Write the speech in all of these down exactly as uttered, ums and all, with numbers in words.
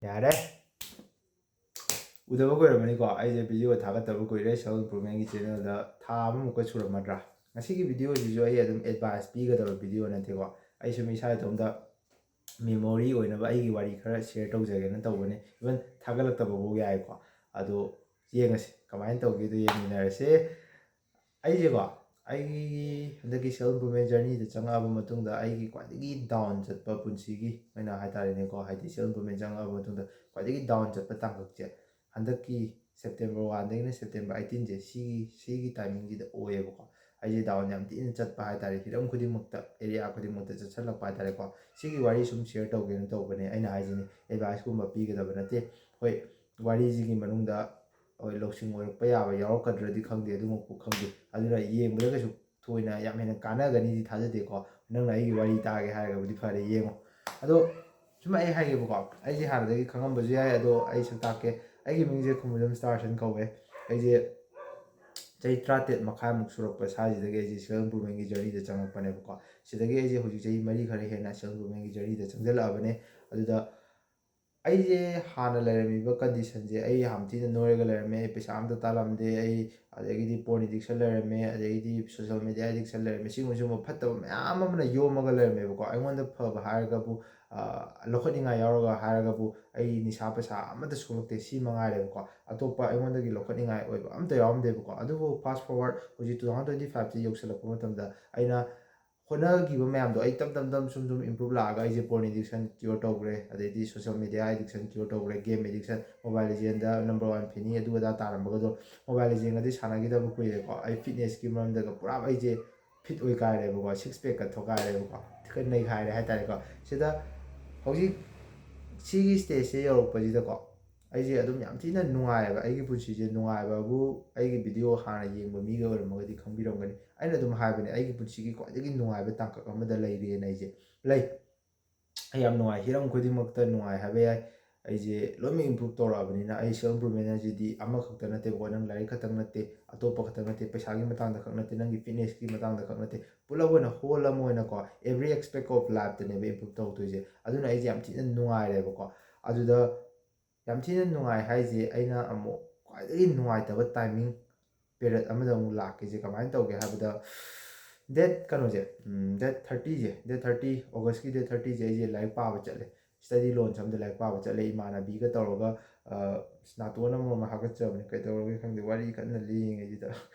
ꯌꯥꯔꯦ꯫ ꯎꯗꯕ ꯀꯨꯏꯔꯝꯃꯅꯤꯀꯣ, ꯑꯩꯁꯦ video ꯊꯥꯒꯠꯇꯕ ꯀꯨꯏꯔꯦ self improvementꯀꯤ channelꯗ, ꯊꯥ ꯑꯃꯃꯨꯛꯀ ꯁꯨꯔꯝꯃꯗ꯭ꯔꯥ꯫ ꯉꯁꯤꯒꯤ videoꯁꯤꯁꯨ ꯑꯩ ꯑꯗꯨꯝ advice ꯄꯤꯒꯗꯕ video ꯅꯠꯇꯦꯀꯣ, ꯑꯩ ꯁꯨꯝ ꯏꯁꯥ ꯏꯇꯣꯝꯇ memory ꯑꯣꯏꯅꯕ ꯑꯩꯒꯤ ꯋꯥꯔꯤ ꯈꯔ share ꯇꯧꯖꯒꯦꯅ ꯇꯧꯕꯅꯦ, even ꯊꯥꯒꯠꯂꯛꯇꯕꯐꯥꯎ ꯌꯥꯏꯀꯣ꯫ ꯑꯗꯣ ꯌꯦꯡꯉꯁꯤ ꯀꯃꯥꯏꯅ ꯇꯧꯒꯦꯗꯣ, ꯌꯦꯡꯃꯤꯟꯅꯔꯁꯦ꯫ ꯑꯩꯁꯦꯀꯣ, ꯑꯩꯒꯤ ꯍꯟꯗꯛꯀꯤ self improvement journeyꯗ ꯆꯪꯉꯛꯑꯕ ꯃꯇꯨꯡꯗ ꯑꯩꯒꯤ ꯈ꯭ꯋꯥꯏꯗꯒꯤ down ꯆꯠꯄ ꯄꯨꯟꯁꯤꯒꯤ ꯑꯣꯏꯅ ꯍꯥꯏꯇꯥꯔꯦꯅꯦꯀꯣ, ꯍꯥꯏꯗꯤ self improvement ꯆꯪꯉꯛꯑꯕ ꯃꯇꯨꯡꯗ ꯈ꯭ꯋꯥꯏꯗꯒꯤ down ꯆꯠꯄ ꯇꯥꯡꯀꯛꯁꯦ ꯍꯟꯗꯛꯀꯤ September oneꯗꯒꯤꯅ September eighteenꯁꯦ, ꯁꯤꯒꯤ ꯁꯤꯒꯤ timingꯁꯤꯗ ꯑꯣꯏꯌꯦꯕꯀꯣ꯫ ꯑꯩꯁꯦ down ꯌꯥꯝ ꯊꯤꯅ ꯆꯠꯄ ꯍꯥꯏꯇꯥꯔꯦ, ꯍꯤꯔꯝ ꯈꯨꯗꯤꯡꯃꯛꯇ, area ꯈꯨꯗꯤꯡꯃꯛꯇ ꯆꯠꯁꯜꯂꯛꯄ ꯍꯥꯏꯇꯥꯔꯦꯀꯣ꯫ ꯁꯤꯒꯤ ꯋꯥꯔꯤ ꯁꯨꯝ share ꯇꯧꯒꯦꯅ ꯇꯧꯕꯅꯦ, ꯑꯩꯅ ꯍꯥꯏꯁꯤꯅꯤ, adviceꯀꯨꯝꯕ ꯄꯤꯒꯗꯕ ꯅꯠꯇꯦ꯫ ꯍꯣꯏ, ꯋꯥꯔꯤꯁꯤꯒꯤ ꯃꯅꯨꯡꯗ ꯍꯣꯏ, ꯂꯧꯁꯤꯡ ꯑꯣꯏꯔꯛꯄ ꯌꯥꯕ ꯌꯥꯎꯔꯛꯀꯗ꯭ꯔꯗꯤ ꯈꯪꯗꯦ, ꯑꯗꯨꯃꯛꯄꯨ ꯈꯪꯗꯦ꯫ ꯑꯗꯨꯅ ꯌꯦꯡꯕꯗ ꯀꯩꯁꯨ ꯊꯣꯏꯅ ꯌꯥꯝ ꯍꯦꯟꯅ ꯀꯥꯟꯅꯒꯅꯤꯗꯤ ꯊꯥꯖꯗꯦꯀꯣ꯫ ꯅꯪꯅ ꯑꯩꯒꯤ ꯋꯥꯔꯤ ꯇꯥꯒꯦ ꯍꯥꯏꯔꯒꯕꯨꯗꯤ ꯐꯔꯦ, ꯌꯦꯡꯉꯣ꯫ ꯑꯗꯣ ꯁꯨꯝ ꯑꯩ ꯍꯥꯏꯒꯦꯕꯀꯣ, ꯑꯩꯁꯦ ꯍꯥꯟꯅꯗꯒꯤ ꯈꯪꯉꯝꯕꯁꯨ ꯌꯥꯏ, ꯑꯗꯣ ꯑꯩ ꯁꯛ ꯇꯥꯛꯀꯦ꯫ ꯑꯩꯒꯤ ꯃꯤꯡꯁꯦ ꯈꯨꯃꯨꯖꯝ ꯁ꯭ꯇꯥꯔꯁꯟ ꯀꯧꯋꯦ꯫ ꯑꯩꯁꯦ ꯆꯍꯤ ꯇꯔꯥꯇꯔꯦꯠ ꯃꯈꯥꯏꯃꯨꯛ ꯁꯨꯔꯛꯄ ꯁ꯭ꯋꯥꯏꯁꯤꯗꯒꯤ ꯑꯩꯁꯦ self improvementꯀꯤ journeyꯗ ꯆꯪꯉꯛꯄꯅꯦꯕꯀꯣ꯫ ꯁꯤꯗꯒꯤ ꯑꯩꯁꯦ ꯍꯧꯖꯤꯛ ꯆꯍꯤ ꯃꯔꯤ ꯈꯔ ꯍꯦꯟꯅ self improvementꯀꯤ journeyꯗ ꯆꯪꯁꯤꯜꯂꯛꯑꯕꯅꯦ꯫ ꯑꯗꯨꯗ ꯑꯩꯁꯦ ꯍꯥꯟꯅ ꯂꯩꯔꯝꯃꯤꯕ conditionꯁꯦ, ꯑꯩ ꯌꯥꯝ ꯊꯤꯅ ꯅꯣꯏꯔꯒ ꯂꯩꯔꯝꯃꯦ, ꯑꯩ ꯄꯩꯁꯥ ꯑꯝꯇ ꯇꯥꯜꯂꯝꯗꯦ, ꯑꯩ ꯑꯗꯒꯤꯗꯤ porn addiction ꯂꯩꯔꯝꯃꯦ, ꯑꯗꯒꯤꯗꯤ social media addiction ꯂꯩꯔꯝꯃꯦ, ꯁꯤꯒꯨꯝꯕ ꯁꯤꯒꯨꯝꯕ ꯐꯠꯇꯕ ꯃꯌꯥꯝ ꯑꯃꯅ ꯌꯣꯝꯃꯒ ꯂꯩꯔꯝꯃꯦꯕꯀꯣ꯫ ꯑꯩꯉꯣꯟꯗ ꯐꯕ ꯍꯥꯏꯔꯒꯕꯨ, ꯑ, ꯂꯧꯈꯠꯅꯤꯡꯉꯥꯏ ꯌꯥꯎꯔꯒ ꯍꯥꯏꯔꯒꯕꯨ, ꯑꯩ ꯅꯤꯁꯥ ꯄꯁꯥ ꯑꯃꯠꯇ ꯁꯣꯛꯂꯛꯇꯦ, ꯁꯤ ꯃꯉꯥꯏꯔꯦꯕꯀꯣ꯫ ꯑꯇꯣꯞꯄ ꯑꯩꯉꯣꯟꯗꯒꯤ ꯂꯧꯈꯠꯅꯤꯡꯉꯥꯏ ꯑꯣꯏꯕ ꯑꯝꯇ ꯌꯥꯎꯔꯝꯗꯦꯕꯀꯣ꯫ ꯑꯗꯨꯕꯨ fast forward ꯍꯧꯖꯤꯛ two thousand twenty fiveꯁꯤ ꯌꯧꯁꯤꯜꯂꯛꯄ ꯃꯇꯝꯗ ꯑꯩꯅ ꯍꯣꯠꯅꯈꯤꯕ ꯃꯌꯥꯝꯗꯣ ꯑꯩ ꯇꯞ ꯇꯞ ꯇꯞ ꯁꯨꯝ ꯁꯨꯝ improve ꯂꯥꯛꯑꯒ ꯑꯩꯁꯦ porn addiction cure ꯇꯧꯈ꯭ꯔꯦ, ꯑꯗꯩꯗꯤ social media addiction cure ꯇꯧꯈ꯭ꯔꯦ, game addiction, mobile legendꯗ number one ꯐꯦꯅꯤ ꯑꯗꯨ ꯑꯗꯥ ꯇꯥꯔꯝꯕꯒꯗꯣ mobile legendꯒꯗꯤ ꯁꯥꯟꯅꯈꯤꯗꯕ ꯀꯨꯏꯔꯦꯀꯣ꯫ ꯑꯩ fitnessꯀꯤ ꯃꯔꯝꯗꯒ ꯄꯨꯔꯥ ꯑꯩꯁꯦ fit ꯑꯣꯏ ꯀꯥꯏꯔꯦꯕꯀꯣ, six packꯀ ꯊꯣꯛꯀꯥꯏꯔꯦꯕꯀꯣ, ꯈꯔ ꯅꯩꯈꯥꯏꯔꯦ ꯍꯥꯏꯇꯥꯔꯦꯀꯣ꯫ ꯁꯤꯗ ꯍꯧꯖꯤꯛ ꯁꯤꯒꯤ stageꯁꯦ ꯌꯧꯔꯛꯄꯁꯤꯗꯀꯣ, ꯑꯩꯁꯦ ꯑꯗꯨꯝ ꯌꯥꯝ ꯊꯤꯅ ꯅꯨꯡꯉꯥꯏꯌꯦꯕ꯫ ꯑꯩꯒꯤ ꯄꯨꯟꯁꯤꯁꯦ ꯅꯨꯡꯉꯥꯏꯕꯕꯨ ꯑꯩꯒꯤ video ꯍꯥꯟꯅ ꯌꯦꯡꯕ ꯃꯤꯒ ꯑꯣꯏꯔꯝꯃꯒꯗꯤ ꯈꯪꯕꯤꯔꯝꯒꯅꯤ꯫ ꯑꯩꯅ ꯑꯗꯨꯝ ꯍꯥꯏꯕꯅꯦ, ꯑꯩꯒꯤ ꯄꯨꯟꯁꯤꯒꯤ ꯈ꯭ꯋꯥꯏꯗꯒꯤ ꯅꯨꯡꯉꯥꯏꯕ ꯇꯥꯡꯀꯛ ꯑꯃꯗ ꯂꯩꯔꯦꯅ ꯑꯩꯁꯦ ꯂꯩ꯫ ꯑꯩ ꯌꯥꯝ ꯅꯨꯡꯉꯥꯏ, ꯍꯤꯔꯝ ꯈꯨꯗꯤꯡꯃꯛꯇ ꯅꯨꯡꯉꯥꯏ ꯍꯥꯏꯕ ꯌꯥꯏ꯫ ꯑꯩꯁꯦ ꯂꯣꯏꯅꯃꯛ improve ꯇꯧꯔꯛꯑꯕꯅꯤꯅ, ꯑꯩ self improvement ꯍꯥꯏꯁꯤꯗꯤ ꯑꯃꯈꯛꯇ ꯅꯠꯇꯦꯕꯀꯣ, ꯅꯪ ꯂꯥꯏꯔꯤꯛ ꯈꯛꯇꯪ ꯅꯠꯇꯦ, ꯑꯇꯣꯞꯄ ꯈꯛꯇꯪ ꯅꯠꯇꯦ, ꯄꯩꯁꯥꯒꯤ ꯃꯇꯥꯡꯗ ꯈꯛ ꯅꯠꯇꯦ, ꯅꯪꯒꯤ fitnessꯀꯤ ꯃꯇꯥꯡꯗ ꯈꯛ ꯅꯠꯇꯦ, ꯄꯨꯂꯞ ꯑꯣꯏꯅ whole ꯑꯃ ꯑꯣꯏꯅꯀꯣ, every aspect of lifeꯇꯅꯦꯕ improve ꯇꯧꯗꯣꯏꯁꯦ꯫ ꯑꯗꯨꯅ ꯑꯩꯁꯦ ꯌꯥꯝ ꯊꯤꯅ ꯅꯨꯡꯉꯥꯏꯔꯦꯕꯀꯣ꯫ ꯑꯗꯨꯗ ꯌꯥꯝ ꯊꯤꯅ ꯅꯨꯡꯉꯥꯏ ꯍꯥꯏꯁꯦ, ꯑꯩꯅ ꯑꯃꯨꯛ ꯈ꯭ꯋꯥꯏꯗꯒꯤ ꯅꯨꯡꯉꯥꯏꯇꯕ ꯇꯥꯏꯃꯤꯡ ꯄꯦꯔꯠ ꯑꯃꯗ ꯑꯃꯨꯛ ꯂꯥꯛꯈꯤꯁꯦ꯫ ꯀꯃꯥꯏꯅ ꯇꯧꯒꯦ ꯍꯥꯏꯕꯗ, ꯗꯦꯠ ꯀꯩꯅꯣꯁꯦ, ꯗꯦꯠ ꯊꯥꯔꯇꯤꯁꯦ, ꯗꯦꯠ ꯊꯥꯔꯇꯤ, ꯑꯣꯒꯁꯀꯤ ꯗꯦꯠ ꯊꯥꯔꯇꯤꯁꯦ ꯑꯩꯁꯦ ꯂꯥꯏꯔꯤꯛ ꯄꯥꯕ ꯆꯠꯂꯦ꯫ ꯁ꯭ꯇꯗꯤ ꯂꯣꯟꯁ ꯑꯃꯗ ꯂꯥꯏꯔꯤꯛ ꯄꯥꯕ ꯆꯠꯂꯦ ꯏꯃꯥꯟꯅꯕꯤꯒ ꯇꯧꯔꯒ꯫ ꯑ, ꯑꯁ, ꯅꯥꯇꯣꯟ ꯑꯃꯃꯝ ꯍꯥꯀꯠꯆꯕꯅꯤ, ꯀꯩꯗꯧꯔꯒꯦ ꯈꯪꯗꯦ, ꯋꯥꯔꯤ ꯀꯟꯅ ꯂꯤꯔꯤꯉꯩꯁꯤꯗ꯫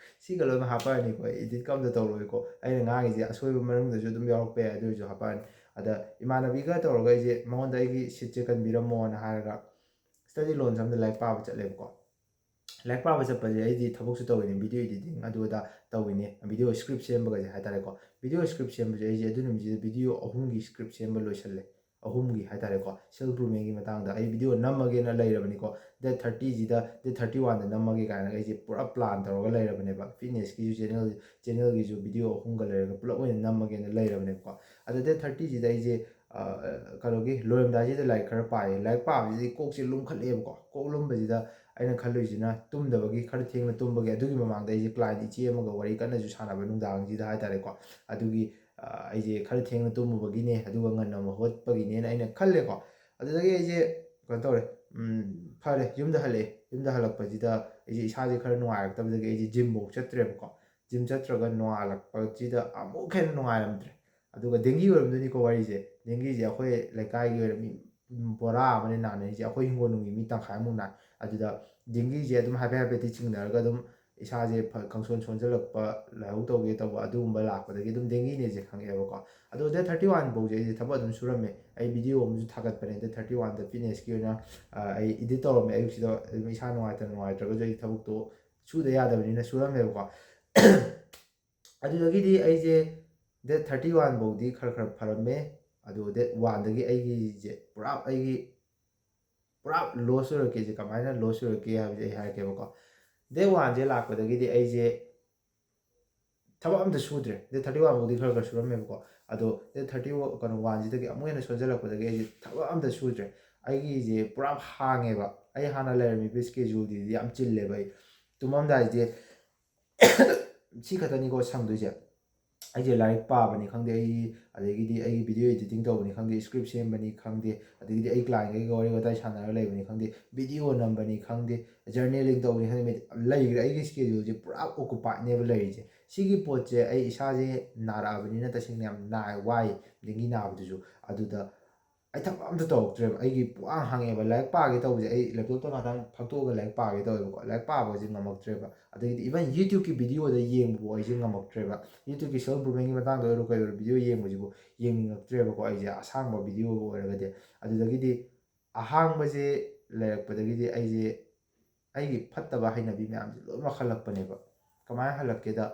ꯁꯤꯒ ꯂꯣꯏꯅ ꯍꯥꯞꯄꯛꯑꯅꯤꯀꯣ, ꯑꯦꯗꯤꯠꯀ ꯑꯝꯇ ꯇꯧꯔꯣꯏꯀꯣ꯫ ꯑꯩꯅ ꯉꯥꯡꯉꯤꯁꯦ ꯑꯁꯣꯏꯕ ꯃꯅꯨꯡꯗꯁꯨ ꯑꯗꯨꯝ ꯌꯥꯎꯔꯛꯄ ꯌꯥꯏ, ꯑꯗꯨ ꯑꯣꯏꯔꯁꯨ ꯍꯥꯞꯄꯛꯑꯅꯤ꯫ ꯑꯗ ꯏꯃꯥꯟꯅꯕꯤꯒ ꯇꯧꯔꯒ ꯑꯩꯁꯦ ꯃꯉꯣꯟꯗ ꯑꯩꯒꯤ ꯁꯤꯠꯁꯦ ꯀꯟꯕꯤꯔꯝꯃꯣꯅ ꯍꯥꯏꯔꯒ ꯁ꯭ꯇꯗꯤ ꯂꯣꯟꯁ ꯑꯃꯗ ꯂꯥꯏꯔꯤꯛ ꯄꯥꯕ ꯆꯠꯂꯦꯕꯀꯣ꯫ ꯂꯥꯏꯔꯤꯛ ꯄꯥꯕ ꯆꯠꯄꯁꯦ ꯑꯩꯗꯤ ꯊꯕꯛꯁꯨ ꯇꯧꯋꯤꯅꯦ, ꯚꯤꯗꯤꯑꯣ ꯏꯗꯤꯇꯤꯡ ꯑꯗꯨ ꯑꯗꯥ ꯇꯧꯋꯤꯅꯦ, ꯚꯤꯗꯤꯑꯣ ꯁ꯭ꯀ꯭ꯔꯤꯞ ꯁꯦꯝꯕꯒꯁꯦ ꯍꯥꯏꯇꯥꯔꯦꯀꯣ꯫ ꯚꯤꯗꯤꯑꯣ ꯁ꯭ꯀ꯭ꯔꯤꯞ ꯁꯦꯝꯕꯁꯦ ꯑꯩꯁꯦ ꯑꯗꯨ ꯅꯨꯃꯤꯠꯁꯤꯗ ꯚꯤꯗꯤꯑꯣ ꯑꯍꯨꯝꯒꯤ ꯁ꯭ꯀ꯭ꯔꯤꯞ ꯁꯦꯝꯕ ꯂꯣꯏꯁꯜꯂꯦ꯫ ꯑꯍꯨꯝꯒꯤ ꯍꯥꯏꯇꯥꯔꯦꯀꯣ, ꯁꯦꯜꯐ ꯒ꯭ꯔꯨꯃꯤꯡꯒꯤ ꯃꯇꯥꯡꯗ ꯑꯩ ꯚꯤꯗꯤꯑꯣ ꯅꯝꯃꯒꯦꯅ ꯂꯩꯔꯕꯅꯤꯀꯣ꯫ ꯗꯦꯠ ꯊꯥꯔꯇꯤꯁꯤꯗ, ꯗꯦꯠ ꯊꯥꯔꯇꯤ ꯋꯥꯟꯗ ꯅꯝꯃꯒꯦ ꯀꯥꯏꯅꯒ ꯑꯩꯁꯦ ꯄꯨꯔꯥ ꯄ꯭ꯂꯥꯟ ꯇꯧꯔꯒ ꯂꯩꯔꯕꯅꯦꯕ꯫ ꯐꯤꯠꯅꯦꯁꯀꯤꯁꯨ ꯆꯦꯅꯦꯜ, ꯆꯦꯅꯦꯜꯒꯤꯁꯨ ꯚꯤꯗꯤꯑꯣ ꯑꯍꯨꯝꯒ ꯂꯩꯔꯒ ꯄꯨꯂꯞ ꯑꯣꯏꯅ ꯅꯝꯃꯒꯦꯅ ꯂꯩꯔꯕꯅꯦꯕꯀꯣ꯫ ꯑꯗ ꯗꯦꯠ ꯊꯥꯔꯇꯤꯁꯤꯗ ꯑꯩꯁꯦ, ꯑ, ꯀꯩꯅꯣꯒꯤ ꯂꯣꯏꯔꯝꯗꯥꯏꯁꯤꯗ ꯂꯥꯏꯔꯤꯛ ꯈꯔ ꯄꯥꯏꯌꯦ꯫ ꯂꯥꯏꯔꯤꯛ ꯄꯥꯕꯁꯤꯗꯤ ꯀꯣꯛꯁꯦ ꯂꯨꯝꯈꯠꯂꯛꯑꯦꯕꯀꯣ꯫ ꯀꯣꯛ ꯂꯨꯝꯕꯁꯤꯗ ꯑꯩꯅ ꯈꯜꯂꯨꯏꯁꯤꯅ ꯇꯨꯝꯗꯕꯒꯤ, ꯈꯔ ꯊꯦꯡꯅ ꯇꯨꯝꯕꯒꯤ, ꯑꯗꯨꯒꯤ ꯃꯃꯥꯡꯗ ꯑꯩꯁꯦ ꯀ꯭ꯂꯥꯏꯟ ꯏꯆꯦ ꯑꯃꯒ ꯋꯥꯔꯤ ꯀꯟꯅꯁꯨ ꯁꯥꯟꯅꯕ ꯅꯨꯡꯗꯥꯡꯁꯤꯗ ꯍꯥꯏꯇꯥꯔꯦꯀꯣ꯫ ꯑꯗꯨꯒꯤ, ꯑ, ꯑꯩꯁꯦ ꯈꯔ ꯊꯦꯡꯅ ꯇꯨꯝꯃꯨꯕꯒꯤꯅꯦ, ꯑꯗꯨꯒ ꯉꯟꯅ ꯑꯃꯨꯛ ꯍꯧꯒꯠꯄꯒꯤꯅꯦꯅ ꯑꯩꯅ ꯈꯜꯂꯦꯀꯣ꯫ ꯑꯗꯨꯗꯒꯤ ꯑꯩꯁꯦ ꯀꯩꯅꯣ ꯇꯧꯔꯦ, ꯎꯝ, ꯐꯔꯦ, ꯌꯨꯝꯗ ꯍꯜꯂꯛꯑꯦ꯫ ꯌꯨꯝꯗ ꯍꯜꯂꯛꯄꯁꯤꯗ ꯑꯩꯁꯦ ꯏꯁꯥꯁꯦ ꯈꯔ ꯅꯨꯡꯉꯥꯏꯔꯛꯇꯕꯗꯒꯤ ꯑꯩꯁꯦ ꯖꯤꯝꯐꯧ ꯆꯠꯇ꯭ꯔꯦꯕꯀꯣ꯫ ꯖꯤꯝ ꯆꯠꯇ꯭ꯔꯒ ꯅꯣꯡꯉꯥꯜꯂꯛꯄꯁꯤꯗ ꯑꯃꯨꯛ ꯍꯦꯟꯅ ꯅꯨꯡꯉꯥꯏꯔꯝꯗ꯭ꯔꯦ꯫ ꯑꯗꯨꯒ ꯗꯦꯡꯒꯤ ꯑꯣꯏꯔꯝꯗꯣꯏꯅꯤꯀꯣ ꯋꯥꯔꯤꯁꯦ꯫ ꯗꯦꯡꯒꯤꯁꯦ ꯑꯩꯈꯣꯏ ꯂꯩꯀꯥꯏꯒꯤ ꯑꯣꯏꯅ ꯃꯤ ꯕꯣꯔꯥ ꯑꯃꯅꯦ ꯅꯥꯅꯔꯤꯁꯦ꯫ ꯑꯩꯈꯣꯏ ꯍꯤꯡꯒꯣꯜꯅꯨꯡꯒꯤ ꯃꯤ ꯇꯪꯈꯥꯏꯃꯨꯛ ꯅꯥꯏ꯫ ꯑꯗꯨꯗ ꯗꯦꯡꯒꯤꯁꯦ ꯑꯗꯨꯝ ꯍꯥꯏꯐꯦꯠ ꯍꯥꯏꯐꯦꯠꯇꯤ ꯆꯤꯡꯅꯔꯒ ꯑꯗꯨꯝ ꯏꯁꯥꯁꯦ ꯐ-, ꯈꯪꯁꯣꯟ ꯁꯣꯟꯖꯜꯂꯛꯄ, ꯂꯥꯏꯍꯧ ꯇꯧꯒꯦ ꯇꯧꯕ, ꯑꯗꯨꯒꯨꯝꯕ ꯂꯥꯛꯄꯗꯒꯤ ꯑꯗꯨꯝ ꯗꯦꯡꯒꯤꯅꯦꯁꯦ ꯈꯪꯉꯛꯑꯦꯕꯀꯣ꯫ ꯑꯗꯣ ꯗꯦꯠ ꯊꯥꯔꯇꯤ ꯋꯥꯟ ꯐꯥꯎꯁꯦ ꯑꯩꯁꯦ ꯊꯕꯛ ꯑꯗꯨꯝ ꯁꯨꯔꯝꯃꯦ꯫ ꯑꯩ ꯚꯤꯗꯤꯑꯣ ꯑꯃꯁꯨ ꯊꯥꯒꯠꯄꯅꯦ ꯗꯦꯠ ꯊꯥꯔꯇꯤ ꯋꯥꯟꯗ ꯐꯤꯠꯅꯦꯁꯀꯤ ꯑꯣꯏꯅ꯫ ꯑ, ꯑꯩ ꯏꯗꯤꯠ ꯇꯧꯔꯝꯃꯦ ꯑꯌꯨꯛꯁꯤꯗ꯫ ꯑꯗꯨꯝ ꯏꯁꯥ ꯅꯨꯡꯉꯥꯏꯇ ꯅꯨꯡꯉꯥꯏꯇ꯭ꯔꯒꯁꯨ ꯑꯩ ꯊꯕꯛꯇꯣ ꯁꯨꯗ ꯌꯥꯗꯕꯅꯤꯅ ꯁꯨꯔꯝꯃꯦꯕꯀꯣ꯫ ꯑꯗꯨꯗꯒꯤꯗꯤ ꯑꯩꯁꯦ ꯗꯦꯠ ꯊꯥꯔꯇꯤ ꯋꯥꯟ ꯐꯥꯎꯗꯤ ꯈꯔ ꯈꯔ ꯐꯔꯝꯃꯦ꯫ ꯑꯗꯨ ꯗꯦꯠ ꯋꯥꯟꯗꯒꯤ ꯑꯩꯒꯤꯁꯦ ꯄꯨꯔꯥ, ꯑꯩꯒꯤ ꯄꯨꯔꯥ ꯂꯣꯁ ꯑꯣꯏꯔꯛꯀꯦꯁꯦ, ꯀꯃꯥꯏꯅ ꯂꯣꯁ ꯑꯣꯏꯔꯛꯀꯦ ꯍꯥꯏꯕꯁꯦ ꯑꯩ ꯍꯥꯏꯔꯛꯀꯦꯕꯀꯣ꯫ ꯗꯦꯠ ꯋꯥꯟꯁꯦ ꯂꯥꯛꯄꯗꯒꯤꯗꯤ ꯑꯩꯁꯦ ꯊꯕꯛ ꯑꯝꯇ ꯁꯨꯗ꯭ꯔꯦ꯫ ꯗꯦꯠ ꯊꯥꯔꯇꯤ ꯋꯥꯟ ꯐꯥꯎꯗꯤ ꯈꯔ ꯈꯔ ꯁꯨꯔꯝꯃꯦꯕꯀꯣ꯫ ꯑꯗꯣ ꯗꯦꯠ ꯊꯥꯔꯇꯤ, ꯀꯩꯅꯣ, ꯋꯥꯟꯁꯤꯗꯒꯤ ꯑꯃꯨꯛ ꯍꯦꯟꯅ ꯁꯣꯟꯖꯜꯂꯛꯄꯗꯒꯤ ꯑꯩꯁꯦ ꯊꯕꯛ ꯑꯝꯇ ꯁꯨꯗ꯭ꯔꯦ꯫ ꯑꯩꯒꯤꯁꯦ ꯄꯨꯔꯥ ꯍꯥꯡꯉꯦꯕ꯫ ꯑꯩ ꯍꯥꯟꯅ ꯂꯩꯔꯝꯃꯤꯕ ꯁ꯭ꯀꯦꯖꯨꯜꯗꯨꯗꯤ ꯌꯥꯝ ꯆꯤꯜꯂꯦꯕ꯫ ꯑꯩ ꯇꯨꯝꯃꯝꯗꯥꯏꯁꯦ ꯁꯤ ꯈꯛꯇꯅꯤꯀꯣ ꯁꯪꯗꯣꯏꯁꯦ꯫ ꯑꯩꯁꯦ ꯂꯥꯏꯔꯤꯛ ꯄꯥꯕꯅꯤ ꯈꯪꯗꯦ, ꯑꯩ ꯑꯗꯒꯤꯗꯤ ꯑꯩꯒꯤ video editing ꯇꯧꯕꯅꯤ ꯈꯪꯗꯦ, script ꯁꯦꯝꯕꯅꯤ ꯈꯪꯗꯦ, ꯑꯗꯒꯤꯗꯤ ꯑꯩ clientꯈꯩꯒ ꯋꯥꯔꯤ ꯋꯥꯇꯥꯏ ꯁꯥꯟꯅꯔꯒ ꯂꯩꯕꯅꯤ ꯈꯪꯗꯦ, video ꯅꯝꯕꯅꯤ ꯈꯪꯗꯦ, journaling ꯇꯧꯕꯅꯤ ꯈꯪꯗꯦ, ꯂꯩꯈ꯭ꯔꯦ꯫ ꯑꯩꯒꯤ scheduleꯁꯦ ꯄꯨꯔꯥ occupiedꯅꯦꯕ ꯂꯩꯔꯤꯁꯦ꯫ ꯁꯤꯒꯤ ꯄꯣꯠꯁꯦ ꯑꯩ ꯏꯁꯥꯁꯦ ꯅꯥꯔꯛꯑꯕꯅꯤꯅ ꯇꯁꯦꯡꯅ ꯌꯥꯝ ꯅꯥꯏ, ꯋꯥꯏ꯫ ꯗꯦꯡꯒꯤ ꯅꯥꯕꯗꯨꯁꯨ꯫ ꯑꯗꯨꯗ ꯑꯩ ꯊꯕꯛ ꯑꯝꯇ ꯇꯧꯔꯛꯇ꯭ꯔꯦꯕ꯫ ꯑꯩꯒꯤ ꯄꯨꯡꯍꯥꯡ ꯍꯥꯡꯉꯛꯑꯦꯕ꯫ ꯂꯥꯏꯔꯤꯛ ꯄꯥꯒꯦ ꯇꯧꯕꯁꯦ ꯑꯩ laptopꯇ ꯉꯥꯛꯇꯪ ꯐꯥꯛꯇꯣꯛꯑꯒ ꯂꯥꯏꯔꯤꯛ ꯄꯥꯒꯦ ꯇꯧꯋꯦꯕꯀꯣ꯫ ꯂꯥꯏꯔꯤꯛ ꯄꯥꯕꯁꯦ ꯉꯝꯃꯛꯇ꯭ꯔꯦꯕ꯫ ꯑꯗꯒꯤꯗꯤ even YouTubeꯀꯤ videoꯗ ꯌꯦꯡꯕꯕꯨ ꯑꯩꯁꯦ ꯉꯝꯃꯛꯇ꯭ꯔꯦꯕ꯫ YouTubeꯀꯤ self improvementꯀꯤ ꯃꯇꯥꯡꯗ ꯑꯣꯏꯔꯣ ꯀꯩ ꯑꯣꯏꯔꯣ video ꯌꯦꯡꯕꯁꯤꯕꯨ ꯌꯦꯡꯅꯤꯡꯉꯛꯇ꯭ꯔꯦꯕꯀꯣ ꯑꯩꯁꯦ, ꯑꯁꯥꯡꯕ videoꯕꯨ ꯑꯣꯏꯔꯒꯗꯤ꯫ ꯑꯗꯨꯗꯒꯤꯗꯤ ꯑꯍꯥꯡꯕꯁꯦ ꯂꯩꯔꯛꯄꯗꯒꯤꯗꯤ ꯑꯩꯁꯦ ꯑꯩꯒꯤ ꯐꯠꯇꯕ ꯍꯩꯅꯕꯤ ꯃꯌꯥꯝꯁꯦ ꯂꯣꯏꯅꯃꯛ ꯍꯜꯂꯛꯄꯅꯦꯕ꯫ ꯀꯃꯥꯏꯅ ꯍꯜꯂꯛꯀꯦꯗ,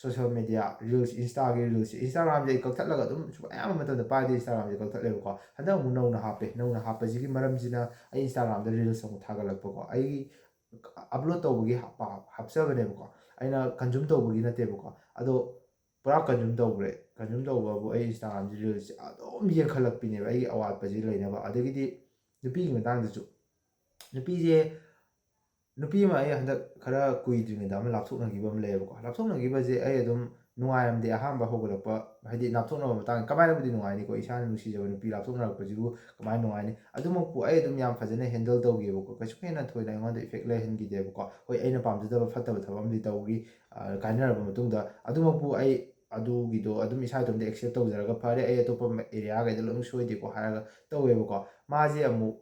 social media reels, Instaꯒꯤ reelsꯁꯦ, Instagramꯁꯦ ꯑꯩ ꯀꯛꯊꯠꯂꯒ ꯑꯗꯨꯝ ꯁꯨꯝ ꯑꯌꯥꯝꯕ ꯃꯇꯝꯗ ꯄꯥꯏꯗꯦ, Instagramꯁꯦ ꯀꯛꯊꯠꯂꯦꯕꯀꯣ꯫ ꯍꯟꯗꯛ ꯑꯃꯨꯛ ꯅꯧꯅ ꯍꯥꯞꯄꯦ꯫ ꯅꯧꯅ ꯍꯥꯞꯄꯁꯤꯒꯤ ꯃꯔꯝꯁꯤꯅ ꯑꯩ Instagramꯗ reels ꯑꯃꯨꯛ ꯊꯥꯒꯠꯂꯛꯄꯀꯣ꯫ ꯑꯩ upload ꯇꯧꯕꯒꯤ ꯍꯥꯞꯄ-, ꯍꯥꯞꯆꯕꯅꯦꯕꯀꯣ꯫ ꯑꯩꯅ consume ꯇꯧꯕꯒꯤ ꯅꯠꯇꯦꯕꯀꯣ꯫ ꯑꯗꯣ ꯄꯨꯔꯥ consume ꯇꯧꯈ꯭ꯔꯦ꯫ Consume ꯇꯧꯕꯕꯨ ꯑꯩ Instagramꯁꯦ reelsꯁꯦ ꯑꯗꯨꯝ ꯌꯦꯡꯈꯠꯂꯛꯄꯤꯅꯦꯕ ꯑꯩꯒꯤ ꯑꯋꯥꯠꯄꯁꯦ ꯂꯩꯅꯕ꯫ ꯑꯗꯒꯤꯗꯤ ꯅꯨꯄꯤꯒꯤ ꯃꯇꯥꯡꯗꯁꯨ, ꯅꯨꯄꯤꯁꯦ ꯅꯨꯄꯤ ꯑꯃ ꯑꯩ ꯍꯟꯗꯛ ꯈꯔ ꯀꯨꯏꯗ꯭ꯔꯤꯉꯩꯗ ꯑꯃ ꯂꯥꯞꯊꯣꯛꯅꯈꯤꯕ ꯑꯃ ꯂꯩꯌꯦꯕꯀꯣ꯫ ꯂꯥꯞꯊꯣꯛꯅꯈꯤꯕꯁꯦ ꯑꯩ ꯑꯗꯨꯝ ꯅꯨꯡꯉꯥꯏꯔꯝꯗꯦ ꯑꯍꯥꯟꯕ ꯍꯧꯒꯠꯂꯛꯄ, ꯍꯥꯏꯗꯤ ꯂꯥꯞꯊꯣꯛꯅꯕ ꯃꯇꯥꯡ꯫ ꯀꯃꯥꯏꯅꯕꯨꯗꯤ ꯅꯨꯡꯉꯥꯏꯅꯤꯀꯣ, ꯏꯁꯥꯅ ꯅꯨꯡꯁꯤꯖꯕ ꯅꯨꯄꯤ ꯂꯥꯞꯊꯣꯛꯅꯔꯛꯄꯁꯤꯕꯨ ꯀꯃꯥꯏꯅ ꯅꯨꯡꯉꯥꯏꯅꯤ? ꯑꯗꯨꯃꯛꯄꯨ ꯑꯩ ꯑꯗꯨꯝ ꯌꯥꯝ ꯐꯖꯅ handle ꯇꯧꯈꯤꯑꯕꯀꯣ, ꯀꯩꯁꯨ ꯍꯦꯟꯅ ꯊꯣꯏꯅ ꯑꯩꯉꯣꯟꯗ effect ꯂꯩꯍꯟꯈꯤꯗꯦꯕꯀꯣ꯫ ꯍꯣꯏ, ꯑꯩꯅ ꯄꯥꯝꯖꯗꯕ ꯐꯠꯇꯕ ꯊꯕꯛ ꯑꯃꯗꯤ ꯇꯧꯈꯤ, ꯑ, ꯀꯥꯏꯅꯔꯕ ꯃꯇꯨꯡꯗ꯫ ꯑꯗꯨꯃꯛꯄꯨ ꯑꯩ ꯑꯗꯨꯒꯤꯗꯣ ꯑꯗꯨꯝ ꯏꯁꯥ ꯏꯇꯣꯝꯇ accept ꯇꯧꯖꯔꯒ, "ꯐꯔꯦ, ꯑꯩ ꯑꯇꯣꯞꯄ ꯑꯦꯔꯤꯌꯥꯈꯩꯗ ꯂꯣꯏꯅ ꯁꯣꯏꯗꯦꯀꯣ" ꯍꯥꯏꯔꯒ ꯇꯧꯋꯦꯕꯀꯣ꯫ ꯃꯥꯁꯦ ꯑꯃꯨꯛ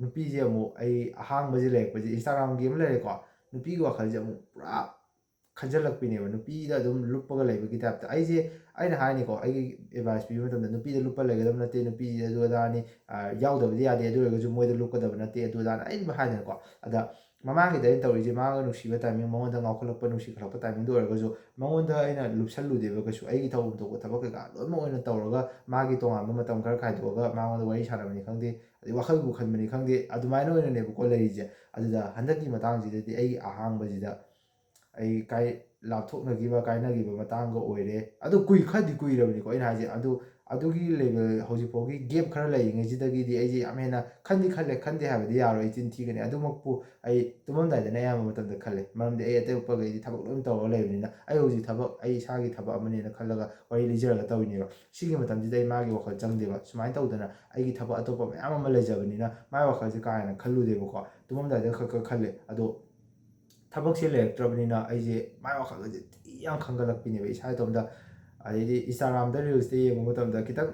ꯅꯨꯄꯤꯁꯦ ꯑꯃꯨꯛ ꯑꯩ ꯑꯍꯥꯡꯕꯁꯦ ꯂꯩꯔꯛꯄꯁꯦ, Instagramꯒꯤ ꯑꯃ ꯂꯩꯔꯦꯀꯣ, ꯅꯨꯄꯤꯒꯤ ꯋꯥꯈꯜꯁꯦ ꯑꯃꯨꯛ ꯄꯨꯔꯥ ꯈꯟꯖꯜꯂꯛꯄꯤꯅꯦꯕ, ꯅꯨꯄꯤꯗ ꯑꯗꯨꯝ ꯂꯨꯞꯄꯒ ꯂꯩꯕꯒꯤ typeꯇ꯫ ꯑꯩꯁꯦ, ꯑꯩꯅ ꯍꯥꯏꯅꯤꯀꯣ, ꯑꯩꯒꯤ advice ꯄꯤꯕ ꯃꯇꯝꯗ ꯅꯨꯄꯤꯗ ꯂꯨꯞꯄ ꯂꯩꯒꯗꯕ ꯅꯠꯇꯦ, ꯅꯨꯄꯤꯁꯦ ꯑꯗꯨ ꯑꯗꯥꯅꯤ, ꯑ, ꯌꯥꯎꯗꯕꯗꯤ ꯌꯥꯗꯦ, ꯑꯗꯨ ꯑꯣꯏꯔꯒꯁꯨ ꯃꯣꯏꯗ ꯂꯨꯞꯀꯗꯕ ꯅꯠꯇꯦ, ꯑꯗꯨ ꯑꯗꯥꯅ ꯑꯩ ꯑꯗꯨꯝ ꯍꯥꯏꯗꯅꯀꯣ꯫ ꯑꯗ ꯃꯃꯥꯡꯒꯤꯗ ꯑꯩꯅ ꯇꯧꯔꯤꯁꯦ, ꯃꯥꯒ ꯅꯨꯡꯁꯤꯕ timing, ꯃꯉꯣꯟꯗ ꯉꯥꯎꯈꯠꯂꯛꯄ, ꯅꯨꯡꯁꯤ ꯈꯠꯂꯛꯄ timingꯗ ꯑꯣꯏꯔꯒꯁꯨ ꯃꯉꯣꯟꯗ ꯑꯩꯅ ꯂꯨꯞꯁꯜꯂꯨꯗꯦꯕ ꯀꯩꯁꯨ꯫ ꯑꯩꯒꯤ ꯇꯧꯐꯝ ꯊꯣꯛꯄ ꯊꯕꯛ ꯀꯩꯀꯥ ꯂꯣꯏꯅꯃꯛ ꯑꯣꯏꯅ ꯇꯧꯔꯒ, ꯃꯥꯒꯤ ꯇꯣꯉꯥꯟꯕ ꯃꯇꯝ ꯈꯔ ꯈꯥꯏꯗꯣꯛꯑꯒ ꯃꯉꯣꯟꯗ ꯋꯥꯔꯤ ꯁꯥꯟꯅꯕꯅꯤ ꯈꯪꯗꯦ, ꯑꯗꯩ ꯋꯥꯈꯜꯕꯨ ꯈꯟꯕꯅꯤ ꯈꯪꯗꯦ, ꯑꯗꯨꯃꯥꯏꯅ ꯑꯣꯏꯅꯅꯦꯕꯀꯣ ꯂꯩꯔꯤꯁꯦ꯫ ꯑꯗꯨꯗ ꯍꯟꯗꯛꯀꯤ ꯃꯇꯥꯡꯁꯤꯗꯗꯤ ꯑꯩꯒꯤ ꯑꯍꯥꯡꯕꯁꯤꯗ ꯑꯩ ꯀꯥꯏ-, ꯂꯥꯞꯊꯣꯛꯅꯈꯤꯕ, ꯀꯥꯏꯅꯈꯤꯕ ꯃꯇꯥꯡꯒ ꯑꯣꯏꯔꯦ꯫ ꯑꯗꯨ ꯀꯨꯏ ꯈꯔꯗꯤ ꯀꯨꯏꯔꯕꯅꯤꯀꯣ ꯑꯩꯅ ꯍꯥꯏꯁꯦ꯫ ꯑꯗꯨ ꯑꯗꯨꯒꯤ ꯂꯦꯕꯦꯜ ꯍꯧꯖꯤꯛꯐꯥꯎꯒꯤ ꯒꯦꯞ ꯈꯔ ꯂꯩꯔꯤꯉꯩꯁꯤꯗꯒꯤꯗꯤ ꯑꯩꯁꯦ ꯌꯥꯝ ꯍꯦꯟꯅ ꯈꯟꯗꯤ ꯈꯜꯂꯦ, ꯈꯟꯗꯦ ꯍꯥꯏꯕꯗꯤ ꯌꯥꯔꯣꯏ, ꯑꯩ ꯆꯤꯟ ꯊꯤꯒꯅꯤ꯫ ꯑꯗꯨꯃꯛꯄꯨ ꯑꯩ ꯇꯨꯝꯃꯝꯗꯥꯏꯗꯅ ꯑꯌꯥꯝꯕ ꯃꯇꯝꯗ ꯈꯜꯂꯦ, ꯃꯔꯝꯗꯤ ꯑꯩ ꯑꯇꯣꯞꯄꯈꯩꯗꯤ ꯊꯕꯛ ꯂꯣꯏꯅ ꯇꯧꯔꯒ ꯂꯩꯕꯅꯤꯅ꯫ ꯑꯩ ꯍꯧꯖꯤꯛ ꯊꯕꯛ, ꯑꯩ ꯏꯁꯥꯒꯤ ꯊꯕꯛ ꯑꯃꯅꯦꯅ ꯈꯜꯂꯒ ꯋꯥꯔꯤ ꯂꯤꯖꯔꯒ ꯇꯧꯔꯤꯅꯦꯕ꯫ ꯁꯤꯒꯤ ꯃꯇꯝꯁꯤꯗ ꯑꯩ ꯃꯥꯒꯤ ꯋꯥꯈꯜ ꯆꯪꯗꯦꯕ꯫ ꯁꯨꯃꯥꯏꯅ ꯇꯧꯗꯅ ꯑꯩꯒꯤ ꯊꯕꯛ ꯑꯇꯣꯞꯄ ꯃꯌꯥꯝ ꯑꯃ ꯂꯩꯖꯕꯅꯤꯅ ꯃꯥꯒꯤ ꯋꯥꯈꯜꯁꯦ ꯀꯥ ꯍꯦꯟꯅ ꯈꯜꯂꯨꯗꯦꯕꯀꯣ꯫ ꯇꯨꯝꯃꯝꯗꯥꯏꯗ ꯈꯛ ꯈꯛ ꯈꯜꯂꯦ꯫ ꯑꯗꯣ ꯊꯕꯛꯁꯦ ꯂꯩꯔꯛꯇ꯭ꯔꯕꯅꯤꯅ ꯑꯩꯁꯦ ꯃꯥꯏ ꯋꯥꯈꯜꯒꯁꯦ ꯊꯤ ꯌꯥꯝ ꯈꯟꯒꯠꯂꯛꯄꯤꯅꯦꯕ ꯏꯁꯥ ꯏꯇꯣꯝꯇ꯫ ꯑꯗꯩꯗꯤ Instagram-ꯗ reels-ꯇ ꯌꯦꯡꯕ ꯃꯇꯝꯗ ꯈꯤꯇꯪ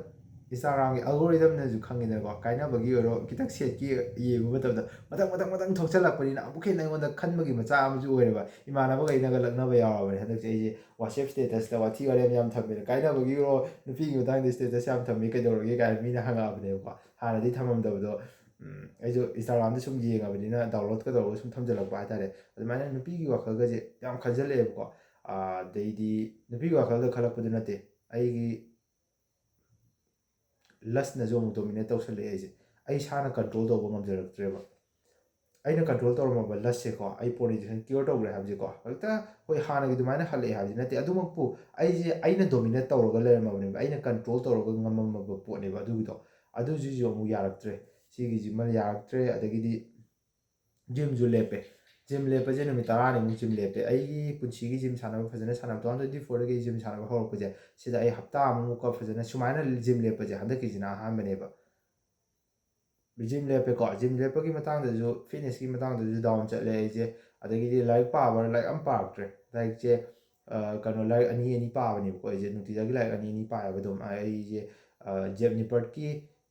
Instagram-ꯒꯤ algorithm-ꯅꯁꯨ ꯈꯪꯉꯤꯗꯅꯀꯣ, ꯀꯥꯏꯅꯕꯒꯤ ꯑꯣꯏꯔꯣ, ꯈꯤꯇꯪ sad-ꯀꯤ ꯌꯦꯡꯕ ꯃꯇꯝꯗ ꯃꯊꯪ ꯃꯊꯪ ꯃꯊꯪ ꯊꯣꯛꯆꯜꯂꯛꯄꯅꯤꯅ ꯑꯃꯨꯛꯀ ꯍꯦꯟꯅ ꯑꯩꯉꯣꯟꯗ ꯈꯟꯕꯒꯤ ꯃꯆꯥ ꯑꯃꯁꯨ ꯑꯣꯏꯔꯦꯕ꯫ ꯏꯃꯥꯟꯅꯕꯈꯩꯅꯒ ꯂꯛꯅꯕ ꯌꯥꯎꯔꯕꯅꯦ ꯍꯟꯗꯛꯁꯦ꯫ ꯑꯩꯁꯦ WhatsApp status-ꯇ ꯋꯥꯊꯤ ꯋꯥꯔꯦꯝ ꯌꯥꯝ ꯊꯝꯃꯦꯅ, ꯀꯥꯏꯅꯕꯒꯤ ꯑꯣꯏꯔꯣ, ꯅꯨꯄꯤꯒꯤ ꯃꯇꯥꯡꯗ status ꯌꯥꯝ ꯊꯝꯃꯦ, ꯀꯩꯗꯧꯔꯒꯦ ꯀꯥꯏꯅ ꯃꯤꯅ ꯍꯪꯉꯛꯑꯕꯅꯦꯕꯀꯣ꯫ ꯍꯥꯟꯅꯗꯤ ꯊꯝꯃꯝꯗꯕꯗꯣ, ꯎꯝ, ꯑꯩꯁꯨ Instagram-ꯗ ꯁꯨꯝ ꯌꯦꯡꯉꯕꯅꯤꯅ download-ꯀ ꯇꯧꯔꯒ ꯁꯨꯝ ꯊꯝꯖꯜꯂꯛꯄ ꯍꯥꯏꯇꯥꯔꯦ꯫ ꯑꯗꯨꯃꯥꯏꯅ ꯅꯨꯄꯤꯒꯤ ꯋꯥꯈꯜꯒꯁꯦ ꯌꯥꯝ ꯈꯟꯖꯜꯂꯛꯑꯦꯕꯀꯣ꯫ ꯑꯗꯩꯗꯤ ꯅꯨꯄꯤꯒꯤ ꯋꯥꯈꯜꯗ ꯈꯜꯂꯛꯄꯗꯨ ꯅꯠꯇꯦ, ꯑꯩꯒꯤ lust-ꯅꯁꯨ ꯑꯃꯨꯛ dominate ꯇꯧꯁꯜꯂꯛꯑꯦ ꯑꯩꯁꯦ꯫ ꯑꯩ ꯏꯁꯥꯅ control ꯇꯧꯕ ꯉꯝꯖꯔꯛꯇ꯭ꯔꯦꯕ꯫ ꯑꯩꯅ control ꯇꯧꯔꯝꯃꯕ lust-ꯁꯦꯀꯣ, ꯑꯩ porn addiction cure ꯇꯧꯈ꯭ꯔꯦ ꯍꯥꯏꯕꯁꯦꯀꯣ, ꯍꯦꯛꯇ ꯍꯣꯏ ꯍꯥꯟꯅꯒꯤ ꯑꯗꯨꯃꯥꯏꯅ ꯍꯜꯂꯛꯑꯦ ꯍꯥꯏꯕꯗꯤ ꯅꯠꯇꯦ꯫ ꯑꯗꯨꯃꯛꯄꯨ ꯑꯩꯁꯦ ꯑꯩꯅ dominate ꯇꯧꯔꯒ ꯂꯩꯔꯝꯃꯕꯅꯦꯕ, ꯑꯩꯅ control ꯇꯧꯔꯒ ꯉꯝꯃꯝꯃꯕ ꯄꯣꯠꯅꯦꯕ ꯑꯗꯨꯒꯤꯗꯣ꯫ ꯑꯗꯨꯁꯤꯁꯨ ꯑꯃꯨꯛ ꯌꯥꯔꯛꯇ꯭ꯔꯦ, ꯁꯤꯒꯤꯁꯤꯃ ꯌꯥꯔꯛꯇ꯭ꯔꯦ꯫ ꯑꯗꯒꯤꯗꯤ gym-ꯁꯨ ꯂꯦꯞꯄꯦ꯫ Gym ꯂꯦꯞꯄꯁꯦ ꯅꯨꯃꯤꯠ ꯇꯔꯥꯅꯤꯃꯨꯛ gym ꯂꯦꯞꯄꯦ꯫ ꯑꯩꯒꯤ ꯄꯨꯟꯁꯤꯒꯤ gym ꯁꯥꯟꯅꯕ ꯐꯖꯅ ꯁꯥꯟꯅꯕ, two thousand twenty four-ꯗꯒꯤ gym ꯁꯥꯟꯅꯕ ꯍꯧꯔꯛꯄꯁꯦ, ꯁꯤꯗ ꯑꯩ ꯍꯞꯇꯥ ꯑꯃꯃꯨꯛꯀ ꯐꯖꯅ ꯁꯨꯃꯥꯏꯅ gym ꯂꯦꯞꯄꯁꯦ ꯍꯟꯗꯛꯀꯤꯁꯤꯅ ꯑꯍꯥꯟꯕꯅꯦꯕ꯫ Gym ꯂꯦꯞꯄꯦꯀꯣ, gym ꯂꯦꯞꯄꯒꯤ ꯃꯇꯥꯡꯗꯁꯨ, fitness-ꯀꯤ ꯃꯇꯥꯡꯗꯁꯨ down ꯆꯠꯂꯦ ꯑꯩꯁꯦ꯫ ꯑꯗꯒꯤꯗꯤ ꯂꯥꯏꯔꯤꯛ ꯄꯥꯕ, ꯂꯥꯏꯔꯤꯛ ꯑꯝ ꯄꯥꯔꯛꯇ꯭ꯔꯦ꯫ ꯂꯥꯏꯔꯤꯛꯁꯦ, ꯑ, ꯀꯩꯅꯣ, ꯂꯥꯏꯔꯤꯛ ꯑꯅꯤ ꯑꯅꯤ ꯄꯥꯕꯅꯦꯕꯀꯣ ꯑꯩꯁꯦ, ꯅꯨꯡꯇꯤꯖꯥꯒꯤ ꯂꯥꯏꯔꯤꯛ ꯑꯅꯤ ꯑꯅꯤ ꯄꯥꯏꯌꯦꯕ ꯑꯗꯨꯝ꯫ ꯑꯩꯁꯦ, ꯑ, Jack Nippert-ꯀꯤ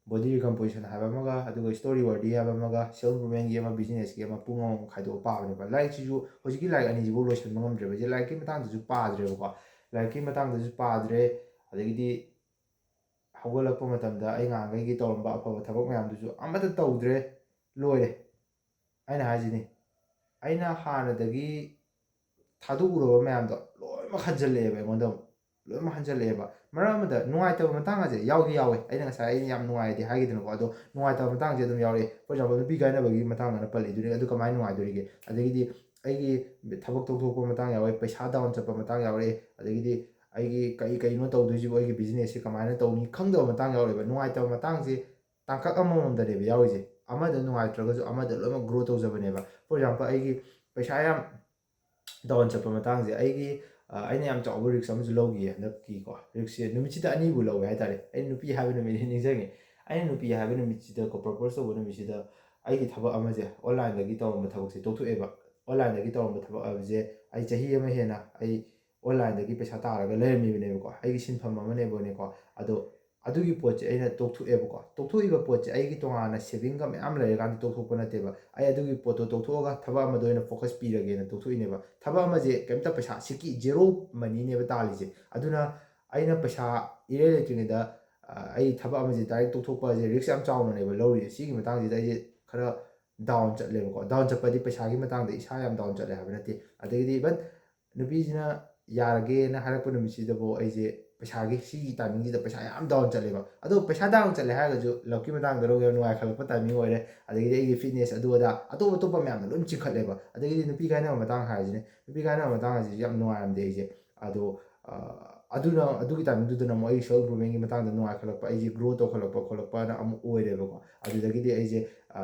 Body Recomposition ꯍꯥꯏꯕ ꯑꯃꯒ, ꯑꯗꯨꯒ Story Worthy ꯍꯥꯏꯕ ꯑꯃꯒ, self improvement-ꯒꯤ ꯑꯃ, business-ꯀꯤ ꯑꯃ, ꯄꯨꯡ ꯑꯃꯃꯨꯛ ꯈꯥꯏꯗꯣꯛꯑ ꯄꯥꯕꯅꯦꯕ꯫ ꯂꯥꯏꯔꯤꯛꯁꯤꯁꯨ ꯍꯧꯖꯤꯛꯀꯤ ꯂꯥꯏꯔꯤꯛ ꯑꯅꯤꯁꯤꯕꯨ ꯂꯣꯏꯁꯤꯟꯕ ꯉꯝꯗ꯭ꯔꯦꯕ ꯑꯩꯁꯦ꯫ ꯂꯥꯏꯔꯤꯛꯀꯤ ꯃꯇꯥꯡꯗꯁꯨ ꯄꯥꯗ꯭ꯔꯦꯕꯀꯣ, ꯂꯥꯏꯔꯤꯛꯀꯤ ꯃꯇꯥꯡꯗꯁꯨ ꯄꯥꯗ꯭ꯔꯦ꯫ ꯑꯗꯒꯤꯗꯤ ꯍꯧꯒꯠꯂꯛꯄ ꯃꯇꯝꯗ ꯑꯩ ꯉꯍꯥꯟꯈꯩꯒꯤ ꯇꯧꯔꯝꯕ ꯑꯐꯕ ꯊꯕꯛ ꯃꯌꯥꯝꯗꯨꯁꯨ ꯑꯃꯠꯇ ꯇꯧꯗ꯭ꯔꯦ, ꯂꯣꯏꯔꯦ꯫ ꯑꯩꯅ ꯍꯥꯏꯁꯤꯅꯤ, ꯑꯩꯅ ꯍꯥꯟꯅꯗꯒꯤ ꯊꯥꯗꯣꯛꯎꯔꯕ ꯃꯌꯥꯝꯗꯣ ꯂꯣꯏꯅꯃꯛ ꯍꯟꯖꯜꯂꯛꯑꯦꯕ ꯑꯩꯉꯣꯟꯗ ꯑꯃꯨꯛ꯫ ꯂꯣꯏꯅꯃꯛ ꯍꯟꯖꯜꯂꯛꯑꯦꯕ꯫ ꯃꯔꯛ ꯑꯃꯗ ꯅꯨꯡꯉꯥꯏꯇꯕ ꯃꯇꯥꯡ ꯑꯁꯦ ꯌꯥꯎꯗꯤ ꯌꯥꯎꯋꯦ꯫ ꯑꯩꯅ ꯉꯁꯥꯏ ꯑꯩꯅ ꯌꯥꯝ ꯅꯨꯡꯉꯥꯏꯗꯤ ꯍꯥꯏꯈꯤꯗꯅꯀꯣ, ꯑꯗꯣ ꯅꯨꯡꯉꯥꯏꯇꯕ ꯃꯇꯥꯡꯁꯦ ꯑꯗꯨꯝ ꯌꯥꯎꯔꯛꯑꯦ꯫ For example, ꯅꯨꯄꯤ ꯀꯥꯏꯅꯕꯒꯤ ꯃꯇꯥꯡꯗꯅ ꯄꯜꯂꯤꯗꯨꯅꯤ, ꯑꯗꯨ ꯀꯃꯥꯏꯅ ꯅꯨꯡꯉꯥꯏꯗꯣꯔꯤꯒꯦ? ꯑꯗꯒꯤꯗꯤ ꯑꯩꯒꯤ ꯊꯕꯛ ꯇꯣꯛꯊꯣꯛꯄ ꯃꯇꯥꯡ ꯌꯥꯎꯔꯛꯑꯦ, ꯄꯩꯁꯥ ꯗꯥꯎꯟ ꯆꯠꯄ ꯃꯇꯥꯡ ꯌꯥꯎꯔꯛꯑꯦ, ꯑꯗꯒꯤꯗꯤ ꯑꯩꯒꯤ ꯀꯩ ꯀꯩꯅꯣ ꯇꯧꯗꯣꯏꯁꯤꯕꯨ, ꯑꯩꯒꯤ ꯕꯤꯖꯤꯅꯦꯁꯁꯤ ꯀꯃꯥꯏꯅ ꯇꯧꯅꯤ ꯈꯪꯗꯕ ꯃꯇꯥꯡ ꯌꯥꯎꯔꯛꯑꯦꯕ꯫ ꯅꯨꯡꯉꯥꯏꯇꯕ ꯃꯇꯥꯡꯁꯦ ꯇꯥꯡꯀꯛ ꯑꯃꯃꯝꯗꯅꯦꯕ ꯌꯥꯎꯔꯤꯁꯦ꯫ ꯑꯃꯗ ꯅꯨꯡꯉꯥꯏꯇ꯭ꯔꯒꯁꯨ ꯑꯃꯗ ꯂꯣꯏꯅꯃꯛ ꯒ꯭ꯔꯣ ꯇꯧꯖꯕꯅꯦꯕ꯫ For example, ꯑꯩꯒꯤ ꯄꯩꯁꯥ ꯌꯥꯝ ꯗꯥꯎꯟ ꯆꯠꯄ ꯃꯇꯥꯡꯁꯦ, ꯑꯩꯒꯤ ꯑ, ꯑꯩꯅ ꯌꯥꯝ ꯆꯥꯎꯕ ꯔꯤꯛꯁ ꯑꯃꯁꯨ ꯂꯧꯈꯤꯌꯦ ꯍꯟꯗꯛꯀꯤꯀꯣ꯫ ꯔꯤꯛꯁꯁꯦ ꯅꯨꯃꯤꯠꯁꯤꯗ ꯑꯅꯤꯕꯨ ꯂꯧꯋꯦ ꯍꯥꯏꯇꯥꯔꯦ꯫ ꯑꯩꯅ ꯅꯨꯄꯤ ꯍꯥꯏꯕ ꯅꯨꯃꯤꯠꯁꯦ ꯅꯤꯡꯁꯤꯡꯉꯦ꯫ ꯑꯩꯅ ꯅꯨꯄꯤ ꯍꯥꯏꯕ ꯅꯨꯃꯤꯠꯁꯤꯗꯀꯣ, ꯄ꯭ꯔꯣꯄꯣꯁ ꯇꯧꯕ ꯅꯨꯃꯤꯠꯁꯤꯗ ꯑꯩꯒꯤ ꯊꯕꯛ ꯑꯃꯁꯦ, ꯑꯣꯟꯂꯥꯏꯟꯗꯒꯤ ꯇꯧꯔꯝꯕ ꯊꯕꯛꯁꯦ ꯇꯣꯛꯊꯣꯛꯑꯦꯕ꯫ ꯑꯣꯟꯂꯥꯏꯟꯗꯒꯤ ꯇꯧꯔꯝꯕ ꯊꯕꯛ ꯍꯥꯏꯕꯁꯦ ꯑꯩ ꯆꯍꯤ ꯑꯃ ꯍꯦꯟꯅ ꯑꯩ ꯑꯣꯟꯂꯥꯏꯟꯗꯒꯤ ꯄꯩꯁꯥ ꯇꯥꯔꯒ ꯂꯩꯔꯝꯃꯤꯕꯅꯦꯕꯀꯣ, ꯑꯩꯒꯤ ꯁꯤꯟꯐꯝ ꯑꯃꯅꯦꯕꯅꯦꯀꯣ꯫ ꯑꯗꯣ ꯑꯗꯨꯒꯤ ꯄꯣꯠꯁꯦ ꯑꯩꯅ ꯇꯣꯛꯊꯣꯛꯑꯦꯕꯀꯣ꯫ ꯇꯣꯛꯊꯣꯛꯏꯕ ꯄꯣꯠꯁꯦ ꯑꯩꯒꯤ ꯇꯣꯉꯥꯟꯅ ꯁꯦꯚꯤꯡꯒ ꯃꯌꯥꯝ ꯂꯩꯔꯀꯥꯟꯗ ꯇꯣꯛꯊꯣꯛꯄ ꯅꯠꯇꯦꯕ꯫ ꯑꯩ ꯑꯗꯨꯒꯤ ꯄꯣꯠꯇꯣ ꯇꯣꯛꯊꯣꯛꯑꯒ ꯊꯕꯛ ꯑꯃꯗ ꯑꯣꯏꯅ ꯐꯣꯀꯁ ꯄꯤꯔꯒꯦꯅ ꯇꯣꯛꯊꯣꯛꯏꯅꯦꯕ꯫ ꯊꯕꯛ ꯑꯃꯁꯦ ꯀꯩꯝꯇ ꯄꯩꯁꯥ, ꯁꯤꯀꯤ ꯖꯦꯔꯣ ꯃꯅꯤꯅꯦꯕ ꯇꯥꯜꯂꯤꯁꯦ꯫ ꯑꯗꯨꯅ ꯑꯩꯅ ꯄꯩꯁꯥ ꯏꯔꯩ ꯂꯩꯇ꯭ꯔꯤꯉꯩꯗ, ꯑ, ꯑꯩ ꯊꯕꯛ ꯑꯃꯁꯦ ꯗꯥꯏꯔꯦꯛ ꯇꯣꯛꯊꯣꯛꯄ ꯍꯥꯏꯁꯦ ꯔꯤꯛꯁ ꯌꯥꯝ ꯆꯥꯎꯅꯅꯦꯕ ꯂꯧꯔꯤꯁꯦ꯫ ꯁꯤꯒꯤ ꯃꯇꯥꯡꯁꯤꯗ ꯑꯩꯁꯦ ꯈꯔ ꯗꯥꯎꯟ ꯆꯠꯂꯦꯕꯀꯣ꯫ ꯗꯥꯎꯟ ꯆꯠꯄꯗꯤ ꯄꯩꯁꯥꯒꯤ ꯃꯇꯥꯡꯗ ꯏꯁꯥ ꯌꯥꯝ ꯗꯥꯎꯟ ꯆꯠꯂꯦ ꯍꯥꯏꯕ ꯅꯠꯇꯦ꯫ ꯑꯗꯒꯤꯗꯤ ꯏꯚꯟ ꯅꯨꯄꯤꯁꯤꯅ ꯌꯥꯔꯒꯦꯅ ꯍꯥꯏꯔꯛꯄ ꯅꯨꯃꯤꯠꯁꯤꯗꯐꯥꯎ ꯑꯩꯁꯦ ꯄꯩꯁꯥꯒꯤ, ꯁꯤꯒꯤ ꯇꯥꯏꯃꯤꯡꯁꯤꯗ ꯄꯩꯁꯥ ꯌꯥꯝ ꯗꯥꯎꯟ ꯆꯠꯂꯦꯕ꯫ ꯑꯗꯣ ꯄꯩꯁꯥ ꯗꯥꯎꯟ ꯆꯠꯂꯦ ꯍꯥꯏꯔꯒꯁꯨ ꯂꯞꯀꯤ ꯃꯇꯥꯡꯗ ꯂꯧꯒꯦ, ꯅꯨꯡꯉꯥꯏꯈꯠꯂꯛꯄ ꯇꯥꯏꯃꯤꯡ ꯑꯣꯏꯔꯦ꯫ ꯑꯗꯒꯤꯗꯤ ꯑꯩꯒꯤ ꯐꯤꯠꯅꯦꯁ ꯑꯗꯨ ꯑꯗꯥ ꯑꯇꯣꯞ ꯑꯇꯣꯞꯄ ꯃꯌꯥꯝꯗ ꯂꯣꯏ ꯆꯤꯡꯈꯠꯂꯦꯕ꯫ ꯑꯗꯒꯤꯗꯤ ꯅꯨꯄꯤ ꯀꯥꯏꯅꯕ ꯃꯇꯥꯡ ꯍꯥꯏꯔꯤꯁꯤꯅꯦ꯫ ꯅꯨꯄꯤ ꯀꯥꯏꯅꯕ ꯃꯇꯥꯡ ꯍꯥꯏꯁꯤꯁꯨ ꯌꯥꯝ ꯅꯨꯡꯉꯥꯏꯔꯝꯗꯦ ꯑꯩꯁꯦ꯫ ꯑꯗꯣ, ꯑ, ꯑꯗꯨꯅ, ꯑꯗꯨꯒꯤ ꯇꯥꯏꯃꯤꯡꯗꯨꯗꯅ ꯑꯃꯨꯛ ꯑꯩꯒꯤ ꯁꯦꯜꯐ ꯏꯝꯄ꯭ꯔꯨꯚꯃꯦꯟꯒꯤ ꯃꯇꯥꯡꯗ ꯅꯨꯡꯉꯥꯏꯈꯠꯂꯛꯄ, ꯑꯩꯁꯦ ꯒ꯭ꯔꯣ ꯇꯧꯈꯠꯂꯛꯄ ꯈꯣꯠꯂꯛꯄꯅ ꯑꯃꯨꯛ ꯑꯣꯏꯔꯦꯕꯀꯣ꯫ ꯑꯗꯨꯗꯒꯤꯗꯤ ꯑꯩꯁꯦ, ꯑ,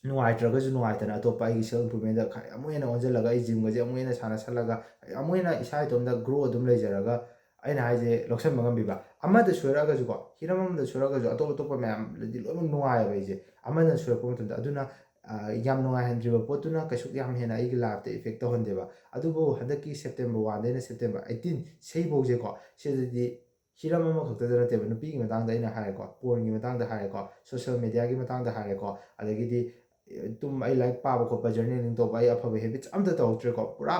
ꯅꯨꯡꯉꯥꯏꯇ꯭ꯔꯒꯁꯨ ꯅꯨꯡꯉꯥꯏꯇꯅ ꯑꯇꯣꯞꯄ ꯑꯩꯒꯤ ꯁꯦꯜꯐ ꯏꯝꯄ꯭ꯔꯨꯚꯃꯦꯟꯗ ꯈ-, ꯑꯃꯨꯛ ꯍꯦꯟꯅ ꯑꯣꯟꯁꯤꯜꯂꯒ, ꯑꯩ ꯖꯤꯝꯒꯁꯦ ꯑꯃꯨꯛ ꯍꯦꯟꯅ ꯁꯥꯟꯅꯁꯜꯂꯒ, ꯑꯃꯨꯛ ꯍꯦꯟꯅ ꯏꯁꯥ ꯏꯇꯣꯝꯇ ꯒ꯭ꯔꯣ ꯑꯗꯨꯝ ꯂꯩꯖꯔꯒ, ꯑꯩꯅ ꯍꯥꯏꯁꯦ ꯂꯧꯁꯟꯕ ꯉꯝꯕꯤꯕ꯫ ꯑꯃꯗ ꯁꯣꯏꯔꯛꯑꯒꯁꯨꯀꯣ, ꯍꯤꯔꯝ ꯑꯃꯗ ꯁꯣꯏꯔꯛꯑꯒꯁꯨ ꯑꯇꯣꯞ ꯑꯇꯣꯞꯄ ꯃꯌꯥꯝꯗꯗꯤ ꯂꯣꯏꯅꯃꯛ ꯅꯨꯡꯉꯥꯏꯌꯦꯕ ꯑꯩꯁꯦ, ꯑꯃꯅ ꯁꯣꯏꯔꯛꯄ ꯃꯇꯝꯗ꯫ ꯑꯗꯨꯅ, ꯑ, ꯌꯥꯝ ꯅꯨꯡꯉꯥꯏꯍꯟꯗ꯭ꯔꯤꯕ ꯄꯣꯠꯇꯨꯅ ꯀꯩꯁꯨ ꯌꯥꯝ ꯍꯦꯟꯅ ꯑꯩꯒꯤ ꯂꯥꯏꯐꯇ ꯏꯐꯦꯛ ꯇꯧꯍꯟꯗꯦꯕ꯫ ꯑꯗꯨꯕꯨ ꯍꯟꯗꯛꯀꯤ ꯁꯦꯞꯇꯦꯝꯕꯔ ꯋꯥꯟꯗꯩꯅ ꯁꯦꯞꯇꯦꯝꯕꯔ ꯑꯩꯠꯇꯤꯟ ꯁꯤꯐꯧꯁꯦꯀꯣ, ꯁꯤꯗꯗꯤ ꯍꯤꯔꯝ ꯑꯃꯈꯛꯇꯗ ꯅꯠꯇꯦꯕ, ꯅꯨꯄꯤꯒꯤ ꯃꯇꯥꯡꯗ ꯑꯩꯅ ꯍꯥꯏꯔꯦꯀꯣ, ꯄꯣꯔꯟꯒꯤ ꯃꯇꯥꯡꯗ ꯍꯥꯏꯔꯦꯀꯣ, ꯁꯣꯁꯤꯌꯦꯜ ꯃꯦꯗꯤꯌꯥꯒꯤ ꯃꯇꯥꯡꯗ ꯍꯥꯏꯔꯦꯀꯣ, ꯑꯗꯒꯤꯗꯤ, ꯑꯦ, ꯇꯨꯝ, ꯑꯩ ꯂꯥꯏꯔꯤꯛ ꯄꯥꯕ ꯈꯣꯠꯄ, ꯖꯔꯅꯦꯂꯤꯡ ꯇꯧꯕ, ꯑꯩ ꯑꯐꯕ ꯍꯦꯕꯤꯠꯁ ꯑꯝꯇ ꯇꯧꯔꯛꯇ꯭ꯔꯦꯀꯣ꯫ ꯄꯨꯔꯥ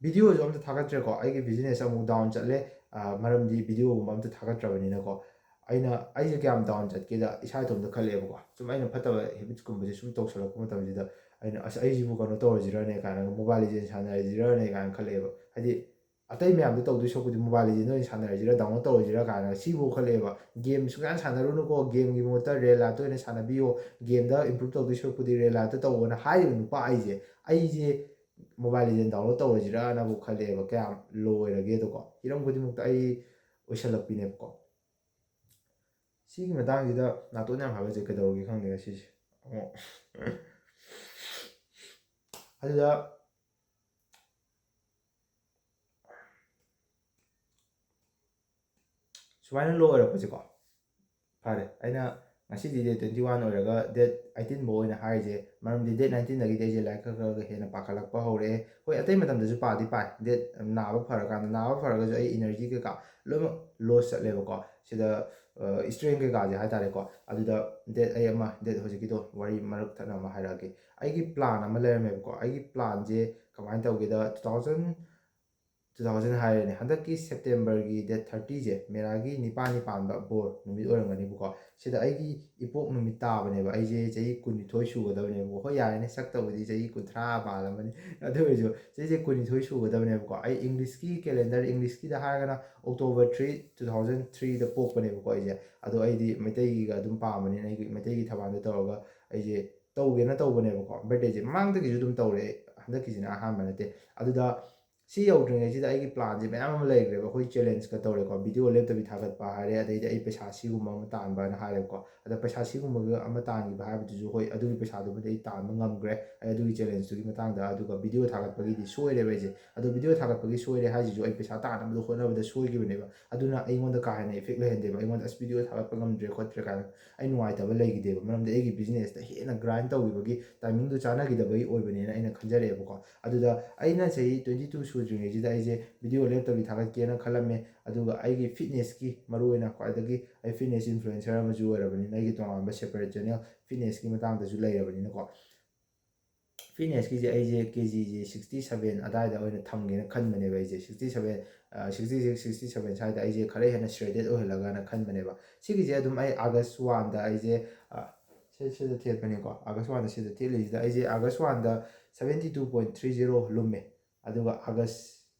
ꯚꯤꯗꯤꯑꯣꯁꯨ ꯑꯝꯇ ꯊꯥꯒꯠꯇ꯭ꯔꯦꯀꯣ꯫ ꯑꯩꯒꯤ ꯕꯤꯖꯤꯅꯦꯁ ꯑꯃꯨꯛ ꯗꯥꯎꯟ ꯆꯠꯂꯦ, ꯑ, ꯃꯔꯝꯗꯤ ꯚꯤꯗꯤꯑꯣꯒꯨꯝꯕ ꯑꯝꯇ ꯊꯥꯒꯠꯇ꯭ꯔꯕꯅꯤꯅꯀꯣ꯫ ꯑꯩꯅ, ꯑꯩꯁꯦ ꯀꯌꯥꯝ ꯗꯥꯎꯟ ꯆꯠꯀꯦꯗ ꯏꯁꯥ ꯏꯇꯣꯝꯇ ꯈꯜꯂꯛꯑꯦꯕꯀꯣ꯫ ꯁꯨꯝ ꯑꯩꯅ ꯐꯠꯇꯕ ꯍꯦꯕꯤꯠꯁꯀꯨꯝꯕꯁꯦ ꯁꯨꯝ ꯇꯧꯁꯜꯂꯛꯄ ꯃꯇꯝꯁꯤꯗ, ꯑꯩꯅ, "ꯑꯁ, ꯑꯩꯁꯤꯕꯨ ꯀꯩꯅꯣ ꯇꯧꯔꯁꯤꯔꯅꯦ?" ꯀꯥꯏꯅꯒ, "ꯃꯣꯕꯥꯏꯜ ꯂꯤꯖꯦꯟ ꯁꯥꯟꯅꯔꯁꯤꯔꯅꯦ?" ꯀꯥꯏꯅ ꯈꯜꯂꯛꯑꯦꯕ꯫ ꯍꯥꯏꯗꯤ, ꯑꯇꯩ ꯃꯌꯥꯝꯗꯣ ꯇꯧꯗꯣꯏ ꯁꯔꯨꯛꯄꯨꯗꯤ Mobile Legend ꯑꯣꯏꯅ ꯁꯥꯟꯅꯔꯁꯤꯔꯥ, download ꯇꯧꯔꯁꯤꯔꯥ ꯀꯥꯏꯅ ꯁꯤꯐꯥꯎ ꯈꯜꯂꯛꯑꯦꯕ꯫ Game ꯁꯨꯡꯁꯥꯟ ꯁꯥꯟꯅꯔꯨꯅꯨꯀꯣ, game ꯒꯤ ꯃꯍꯨꯠꯇ real life ꯇ ꯑꯣꯏꯅ ꯁꯥꯟꯅꯕꯤꯌꯣ, game ꯗ improve ꯇꯧꯗꯣꯏ ꯁꯔꯨꯛꯄꯨꯗꯤ real life ꯇ ꯇꯧꯑꯣꯅ ꯍꯥꯏꯔꯤꯕ ꯅꯨꯄꯥ ꯑꯩꯁꯦ, ꯑꯩꯁꯦ Mobile Legend download ꯇꯧꯔꯁꯤꯔꯥꯅꯕꯨ ꯈꯜꯂꯛꯑꯦꯕ, ꯀꯌꯥꯝ low ꯑꯣꯏꯔꯒꯦꯗꯣꯀꯣ꯫ ꯍꯤꯔꯝ ꯈꯨꯗꯤꯡꯃꯛꯇ ꯑꯩ ꯑꯣꯏꯁꯜꯂꯛꯄꯤꯅꯦꯕꯀꯣ꯫ ꯁꯤꯒꯤ ꯃꯇꯥꯡꯁꯤꯗ ꯅꯥꯇꯣꯟ ꯌꯥꯝ ꯍꯥꯒꯠꯆꯩ, ꯀꯩꯗꯧꯔꯒꯦ ꯈꯪꯗꯦ ꯉꯁꯤꯁꯦ꯫ ꯑꯃꯨꯛ ꯑꯗꯨꯗ ꯁꯨꯃꯥꯏꯅ low ꯑꯣꯏꯔꯛꯄꯁꯦꯀꯣ, ꯐꯔꯦ, ꯑꯩꯅ ꯉꯁꯤꯗꯤ date twenty one ꯑꯣꯏꯔꯒ date eighteen ꯐꯥꯎ ꯑꯣꯏꯅ ꯍꯥꯏꯔꯤꯁꯦ, ꯃꯔꯝꯗꯤ date nineteen ꯗꯒꯤꯗꯤ ꯑꯩꯁꯦ ꯂꯥꯏꯔꯤꯛ ꯈꯔ ꯈꯔ ꯍꯦꯟꯅ ꯄꯥꯈꯠꯂꯛꯄ ꯍꯧꯔꯛꯑꯦ꯫ ꯍꯣꯏ, ꯑꯇꯩ ꯃꯇꯝꯗꯁꯨ ꯄꯥꯗꯤ ꯄꯥꯏ, date ꯅꯥꯕ ꯐꯔꯀꯥꯟꯗ, ꯅꯥꯕ ꯐꯔꯒꯁꯨ ꯑꯩ energy ꯀꯩꯀꯥ ꯂꯣꯏꯅꯃꯛ loss ꯆꯠꯂꯦꯕꯀꯣ꯫ ꯁꯤꯗ strength ꯀꯩꯀꯥꯁꯦ ꯍꯥꯏꯇꯥꯔꯦꯀꯣ꯫ ꯑꯗꯨꯗ date ꯑꯩ ꯑꯃ, date ꯍꯧꯖꯤꯛꯀꯤꯗꯣ ꯋꯥꯔꯤ ꯃꯔꯛ ꯊꯠꯅ ꯑꯃ ꯍꯥꯏꯔꯛꯑꯒꯦ꯫ ꯑꯩꯒꯤ plan ꯑꯃ ꯂꯩꯔꯝꯃꯦꯕꯀꯣ꯫ ꯑꯩꯒꯤ plan ꯁꯦ ꯀꯃꯥꯏꯅ ꯇꯧꯒꯦꯗ, two thousand, two thousand ꯍꯥꯏꯔꯦꯅꯦ, ꯍꯟꯗꯛꯀꯤ September ꯒꯤ date thirty ꯁꯦ ꯃꯦꯔꯥꯒꯤ ꯅꯤꯄꯥꯟꯅꯤ ꯄꯥꯟꯕ ꯕꯣꯔ ꯅꯨꯃꯤꯠ ꯑꯣꯏꯔꯝꯒꯅꯤꯕꯀꯣ꯫ ꯁꯤꯗ ꯑꯩꯒꯤ ꯏꯄꯣꯛ ꯅꯨꯃꯤꯠ ꯇꯥꯕꯅꯦꯕ꯫ ꯑꯩꯁꯦ ꯆꯍꯤ ꯀꯨꯟꯅꯤꯊꯣꯏ ꯁꯨꯒꯗꯕꯅꯦꯕꯀꯣ꯫ ꯍꯣꯏ, ꯌꯥꯔꯦꯅꯦ, ꯁꯛꯇꯕꯨꯗꯤ ꯆꯍꯤ ꯀꯨꯟꯊ꯭ꯔꯥ ꯄꯥꯜꯂꯝꯃꯅꯤ, ꯑꯗꯨ ꯑꯣꯏꯔꯁꯨ ꯆꯍꯤꯁꯦ ꯀꯨꯟꯅꯤꯊꯣꯏ ꯁꯨꯒꯗꯕꯅꯦꯕꯀꯣ꯫ ꯑꯩ English ꯀꯤ calendar, English ꯀꯤꯗ ꯍꯥꯏꯔꯒꯅ October three, two thousand three ꯗ ꯄꯣꯛꯄꯅꯦꯕꯀꯣ ꯑꯩꯁꯦ꯫ ꯑꯗꯣ ꯑꯩꯗꯤ ꯃꯩꯇꯩꯒꯤꯒ ꯑꯗꯨꯝ ꯄꯥꯝꯕꯅꯤꯅ ꯑꯩꯒꯤ ꯃꯩꯇꯩꯒꯤ ꯊꯕꯥꯜꯗ ꯇꯧꯔꯒ ꯑꯩꯁꯦ ꯇꯧꯒꯦꯅ ꯇꯧꯕꯅꯦꯕꯀꯣ꯫ Birthday ꯁꯦ ꯃꯃꯥꯡꯗꯒꯤꯁꯨ ꯑꯗꯨꯝ ꯇꯧꯔꯦ, ꯍꯟꯗꯛꯀꯤꯁꯤꯅ ꯑꯍꯥꯟꯕ ꯅꯠꯇꯦ꯫ ꯑꯗꯨꯗ ꯁꯤ ꯌꯧꯗ꯭ꯔꯤꯉꯩꯁꯤꯗ ꯑꯩꯒꯤ plan ꯁꯦ ꯃꯌꯥꯝ ꯑꯃ ꯂꯩꯈ꯭ꯔꯦꯕ꯫ ꯑꯩꯈꯣꯏ challenge ꯀ ꯇꯧꯔꯦꯀꯣ, video ꯂꯦꯞꯇꯕꯤ ꯊꯥꯒꯠꯄ ꯍꯥꯏꯔꯦ, ꯑꯗꯩꯗꯤ ꯑꯩ ꯄꯩꯁꯥ ꯁꯤꯒꯨꯝꯕ ꯑꯃ ꯇꯥꯟꯕꯅ ꯍꯥꯏꯔꯦꯕꯀꯣ꯫ ꯑꯗ ꯄꯩꯁꯥ ꯁꯤꯒꯨꯝꯕꯒ ꯑꯃ ꯇꯥꯟꯈꯤꯕ ꯍꯥꯏꯕꯗꯨꯁꯨ, ꯍꯣꯏ, ꯑꯗꯨꯒꯤ ꯄꯩꯁꯥꯗꯨꯕꯨꯗꯤ ꯑꯩ ꯇꯥꯟꯕ ꯉꯝꯈ꯭ꯔꯦ, ꯑꯩ ꯑꯗꯨꯒꯤ challenge ꯇꯨꯒꯤ ꯃꯇꯥꯡꯗ꯫ ꯑꯗꯨꯒ video ꯊꯥꯒꯠꯄꯒꯤꯗꯤ ꯁꯣꯏꯔꯦꯕ ꯑꯩꯁꯦ꯫ ꯑꯗꯣ video ꯊꯥꯒꯠꯄꯒꯤ ꯁꯣꯏꯔꯦ ꯍꯥꯏꯁꯤꯁꯨ ꯑꯩ ꯄꯩꯁꯥ ꯇꯥꯟꯅꯕꯗ ꯍꯣꯠꯅꯕꯗ ꯁꯣꯏꯈꯤꯕꯅꯦꯕ꯫ ꯑꯗꯨꯅ ꯑꯩꯉꯣꯟꯗ ꯀꯥ ꯍꯦꯟꯅ effect ꯂꯩꯍꯟꯗꯦꯕ꯫ ꯑꯩꯉꯣꯟꯗ "ꯑꯁ, video ꯊꯥꯒꯠꯄ ꯉꯝꯗ꯭ꯔꯦ ꯈꯣꯠꯇ꯭ꯔꯦ" ꯀꯥꯏꯅ ꯑꯩ ꯅꯨꯡꯉꯥꯏꯇꯕ ꯂꯩꯈꯤꯗꯦꯕ꯫ ꯃꯔꯝꯗꯤ ꯑꯩꯒꯤ business ꯇ ꯍꯦꯟꯅ grind ꯇꯧꯈꯤꯕꯒꯤ timing ꯗꯨ ꯆꯥꯟꯅꯈꯤꯗꯕꯒꯤ ꯑꯣꯏꯕꯅꯦꯅ ꯑꯩꯅ ꯈꯟꯖꯔꯛꯑꯦꯕꯀꯣ꯫ ꯑꯗꯨꯗ ꯑꯩꯅ ꯆꯍꯤ twenty two ꯁꯨꯗ꯭ꯔꯤꯉꯩꯁꯤꯗ ꯑꯩꯁꯦ video ꯂꯦꯞꯇꯕꯤ ꯊꯥꯒꯠꯀꯦꯅ ꯈꯜꯂꯝꯃꯦ꯫ ꯑꯗꯨꯒ ꯑꯩꯒꯤ fitness ꯀꯤ, ꯃꯔꯨꯑꯣꯏꯅ ꯈ꯭ꯋꯥꯏꯗꯒꯤ ꯑꯩ fitness influencer ꯑꯃꯁꯨ ꯑꯣꯏꯔꯕꯅꯤꯅ, ꯑꯩꯒꯤ ꯇꯣꯉꯥꯟꯕ separate channel fitness ꯀꯤ ꯃꯇꯥꯡꯗꯁꯨ ꯂꯩꯔꯕꯅꯤꯅꯀꯣ꯫ Fitness ꯀꯤꯁꯦ ꯑꯩꯁꯦ K G ꯁꯦ sixty seven ꯑꯗꯥꯏꯗ ꯑꯣꯏꯅ ꯊꯝꯒꯦꯅ ꯈꯟꯕꯅꯦꯕ ꯑꯩꯁꯦ꯫ Sixty seven, sixty six, sixty seven ꯁ꯭ꯋꯥꯏꯗ ꯑꯩꯁꯦ ꯈꯔ ꯍꯦꯟꯅ shredded ꯑꯣꯏꯍꯜꯂꯒꯅ ꯈꯟꯕꯅꯦꯕ꯫ ꯁꯤꯒꯤꯁꯦ ꯑꯗꯨꯝ ꯑꯩ August one ꯗ ꯑꯩꯁꯦ, ꯑ, ꯁꯤ-, ꯁꯤꯗ ꯊꯦꯠꯄꯅꯤꯀꯣ꯫ August one ꯗ ꯁꯤꯗ ꯊꯦꯠꯂꯤꯁꯤꯗ ꯑꯩꯁꯦ August one ꯗ seventy two point three zero ꯂꯨꯝꯃꯦ꯫ ꯑꯗꯨꯒ August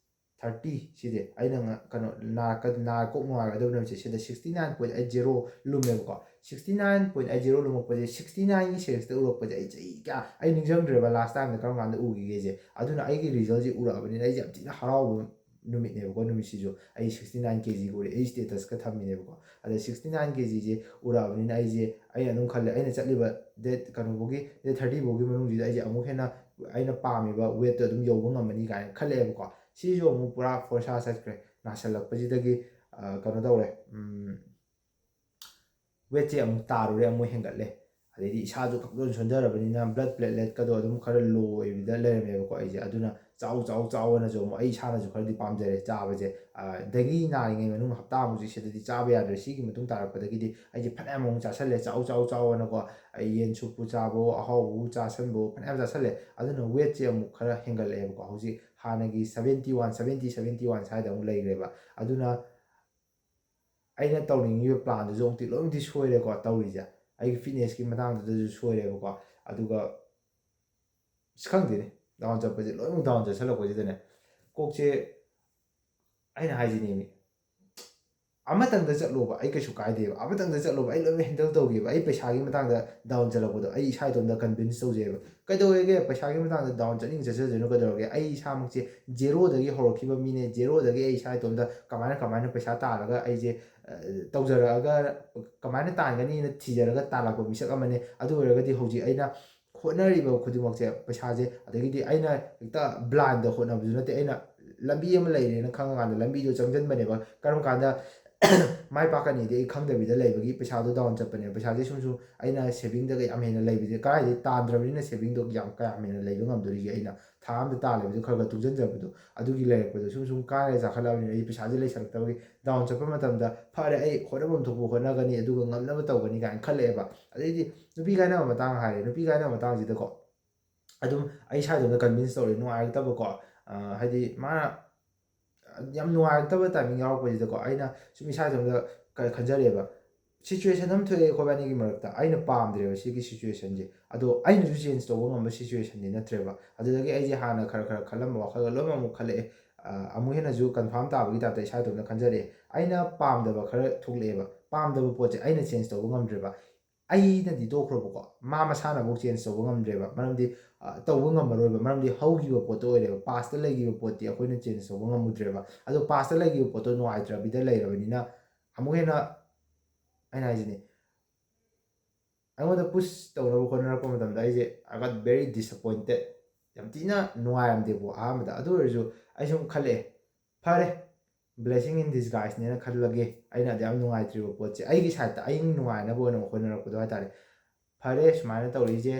ꯊꯥꯔꯇꯤ ꯁꯤꯗꯤ ꯑꯩꯅ ꯉ- ꯀꯩꯅꯣ ꯅꯥꯔꯛꯀ ꯅꯥꯔ ꯀꯣꯛ ꯅꯨꯡꯉꯥꯏꯔꯣꯏꯗꯕ ꯅꯨꯃꯤꯠꯁꯦ ꯁꯤꯗ sixty nine point eight zero ꯂꯨꯝꯃꯦꯕꯀꯣ꯫ Sixty nine point eight zero ꯂꯨꯝꯃꯛꯄꯁꯦ ꯁꯤꯛꯁꯇꯤ ꯅꯥꯏꯟꯒꯤ ꯁꯦꯔꯤꯁꯇ ꯎꯔꯛꯄꯁꯦ ꯑꯩ ꯆꯍꯤ ꯀꯌꯥ ꯑꯩ ꯅꯤꯡꯁꯤꯡꯗ꯭ꯔꯦꯕ ꯂꯥꯁ ꯇꯥꯏꯝꯗ ꯀꯔꯝ ꯀꯥꯟꯗ ꯎꯈꯤꯒꯦꯁꯦ꯫ ꯑꯗꯨꯅ ꯑꯩꯒꯤ ꯔꯤꯖꯜꯁꯦ ꯎꯔꯛꯑꯕꯅꯤꯅ ꯑꯩꯁꯦ ꯌꯥꯝ ꯊꯤꯅ ꯍꯔꯥꯎꯕ ꯅꯨꯃꯤꯠꯅꯦꯕꯀꯣ꯫ ꯅꯨꯃꯤꯠꯁꯤꯁꯨ ꯑꯩ ꯁꯤꯛꯁꯇꯤ ꯅꯥꯏꯟ ꯀꯦ ꯖꯤꯒ ꯎꯔꯦ, ꯑꯩ ꯁ꯭ꯇꯦꯇꯁꯀ ꯊꯝꯃꯤꯅꯦꯕꯀꯣ꯫ ꯑꯗ ꯁꯤꯛꯁꯇꯤ ꯅꯥꯏꯟ ꯀꯦ ꯖꯤꯁꯦ ꯎꯔꯛꯑꯕꯅꯤꯅ ꯑꯩꯁꯦ ꯑꯩꯅ ꯑꯗꯨꯝ ꯈꯜꯂꯦ ꯑꯩꯅ ꯆꯠꯂꯤꯕ ꯗꯦꯠ ꯀꯩꯅꯣꯐꯥꯎꯒꯤ ꯗꯦꯠ ꯊꯥꯔꯇꯤ ꯐꯥꯎꯒꯤ ꯃꯅꯨꯡꯁꯤꯗ ꯑꯩꯁꯦ ꯑꯃꯨꯛ ꯍꯦꯟꯅ ꯑꯩꯅ ꯄꯥꯝꯃꯤꯕ ꯋꯦꯠꯇꯣ ꯑꯗꯨꯝ ꯌꯧꯕ ꯉꯝꯃꯅꯤ ꯀꯥꯏꯅ ꯈꯜꯂꯛꯑꯦꯕꯀꯣ꯫ ꯁꯤꯁꯨ ꯑꯃꯨꯛ ꯄꯨꯔꯥ ꯐꯣꯔꯁꯥ ꯆꯠꯈ꯭ꯔꯦ꯫ ꯅꯥꯁꯜꯂꯛꯄꯁꯤꯗꯒꯤ ꯀꯩꯅꯣ ꯇꯧꯔꯦ, ꯋꯦꯠꯁꯦ ꯑꯃꯨꯛ ꯇꯥꯔꯨꯔꯦ, ꯑꯃꯨꯛ ꯍꯦꯟꯒꯠꯂꯦ꯫ ꯑꯗꯩꯗꯤ ꯏꯁꯥꯁꯨ ꯈꯪꯁꯣꯟ ꯁꯣꯟꯊꯔꯕꯅꯤꯅ ꯕ꯭ꯂꯠ ꯄ꯭ꯂꯦꯠꯂꯦꯠꯀꯗꯣ ꯑꯗꯨꯝ ꯈꯔ ꯂꯣ ꯑꯣꯏꯕꯗ ꯂꯩꯔꯝꯃꯦꯕꯀꯣ꯫ ꯑꯩꯁꯦ ꯑꯗꯨꯅ ꯆꯥꯎ ꯆꯥꯎ ꯆꯥꯎ ꯑꯅꯁꯨ ꯑꯃꯨꯛ ꯑꯩ ꯏꯁꯥꯅꯁꯨ ꯈꯔꯗꯤ ꯄꯥꯝꯖꯔꯦ ꯆꯥꯕꯁꯦ꯫ ꯑꯗꯒꯤ ꯅꯥꯔꯤꯉꯩ ꯃꯅꯨꯡ ꯍꯞꯇꯥꯃꯨꯛꯁꯦ ꯁꯤꯗꯗꯤ ꯆꯥꯕ ꯌꯥꯗ꯭ꯔꯦ꯫ ꯁꯤꯒꯤ ꯃꯇꯨꯡ ꯇꯥꯔꯛꯄꯗꯒꯤꯗꯤ ꯑꯩꯁꯦ ꯐꯅꯌꯥꯝ ꯑꯃꯨꯛ ꯆꯥꯁꯜꯂꯦ, ꯆꯥꯎ ꯆꯥꯎ ꯆꯥꯎ ꯑꯅꯀꯣ꯫ ꯑꯩ ꯌꯦꯟ ꯁꯨꯞꯄꯨ ꯆꯥꯕꯣ, ꯑꯍꯥꯎꯕꯕꯨ ꯆꯥꯁꯟꯕꯣ ꯐꯅꯌꯥꯝ ꯆꯥꯁꯜꯂꯦ꯫ ꯑꯗꯨꯅ ꯋꯦꯠꯁꯦ ꯑꯃꯨꯛ ꯈꯔ ꯍꯦꯟꯒꯠꯂꯛꯑꯦꯕꯀꯣ꯫ ꯍꯧꯖꯤꯛ ꯍꯥꯟꯅꯒꯤ seventy one, seventy, seventy one ꯁ꯭ꯋꯥꯏꯗ ꯑꯃꯨꯛ ꯂꯩꯈ꯭ꯔꯦꯕ꯫ ꯑꯗꯨꯅ ꯑꯩꯅ ꯇꯧꯅꯤꯡꯉꯤꯕ ꯄ꯭ꯂꯥꯟꯗꯨꯁꯨ ꯑꯃꯨꯛꯇꯤ ꯂꯣꯏꯅꯃꯛꯇꯤ ꯁꯣꯏꯔꯦꯀꯣ ꯇꯧꯔꯤꯁꯦ꯫ ꯑꯩꯒꯤ ꯐꯤꯠꯅꯦꯁꯀꯤ ꯃꯇꯥꯡꯗꯨꯗꯁꯨ ꯁꯣꯏꯔꯦꯕꯀꯣ꯫ ꯑꯗꯨꯒ ꯑꯁ ꯈꯪꯗꯦꯅꯦ, ꯗꯥꯎꯟ ꯆꯠꯄꯁꯦ ꯂꯣꯏꯅꯃꯛ ꯗꯥꯎꯟ ꯆꯠꯁꯜꯂꯛꯄꯁꯤꯗꯅꯦ ꯀꯣꯛꯁꯦ ꯑꯩꯅ ꯍꯥꯏꯁꯤꯅꯦꯃꯤ, ꯑꯃꯇꯪꯗ ꯆꯠꯂꯣꯕ ꯑꯩ ꯀꯩꯁꯨ ꯀꯥꯏꯗꯦꯕ꯫ ꯑꯃꯇꯪꯗ ꯆꯠꯂꯣꯕ, ꯑꯩ ꯂꯣꯏꯅꯃꯛ ꯍꯦꯟꯗꯜ ꯇꯧꯒꯦꯕ꯫ ꯑꯩ ꯄꯩꯁꯥꯒꯤ ꯃꯇꯥꯡꯗ ꯗꯥꯎꯟ ꯆꯠꯂꯛꯄꯗꯣ ꯑꯩ ꯏꯁꯥ ꯏꯇꯣꯝꯇ ꯀꯟꯚꯤꯟꯁ ꯇꯧꯖꯩꯑꯕ꯫ ꯀꯩꯗꯧꯋꯦꯒꯦ ꯄꯩꯁꯥꯒꯤ ꯃꯇꯥꯡꯗ ꯗꯥꯎꯟ ꯆꯠꯅꯤꯡ ꯆꯠꯆꯗꯣꯏꯅꯣ? ꯀꯩꯗꯧꯔꯒꯦ? ꯑꯩ ꯏꯁꯥꯃꯛꯁꯦ ꯖꯦꯔꯣꯗꯒꯤ ꯍꯧꯔꯛꯈꯤꯕ ꯃꯤꯅꯦ꯫ ꯖꯦꯔꯣꯗꯒꯤ ꯑꯩ ꯏꯁꯥ ꯏꯇꯣꯝꯇ ꯀꯃꯥꯏꯅ ꯀꯃꯥꯏꯅ ꯄꯩꯁꯥ ꯇꯥꯜꯂꯒ ꯑꯩꯁꯦ ꯇꯧꯖꯔꯛꯑꯒ ꯀꯃꯥꯏꯅ ꯇꯥꯟꯒꯅꯤꯅ ꯊꯤꯖꯔꯒ ꯇꯥꯜꯂꯛꯄ ꯃꯤꯁꯛ ꯑꯃꯅꯦ꯫ ꯑꯗꯨ ꯑꯣꯏꯔꯒꯗꯤ ꯍꯧꯖꯤꯛ ꯑꯩꯅ ꯍꯣꯠꯅꯔꯤꯕ ꯈꯨꯗꯤꯡꯃꯛꯁꯦ ꯄꯩꯁꯥꯁꯦ, ꯑꯗꯒꯤꯗꯤ ꯑꯩꯅ ꯍꯦꯛꯇ ꯕ꯭ꯂꯥꯏꯟꯗ ꯍꯣꯠꯅꯕꯁꯨ ꯅꯠꯇꯦ꯫ ꯑꯩꯅ ꯂꯝꯕꯤ ꯑꯃ ꯂꯩꯔꯦꯅ ꯈꯪꯉꯀꯥꯟꯗ ꯂꯝꯕꯤꯗꯣ ꯆꯪꯁꯤꯟꯕꯅꯦꯕ꯫ ꯀꯔꯝ ꯀꯥꯟꯗ ꯃꯥꯏ ꯄꯥꯛꯀꯅꯤꯗꯤ ꯑꯩ ꯈꯪꯗꯕꯤꯗ ꯂꯩꯕꯒꯤ ꯄꯩꯁꯥꯗꯣ ꯗꯥꯎꯟ ꯆꯠꯄꯅꯦꯕ꯫ ꯄꯩꯁꯥꯁꯦ ꯁꯨꯝ ꯁꯨꯝ ꯑꯩꯅ ꯁꯦꯚꯤꯡꯗꯒ ꯌꯥꯝ ꯍꯦꯟꯅ ꯂꯩꯕꯁꯦ ꯀꯗꯥꯏꯗꯒꯤ ꯇꯥꯟꯗ꯭ꯔꯕꯅꯤꯅ ꯁꯦꯚꯤꯡꯗꯣ ꯌꯥꯝ ꯀꯌꯥꯝ ꯍꯦꯟꯅ ꯂꯩꯕ ꯉꯝꯗꯣꯔꯤꯒꯦ? ꯑꯩꯅ ꯊꯥ ꯑꯝꯗ ꯇꯥꯜꯂꯤꯕꯗꯣ ꯈꯔ ꯈꯔ ꯇꯨꯡꯁꯤꯟꯖꯕꯗꯣ ꯑꯗꯨꯒꯤ ꯂꯩꯔꯛꯄꯗꯣ ꯁꯨꯝ ꯁꯨꯝ ꯀꯥꯏꯔꯒ ꯆꯥꯈꯠꯂꯛꯑꯕꯅꯤꯅ ꯑꯩ ꯄꯩꯁꯥꯁꯦ ꯂꯩꯁꯜꯂꯛꯇꯕꯒꯤ ꯗꯥꯎꯟ ꯆꯠꯄ ꯃꯇꯝꯗ ꯐꯔꯦ ꯑꯩ ꯍꯣꯠꯅꯐꯝ ꯊꯣꯛꯄ ꯍꯣꯠꯅꯒꯅꯤ ꯑꯗꯨꯒ ꯉꯝꯅꯕ ꯇꯧꯒꯅꯤ ꯀꯥꯏꯅ ꯈꯜꯂꯛꯑꯦꯕ꯫ ꯑꯗꯩꯗꯤ ꯅꯨꯄꯤ ꯀꯥꯏꯅꯕ ꯃꯇꯥꯡ ꯍꯥꯏꯔꯦ꯫ ꯅꯨꯄꯤ ꯀꯥꯏꯅꯕ ꯃꯇꯥꯡꯁꯤꯗꯀꯣ ꯑꯗꯨꯝ ꯑꯩ ꯏꯁꯥ ꯏꯇꯣꯝꯇ ꯀꯟꯚꯤꯟꯁ ꯇꯧꯔꯦ ꯅꯨꯡꯉꯥꯏꯔꯛꯇꯕꯀꯣ꯫ ꯍꯥꯏꯗꯤ ꯃꯥꯅ ꯌꯥꯝ ꯅꯨꯡꯉꯥꯏꯔꯛꯇꯕ ꯇꯥꯏꯃꯤꯡ ꯌꯥꯎꯔꯛꯄꯁꯤꯗꯀꯣ ꯑꯩꯅ ꯁꯨꯝ ꯏꯁꯥ ꯏꯇꯣꯝꯇ ꯈꯟꯖꯔꯦꯕ꯫ ꯁꯤꯆꯨꯋꯦꯁꯟ ꯑꯃ ꯊꯣꯛꯑꯦ ꯑꯩꯈꯣꯏꯕꯥꯅꯤꯒꯤ ꯃꯔꯛꯇ꯫ ꯑꯩꯅ ꯄꯥꯝꯗ꯭ꯔꯦꯕ ꯁꯤꯒꯤ ꯁꯤꯆꯨꯋꯦꯁꯟꯁꯦ꯫ ꯑꯗꯣ ꯑꯩꯅꯁꯨ ꯆꯦꯟꯖ ꯇꯧꯕ ꯉꯝꯕ ꯁꯤꯆꯨꯋꯦꯁꯟꯗꯤ ꯅꯠꯇ꯭ꯔꯦꯕ꯫ ꯑꯗꯨꯗꯒꯤ ꯑꯩꯁꯦ ꯍꯥꯟꯅ ꯈꯔ ꯈꯔ ꯈꯜꯂꯝꯕ ꯋꯥꯈꯜꯒ ꯂꯣꯏꯅꯃꯛ ꯑꯃꯨꯛ ꯈꯜꯂꯛꯑꯦ꯫ ꯑꯃꯨꯛ ꯍꯦꯟꯅꯁꯨ ꯀꯟꯐꯥꯔꯝ ꯇꯥꯕꯒꯤ ꯇꯥꯏꯞꯇ ꯏꯁꯥ ꯏꯇꯣꯝꯇ ꯈꯟꯖꯔꯛꯑꯦ꯫ ꯑꯩꯅ ꯄꯥꯝꯗꯕ ꯈꯔ ꯊꯣꯛꯂꯛꯑꯦꯕ꯫ ꯄꯥꯝꯗꯕ ꯄꯣꯠꯁꯦ ꯑꯩꯅ ꯆꯦꯟꯖ ꯇꯧꯕ ꯉꯝꯗ꯭ꯔꯦꯕ꯫ ꯑꯩꯅꯗꯤ ꯇꯣꯛꯈ꯭ꯔꯣꯕꯀꯣ, ꯃꯥ ꯃꯁꯥꯅꯐꯧ ꯆꯦꯟꯖ ꯇꯧꯕ ꯉꯝꯗ꯭ꯔꯦꯕ꯫ ꯃꯔꯝꯗꯤ ꯇꯧꯕ ꯉꯝꯃꯔꯣꯏꯕ꯫ ꯃꯔꯝꯗꯤ ꯍꯧꯈꯤꯕ ꯄꯣꯠꯇꯣ ꯑꯣꯏꯔꯦꯕ꯫ ꯄꯥꯁꯇ ꯂꯩꯈꯤꯕ ꯄꯣꯠꯇꯤ ꯑꯩꯈꯣꯏꯅ ꯆꯦꯟꯖ ꯇꯧꯕ ꯉꯝꯃꯨꯗ꯭ꯔꯦꯕ꯫ ꯑꯗꯣ ꯄꯥꯁꯇ ꯂꯩꯈꯤꯕ ꯄꯣꯠꯇꯣ ꯅꯨꯡꯉꯥꯏꯇ꯭ꯔꯕꯤꯗ ꯂꯩꯔꯕꯅꯤꯅ ꯑꯃꯨꯛ ꯍꯦꯟꯅ, ꯑꯩꯅ ꯍꯥꯏꯁꯤꯅꯤ, ꯑꯩꯉꯣꯟꯗ ꯄꯨꯁ ꯇꯧꯅꯕ ꯍꯣꯠꯅꯔꯛꯄ ꯃꯇꯝꯗ ꯑꯩꯁꯦ I got very disappointed꯫ ꯌꯥꯝ ꯊꯤꯅ ꯅꯨꯡꯉꯥꯏꯔꯝꯗꯦꯕꯣ ꯑꯍꯥꯟꯕꯗ꯫ ꯑꯗꯨ ꯑꯣꯏꯔꯁꯨ ꯑꯩ ꯁꯨꯝ ꯈꯜꯂꯛꯑꯦ, ꯐꯔꯦ, blessing in disguiseꯅꯦꯅ ꯈꯜꯂꯒꯦ꯫ ꯑꯩꯅ ꯑꯗꯨ ꯌꯥꯝ ꯅꯨꯡꯉꯥꯏꯇ꯭ꯔꯤꯕ ꯄꯣꯠꯁꯦ ꯑꯩꯒꯤ ꯁꯥꯏꯠꯇ ꯑꯩ ꯅꯨꯡꯉꯥꯏꯅꯕ ꯑꯣꯏꯅ ꯍꯣꯠꯅꯔꯛꯄꯗꯣ ꯍꯥꯏꯇꯥꯔꯦ꯫ ꯐꯔꯦ, ꯁꯨꯃꯥꯏꯅ ꯇꯧꯔꯛꯏꯁꯦ,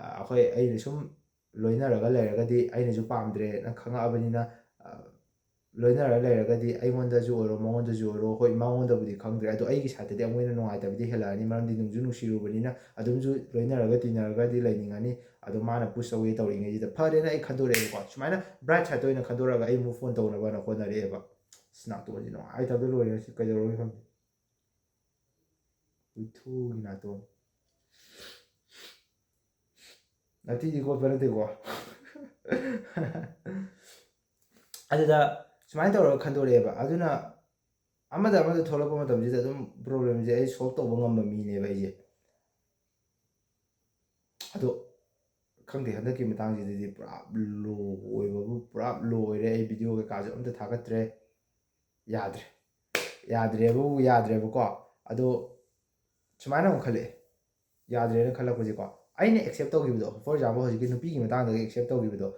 ꯑꯩꯈꯣꯏ, ꯑꯩꯅ ꯁꯨꯝ ꯂꯣꯏꯅꯔꯒ ꯂꯩꯔꯒꯗꯤ ꯑꯩꯅꯁꯨ ꯄꯥꯝꯗ꯭ꯔꯦꯅ ꯈꯪꯉꯛꯑꯕꯅꯤꯅ, ꯂꯣꯏꯅꯔ ꯂꯩꯔꯒꯗꯤ ꯑꯩꯉꯣꯟꯗꯁꯨ ꯑꯣꯏꯔꯣ, ꯃꯉꯣꯟꯗꯁꯨ ꯑꯣꯏꯔꯣ, ꯍꯣꯏ, ꯃꯉꯣꯟꯗꯕꯨꯗꯤ ꯈꯪꯗ꯭ꯔꯦ, ꯑꯗꯣ ꯑꯩꯒꯤ ꯁꯥꯏꯠꯇꯗꯤ ꯑꯃꯨꯛ ꯍꯦꯟꯅ ꯅꯨꯡꯉꯥꯏꯇꯕꯗꯤ ꯍꯦꯜꯂꯛꯑꯅꯤ꯫ ꯃꯔꯝꯗꯤ ꯅꯨꯡꯁꯨ ꯅꯨꯡꯁꯤꯔꯨꯕꯅꯤꯅ, ꯑꯗꯨꯝꯁꯨ ꯂꯣꯏꯅꯔꯒ ꯇꯤꯟꯅꯔꯒꯗꯤ ꯂꯩꯅꯤꯡꯉꯅꯤ꯫ ꯑꯗꯣ ꯃꯥꯅ ꯄꯨꯁ ꯇꯧꯒꯦ ꯇꯧꯔꯤꯉꯩꯁꯤꯗ ꯐꯔꯦꯅ ꯑꯩ ꯈꯟꯗꯣꯔꯛꯑꯦꯕꯀꯣ꯫ ꯁꯨꯃꯥꯏꯅ ꯕ꯭ꯔꯥꯏꯠ ꯁꯥꯏꯠꯇ ꯑꯣꯏꯅ ꯈꯟꯗꯣꯔꯛꯑꯒ ꯑꯩ move on ꯇꯧꯅꯕꯅ ꯍꯣꯠꯅꯔꯛꯑꯦꯕ꯫ ꯑꯁ, ꯅꯥꯇꯣꯟꯁꯤ ꯅꯨꯡꯉꯥꯏꯇꯕꯗ ꯂꯣꯏꯔꯦ ꯉꯁꯤ, ꯀꯩꯗꯧꯔꯒꯦ ꯈꯪꯗꯦ꯫ ꯎꯏꯊꯨꯒꯤ ꯅꯥꯇꯣꯟ꯫ ꯅꯠꯇꯤꯗꯤ ꯈꯣꯠꯄ ꯅꯠꯇꯦꯀꯣ꯫ ꯑꯗꯨꯗ ꯁꯨꯃꯥꯏꯅ ꯇꯧꯔꯒ ꯈꯟꯗꯣꯔꯛꯑꯦꯕ꯫ ꯑꯗꯨꯅ ꯑꯃꯗ ꯑꯃꯗ ꯊꯣꯛꯂꯛꯄ ꯃꯇꯝꯁꯤꯗ ꯑꯗꯨꯝ problemꯁꯦ ꯑꯩ solve ꯇꯧꯕ ꯉꯝꯕ ꯃꯤꯅꯦꯕ ꯑꯩꯁꯦ꯫ ꯑꯗꯣ ꯈꯪꯗꯦ, ꯍꯟꯗꯛꯀꯤ ꯃꯇꯥꯡꯁꯤꯗꯗꯤ ꯄꯨꯔꯥ low ꯑꯣꯏꯕꯕꯨ ꯄꯨꯔꯥ low ꯑꯣꯏꯔꯦ꯫ ꯑꯩ video ꯀꯩꯀꯥꯁꯨ ꯑꯝꯇ ꯊꯥꯒꯠꯇ꯭ꯔꯦ꯫ ꯌꯥꯗ꯭ꯔꯦ꯫ ꯌꯥꯗ꯭ꯔꯦꯕꯨ ꯌꯥꯗ꯭ꯔꯦꯕꯀꯣ꯫ ꯑꯗꯣ ꯁꯨꯃꯥꯏꯅ ꯑꯃꯨꯛ ꯈꯜꯂꯛꯑꯦ, ꯌꯥꯗ꯭ꯔꯦꯅ ꯈꯜꯂꯛꯄꯁꯦꯀꯣ, ꯑꯩꯅ accept ꯇꯧꯈꯤꯕꯗꯣ, for example, ꯍꯧꯖꯤꯛꯀꯤ ꯅꯨꯄꯤꯒꯤ ꯃꯇꯥꯡꯗꯒꯤ accept ꯇꯧꯈꯤꯕꯗꯣ,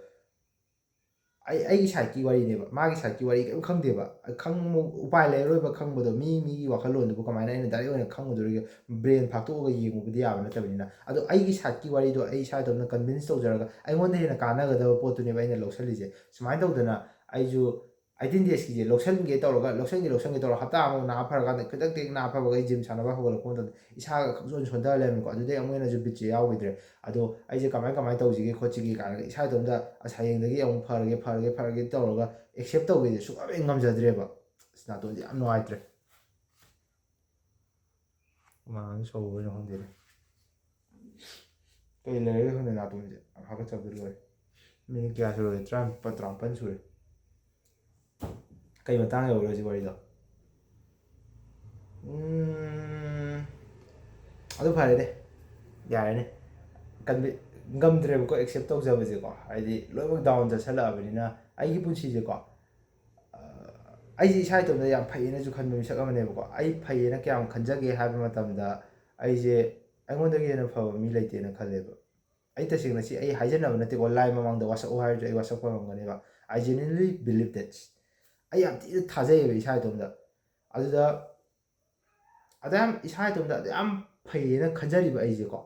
ꯑꯩ, ꯑꯩꯒꯤ sideꯀꯤ ꯋꯥꯔꯤꯅꯦꯕ, ꯃꯥꯒꯤ sideꯀꯤ ꯋꯥꯔꯤ ꯀꯔꯤꯝ ꯈꯪꯗꯦꯕ꯫ ꯈꯪ-, ꯎꯄꯥꯏ ꯂꯩꯔꯔꯣꯏꯕ ꯈꯪꯕꯗꯣ꯫ ꯃꯤ, ꯃꯤꯒꯤ ꯋꯥꯈꯜꯂꯣꯟꯗꯨꯕꯨ ꯀꯃꯥꯏꯅ ꯑꯩꯅ direct ꯑꯣꯏꯅ ꯈꯪꯉꯨꯗꯣꯔꯤꯒꯦ? Brain ꯐꯥꯛꯇꯣꯛꯑꯒ ꯌꯦꯡꯉꯨꯕꯗꯤ ꯌꯥꯕ ꯅꯠꯇꯕꯅꯤꯅ꯫ ꯑꯗꯣ ꯑꯩꯒꯤ sideꯀꯤ ꯋꯥꯔꯤꯗꯣ ꯑꯩ ꯏꯁꯥ ꯏꯇꯣꯝꯇ convince ꯇꯧꯖꯔꯒ ꯑꯩꯉꯣꯟꯗ ꯍꯦꯟꯅ ꯀꯥꯟꯅꯒꯗꯕ ꯄꯣꯠꯇꯨꯅꯦꯕ ꯑꯩꯅ ꯂꯧꯁꯜꯂꯤꯁꯦ꯫ ꯁꯨꯃꯥꯏꯅ ꯇꯧꯗꯅ ꯑꯩꯁꯨ eighteen daysꯀꯤꯁꯦ ꯂꯧꯁꯟꯒꯦ ꯇꯧꯔꯒ, ꯂꯧꯁꯟꯒꯦ, ꯂꯧꯁꯟꯒꯦ ꯇꯧꯔꯒ ꯍꯞꯇꯥ ꯑꯃ ꯅꯥ ꯐꯔꯀꯥꯟꯗ, ꯈꯨꯗꯛꯇ ꯍꯦꯛ ꯅꯥ ꯐꯕꯒ ꯑꯩ gym ꯁꯥꯟꯅꯕ ꯍꯧꯒꯠꯂꯛꯄ ꯃꯇꯝꯗ ꯏꯁꯥꯒ ꯈꯪꯁꯣꯟ ꯁꯣꯟꯊ ꯂꯩꯔꯝꯃꯤꯀꯣ꯫ ꯑꯗꯨꯗꯩ ꯑꯃꯨꯛ ꯍꯦꯟꯅꯁꯨ ꯕꯤꯠꯁꯦ ꯌꯥꯎꯈꯤꯗ꯭ꯔꯦ꯫ ꯑꯗꯣ ꯑꯩꯁꯦ ꯀꯃꯥꯏ, ꯀꯃꯥꯏꯅ ꯇꯧꯁꯤꯒꯦ ꯈꯣꯠꯁꯤꯒꯦ ꯀꯥꯏꯅ ꯏꯁꯥ ꯏꯇꯣꯝꯇ, "ꯑꯁ, ꯍꯌꯦꯡꯗꯒꯤ ꯑꯃꯨꯛ ꯐꯔꯒꯦ, ꯐꯔꯒꯦ, ꯐꯔꯒꯦ" ꯇꯧꯔꯒ accept ꯇꯧꯒꯦꯁꯦ ꯁꯨꯡꯉꯝ ꯍꯦꯛ ꯉꯝꯖꯗ꯭ꯔꯦꯕ꯫ ꯑꯁ, ꯅꯥꯇꯣꯟꯁꯦ ꯌꯥꯝ ꯅꯨꯡꯉꯥꯏꯇ꯭ꯔꯦ꯫ ꯍꯨꯃꯥꯡꯁꯦ ꯁꯧꯕ꯭ꯔꯥ ꯈꯪꯗꯦꯅꯦ꯫ ꯀꯩ ꯂꯩꯔꯒꯦ ꯈꯪꯗꯦ, ꯅꯥꯇꯣꯟꯁꯦ ꯌꯥꯝ ꯍꯥꯀꯠꯆꯕꯗ ꯂꯣꯏꯔꯦ꯫ ꯃꯤꯅꯤꯠ ꯀꯌꯥ ꯁꯨꯔꯒꯦ? ꯇꯔꯥꯅꯤꯄꯥꯜ, ꯇꯔꯥꯃꯥꯄꯜ ꯁꯨꯔꯦ꯫ ꯀꯩ ꯃꯇꯥꯡ ꯌꯧꯔꯦ ꯍꯧꯖꯤꯛ ꯋꯥꯔꯤꯗꯣ? ꯎꯝ, ꯑꯗꯨ ꯐꯔꯦꯅꯦ, ꯌꯥꯔꯦꯅꯦ꯫ ꯀꯟꯚꯤ-, ꯉꯝꯗ꯭ꯔꯦꯕꯀꯣ ꯑꯦꯛꯁꯦꯞ ꯇꯧꯖꯕꯁꯦꯀꯣ, ꯍꯥꯏꯗꯤ ꯂꯣꯏꯅꯃꯛ ꯗꯥꯎꯟ ꯆꯠꯁꯜꯂꯛꯑꯕꯅꯤꯅ ꯑꯩꯒꯤ ꯄꯨꯟꯁꯤꯁꯦꯀꯣ꯫ ꯑꯩꯁꯦ ꯏꯁꯥ ꯏꯇꯣꯝꯇ ꯌꯥꯝ ꯐꯩꯌꯦꯅꯁꯨ ꯈꯟꯕ ꯃꯤꯁꯛ ꯑꯃꯅꯦꯕꯀꯣ꯫ ꯑꯩ ꯐꯩꯌꯦꯅ ꯀꯌꯥꯝ ꯈꯟꯖꯒꯦ ꯍꯥꯏꯕ ꯃꯇꯝꯗ, ꯑꯩꯁꯦ ꯑꯩꯉꯣꯟꯗꯒꯤ ꯍꯦꯟꯅ ꯐꯕ ꯃꯤ ꯂꯩꯇꯦꯅ ꯈꯜꯂꯦꯕ꯫ ꯑꯩ ꯇꯁꯦꯡꯅ ꯁꯤ ꯑꯩ ꯍꯥꯏꯖꯟꯅꯕ ꯅꯠꯇꯦꯀꯣ, ꯂꯥꯏ ꯃꯃꯥꯡꯗ ꯋꯥꯁꯛꯎ ꯍꯥꯏꯔꯁꯨ ꯑꯩ ꯋꯥꯁꯛꯄ ꯉꯝꯒꯅꯦꯕ꯫ I genuinely believe that꯫ ꯑꯩ ꯌꯥꯝ ꯊꯤꯅ ꯊꯥꯖꯩꯌꯦꯕ ꯏꯁꯥ ꯏꯇꯣꯝꯇ꯫ ꯑꯗꯨꯗ ꯑꯗ ꯌꯥꯝ ꯏꯁꯥ ꯏꯇꯣꯝꯇ ꯑꯗ ꯌꯥꯝ ꯐꯩꯌꯦꯅ ꯈꯟꯖꯔꯤꯕ ꯑꯩꯁꯦꯀꯣ,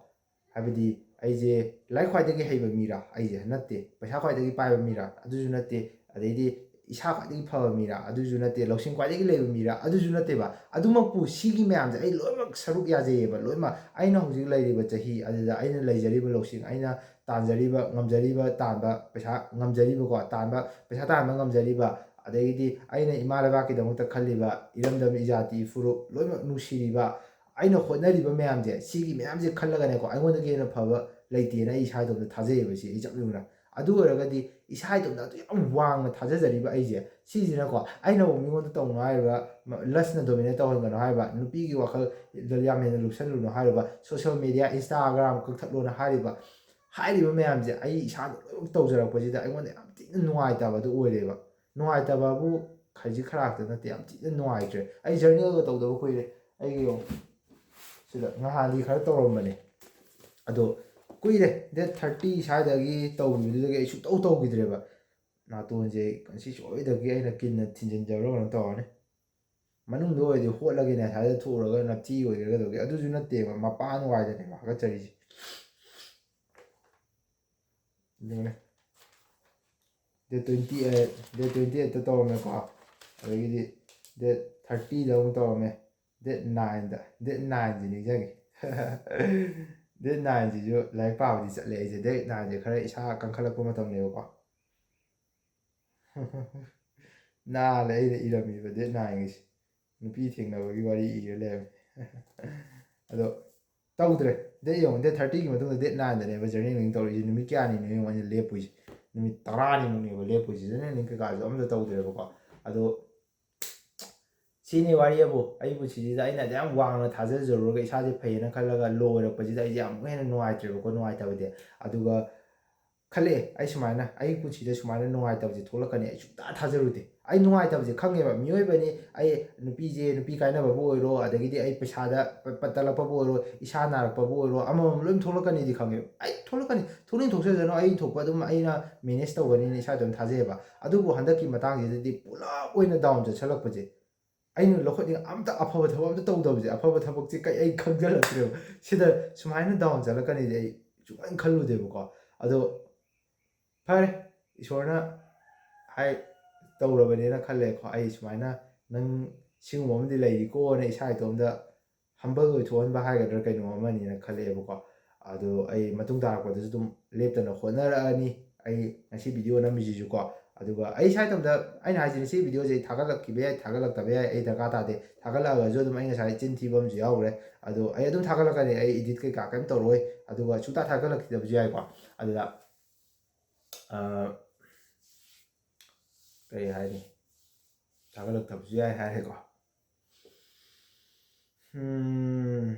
ꯍꯥꯏꯕꯗꯤ ꯑꯩꯁꯦ ꯂꯥꯏꯔꯤꯛ ꯈ꯭ꯋꯥꯏꯗꯒꯤ ꯍꯩꯕ ꯃꯤꯔꯥ? ꯑꯩꯁꯦ ꯅꯠꯇꯦ꯫ ꯄꯩꯁꯥ ꯈ꯭ꯋꯥꯏꯗꯒꯤ ꯄꯥꯏꯕ ꯃꯤꯔꯥ? ꯑꯗꯨꯁꯨ ꯅꯠꯇꯦ꯫ ꯑꯗꯩꯗꯤ ꯏꯁꯥ ꯈ꯭ꯋꯥꯏꯗꯒꯤ ꯐꯕ ꯃꯤꯔꯥ? ꯑꯗꯨꯁꯨ ꯅꯠꯇꯦ꯫ ꯂꯧꯁꯤꯡ ꯈ꯭ꯋꯥꯏꯗꯒꯤ ꯂꯩꯕ ꯃꯤꯔꯥ? ꯑꯗꯨꯁꯨ ꯅꯠꯇꯦꯕ꯫ ꯑꯗꯨꯃꯛꯄꯨ ꯁꯤꯒꯤ ꯃꯌꯥꯝꯁꯦ ꯑꯩ ꯂꯣꯏꯅꯃꯛ ꯁꯔꯨꯛ ꯌꯥꯖꯩꯌꯦꯕ꯫ ꯂꯣꯏꯅꯃꯛ ꯑꯩꯅ ꯍꯧꯖꯤꯛ ꯂꯩꯔꯤꯕ ꯆꯍꯤ ꯑꯗꯨꯗ ꯑꯩꯅ ꯂꯩꯖꯔꯤꯕ ꯂꯧꯁꯤꯡ, ꯑꯩꯅ ꯇꯥꯟꯖꯔꯤꯕ, ꯉꯝꯖꯔꯤꯕ, ꯇꯥꯟꯕ ꯄꯩꯁꯥ ꯉꯝꯖꯔꯤꯕꯀꯣ, ꯇꯥꯟꯕ, ꯄꯩꯁꯥ ꯇꯥꯟꯕ ꯉꯝꯖꯔꯤꯕ, ꯑꯗꯒꯤꯗꯤ ꯑꯩꯅ ꯏꯃꯥ ꯂꯩꯕꯥꯛꯀꯤꯗꯃꯛꯇ ꯈꯜꯂꯤꯕ, ꯏꯔꯝꯗꯝ, ꯏꯖꯥꯇꯤ, ꯐꯨꯔꯨꯞ ꯂꯣꯏꯅꯃꯛ ꯅꯨꯡꯁꯤꯔꯤꯕ, ꯑꯩꯅ ꯍꯣꯠꯅꯔꯤꯕ ꯃꯌꯥꯝꯁꯦ, ꯁꯤꯒꯤ ꯃꯌꯥꯝꯁꯦ ꯈꯜꯂꯒꯅꯦꯀꯣ, ꯑꯩꯉꯣꯟꯗꯒꯤ ꯍꯦꯟꯅ ꯐꯕ ꯂꯩꯇꯦꯅ ꯑꯩ ꯏꯁꯥ ꯏꯇꯣꯝꯇ ꯊꯥꯖꯩꯌꯦꯕ, ꯁꯤ ꯏꯆꯝ ꯆꯝꯅ꯫ ꯑꯗꯨ ꯑꯣꯏꯔꯒꯗꯤ ꯏꯁꯥ ꯏꯇꯣꯝꯇ ꯑꯗꯨ ꯌꯥꯝ ꯋꯥꯡꯅ ꯊꯥꯖꯖꯔꯤꯕ ꯑꯩꯁꯦ, ꯁꯤꯁꯤꯅꯀꯣ, ꯑꯩꯅ ꯑꯃꯨꯛ ꯃꯤꯉꯣꯟꯗ ꯇꯧꯅꯨ ꯍꯥꯏꯔꯤꯕ, ꯃ-, ꯂꯁꯅ ꯗꯣꯃꯤꯅꯦꯠ ꯇꯧꯍꯟꯒꯅꯨ ꯍꯥꯏꯔꯤꯕ, ꯅꯨꯄꯤꯒꯤ ꯋꯥꯈꯜ ꯌꯥꯝ ꯍꯦꯟꯅ ꯂꯨꯞꯁꯜꯂꯨꯅꯨ ꯍꯥꯏꯔꯤꯕ, ꯁꯣꯁꯦꯜ ꯃꯦꯗꯤꯌꯥ, ꯏꯟꯁꯇꯥꯒ꯭ꯔꯥꯝ ꯀꯛꯊꯠꯂꯣꯅ ꯍꯥꯏꯔꯤꯕ, ꯍꯥꯏꯔꯤꯕ ꯃꯌꯥꯝꯁꯦ ꯑꯩ ꯏꯁꯥꯗ ꯂꯣꯏꯅꯃꯛ ꯇꯧꯖꯔꯛꯄꯁꯤꯗ ꯑꯩꯉꯣꯟꯗ ꯌꯥꯝ ꯊꯤꯅ ꯅꯨꯡꯉꯥꯏꯇꯕ ꯑꯗꯨ ꯑꯣꯏꯔꯦꯕ꯫ ꯅꯨꯡꯉꯥꯏꯇꯕꯕꯨ ꯈꯖꯤꯛ ꯈꯔꯥꯛꯇ ꯅꯠꯇꯦ, ꯌꯥꯝ ꯊꯤꯅ ꯅꯨꯡꯉꯥꯏꯇ꯭ꯔꯦ꯫ ꯑꯩ ꯖꯔꯅꯦꯜꯒ ꯇꯧꯗꯕ ꯀꯨꯏꯔꯦ꯫ ꯑꯩꯒꯤ ꯌꯦꯡꯉꯣ, ꯁꯤꯗ ꯉꯍꯥꯟꯗꯤ ꯈꯔ ꯇꯧꯔꯝꯕꯅꯦ, ꯑꯗꯣ ꯀꯨꯏꯔꯦ, ꯗꯦꯠ ꯊꯥꯔꯇꯤ ꯁ꯭ꯋꯥꯏꯗꯒꯤ ꯇꯧꯈꯤꯕꯗꯨꯗꯒꯤ ꯑꯩ ꯁꯨꯡꯇꯧ ꯇꯧꯈꯤꯗ꯭ꯔꯦꯕ꯫ ꯅꯥꯇꯣꯟꯁꯦ ꯉꯁꯤ ꯁꯣꯏꯗꯒꯤ ꯑꯩꯅ ꯀꯤꯟꯅ ꯊꯤꯟꯖꯤꯟꯖꯕ꯭ꯔꯥ ꯀꯩꯅꯣ ꯇꯧꯔꯅꯤ꯫ ꯃꯅꯨꯡꯗ ꯑꯣꯏꯔꯗꯤ ꯍꯣꯠꯂꯒꯦꯅꯦ, ꯑꯁ꯭ꯋꯥꯏꯗ ꯊꯣꯛꯎꯔꯒ ꯅꯞꯊꯤ ꯑꯣꯏꯒꯦꯔꯥ ꯀꯩꯗꯧꯒꯦ, ꯑꯗꯨꯁꯨ ꯅꯠꯇꯦꯕ, ꯃꯄꯥꯟ ꯋꯥꯏꯗꯅꯦꯕ ꯍꯥꯀꯠꯆꯔꯤꯁꯦ꯫ ꯑꯗꯨꯅꯦ꯫ Date twenty eight, date twenty ꯑꯩꯠꯇ ꯇꯧꯔꯝꯃꯦꯀꯣ, ꯑꯗꯒꯤꯗꯤ ꯗꯦꯠ ꯊꯥꯔꯇꯤꯗ ꯑꯃꯨꯛ ꯇꯧꯔꯝꯃꯦ, ꯗꯦꯠ ꯅꯥꯏꯟꯗ, ꯗꯦꯠ ꯅꯥꯏꯟꯁꯤ ꯅꯤꯡꯁꯤꯡꯉꯤ꯫ ꯗꯦꯠ ꯅꯥꯏꯟꯁꯤꯁꯨ ꯂꯥꯏꯔꯤꯛ ꯄꯥꯕꯗꯤ ꯆꯠꯂꯦ ꯑꯩꯁꯦ, ꯗꯦꯠ ꯅꯥꯏꯟꯁꯦ ꯈꯔ ꯏꯁꯥ ꯀꯟꯈꯠꯂꯛꯄ ꯃꯇꯝꯅꯦꯕꯀꯣ꯫ ꯅꯥꯜꯂꯦ ꯑꯩꯅ ꯏꯔꯝꯃꯤꯕ ꯗꯦꯠ ꯅꯥꯏꯟꯒꯤꯁꯦ꯫ ꯅꯨꯄꯤ ꯊꯦꯡꯅꯕꯒꯤ ꯋꯥꯔꯤ ꯏꯔ ꯂꯩꯔꯝꯃꯦ꯫ ꯑꯗꯣ ꯇꯧꯗ꯭ꯔꯦ꯫ ꯗꯦꯠ ꯌꯦꯡꯉꯣ, ꯗꯦꯠ ꯊꯥꯔꯇꯤꯒꯤ ꯃꯇꯨꯡꯗ ꯗꯦꯠ ꯅꯥꯏꯟꯗꯅꯦꯕ ꯖꯔꯅꯦꯂꯤꯡ ꯇꯧꯔꯤꯁꯦ꯫ ꯅꯨꯃꯤꯠ ꯀꯌꯥꯅꯤꯅꯣ ꯌꯦꯡꯉꯣ ꯑꯩꯅ ꯂꯦꯞꯄꯨꯏꯁꯦ? ꯅꯨꯃꯤꯠ ꯇꯔꯥꯅꯤꯃꯨꯛꯅꯦꯕ ꯂꯦꯞꯄꯨꯏꯁꯦ, ꯖꯔꯅꯦꯂꯤꯡ ꯀꯩꯀꯥꯁꯨ ꯑꯝꯇ ꯇꯧꯗ꯭ꯔꯦꯕꯀꯣ꯫ ꯑꯗꯣ ꯁꯤꯅꯤ ꯋꯥꯔꯤ ꯑꯕꯨ꯫ ꯑꯩ ꯄꯨꯟꯁꯤꯁꯤꯗ ꯑꯩꯅ ꯑꯗꯨ ꯌꯥꯝ ꯋꯥꯡꯅ ꯊꯥꯖꯖꯔꯨꯔꯒ ꯏꯁꯥꯁꯦ ꯐꯩꯌꯦꯅ ꯈꯜꯂꯒ ꯂꯣ ꯑꯣꯏꯔꯛꯄꯁꯤꯗ ꯑꯩꯁꯦ ꯌꯥꯝ ꯍꯦꯟꯅ ꯅꯨꯡꯉꯥꯏꯇ꯭ꯔꯦꯕꯀꯣ, ꯅꯨꯡꯉꯥꯏꯇꯕꯗꯤ꯫ ꯑꯗꯨꯒ ꯈꯜꯂꯛꯑꯦ ꯑꯩ ꯁꯨꯃꯥꯏꯅ, ꯑꯩ ꯄꯨꯟꯁꯤꯗ ꯁꯨꯃꯥꯏꯅ ꯅꯨꯡꯉꯥꯏꯇꯕꯁꯦ ꯊꯣꯛꯂꯛꯀꯅꯤ ꯑꯩ ꯁꯨꯡꯊꯥ ꯊꯥꯖꯔꯨꯗꯦ꯫ ꯑꯩ ꯅꯨꯡꯉꯥꯏꯇꯕꯁꯦ ꯈꯪꯉꯦꯕ, ꯃꯤꯑꯣꯏꯕꯅꯤ꯫ ꯑꯩ ꯅꯨꯄꯤꯁꯦ, ꯅꯨꯄꯤ ꯀꯥꯏꯅꯕꯕꯨ ꯑꯣꯏꯔꯣ, ꯑꯗꯒꯤꯗꯤ ꯑꯩ ꯄꯩꯁꯥꯗ ꯄ-, ꯄ-, ꯇꯠꯂꯛꯄꯕꯨ ꯑꯣꯏꯔꯣ, ꯏꯁꯥ ꯅꯥꯔꯛꯄꯕꯨ ꯑꯣꯏꯔꯣ, ꯑꯃꯃꯝ ꯂꯣꯏ ꯊꯣꯛꯂꯛꯀꯅꯤꯗꯤ ꯈꯪꯉꯦꯕ꯫ ꯑꯩ ꯊꯣꯛꯂꯛꯀꯅꯤ, ꯊꯣꯛꯅꯤꯡ ꯊꯣꯛꯆꯁꯅꯨ, ꯑꯩ ꯊꯣꯛꯄ ꯑꯗꯨꯝ ꯑꯩꯅ ꯃꯦꯅꯦꯖ ꯇꯧꯒꯅꯤꯅ ꯏꯁꯥ ꯑꯗꯨꯝ ꯊꯥꯖꯩꯑꯕ꯫ ꯑꯗꯨꯕꯨ ꯍꯟꯗꯛꯀꯤ ꯃꯇꯥꯡꯁꯤꯗꯗꯤ ꯄꯨꯂꯞ ꯑꯣꯏꯅ ꯗꯥꯎꯟ ꯆꯠꯁꯜꯂꯛꯄꯁꯦ, ꯑꯩꯅ ꯂꯧꯈꯠꯅꯤꯡ ꯑꯝꯇ, ꯑꯐꯕ ꯊꯕꯛ ꯑꯝꯇ ꯇꯧꯗꯕꯁꯦ, ꯑꯐꯕ ꯊꯕꯛꯁꯦ ꯀꯩ ꯑꯩ ꯈꯪꯖꯜꯂꯛꯇ꯭ꯔꯦꯕ꯫ ꯁꯤꯗ ꯁꯨꯃꯥꯏꯅ ꯗꯥꯎꯟ ꯆꯠꯂꯛꯀꯅꯤꯁꯦ ꯑꯩ ꯁꯨꯡꯈꯟ ꯈꯜꯂꯨꯗꯦꯕꯀꯣ꯫ ꯑꯗꯣ ꯐꯔꯦ, ꯏꯁꯣꯔꯅ ꯍꯥꯏ ꯇꯧꯔꯕꯅꯦꯅ ꯈꯜꯂꯦꯀꯣ꯫ ꯑꯩ ꯁꯨꯃꯥꯏꯅ ꯅꯪ ꯁꯤꯒꯨꯝꯕ ꯑꯃꯗꯤ ꯂꯩꯔꯤꯀꯣꯅ ꯏꯁꯥ ꯏꯇꯣꯝꯗ ꯍꯝꯕꯜ ꯑꯣꯏꯊꯣꯛꯍꯟꯕ ꯍꯥꯏꯒꯗ꯭ꯔꯥ ꯀꯩꯅꯣ ꯑꯃꯅꯤꯅ ꯈꯜꯂꯛꯑꯦꯕꯀꯣ꯫ ꯑꯗꯣ ꯑꯩ ꯃꯇꯨꯡ ꯇꯥꯔꯛꯄꯗꯁꯨ ꯑꯗꯨꯝ ꯂꯦꯞꯇꯅ ꯍꯣꯠꯅꯔꯛꯑꯅꯤ꯫ ꯑꯩ ꯉꯁꯤ ꯚꯤꯗꯤꯑꯣ ꯅꯝꯃꯤꯁꯤꯁꯨꯀꯣ꯫ ꯑꯗꯨꯒ ꯑꯩ ꯏꯁꯥ ꯏꯇꯣꯝꯇ, ꯑꯩꯅ ꯍꯥꯏꯁꯤꯅꯦ, ꯁꯤ ꯚꯤꯗꯤꯑꯣꯁꯦ ꯑꯩ ꯊꯥꯒꯠꯂꯛꯈꯤꯕ ꯌꯥꯏ, ꯊꯥꯒꯠꯂꯛꯇꯕ ꯌꯥꯏ, ꯑꯩ ꯗꯔꯀꯥꯔ ꯇꯥꯗꯦ꯫ ꯊꯥꯒꯠꯂꯛꯑꯒꯁꯨ ꯑꯗꯨꯝ ꯑꯩ ꯉꯁꯥꯏ ꯆꯤꯟ ꯊꯤꯕ ꯑꯃꯁꯨ ꯌꯥꯎꯈ꯭ꯔꯦ꯫ ꯑꯗꯣ ꯑꯩ ꯑꯗꯨꯝ ꯊꯥꯒꯠꯂꯛꯀꯅꯤ, ꯑꯩ ꯏꯗꯤꯠ ꯀꯩꯀꯥ ꯀꯩꯝ ꯇꯧꯔꯣꯏ꯫ ꯑꯗꯨꯒ ꯁꯨꯡꯊꯥ ꯊꯥꯒꯠꯂꯛꯈꯤꯗꯕꯁꯨ ꯌꯥꯏꯀꯣ꯫ ꯑꯗꯨꯗ ꯀꯔꯤ ꯍꯥꯏꯅꯤ, ꯊꯥꯒꯠꯂꯛꯇꯕꯁꯨ ꯌꯥꯏ ꯍꯥꯏꯔꯦꯀꯣ꯫ ꯎꯝ,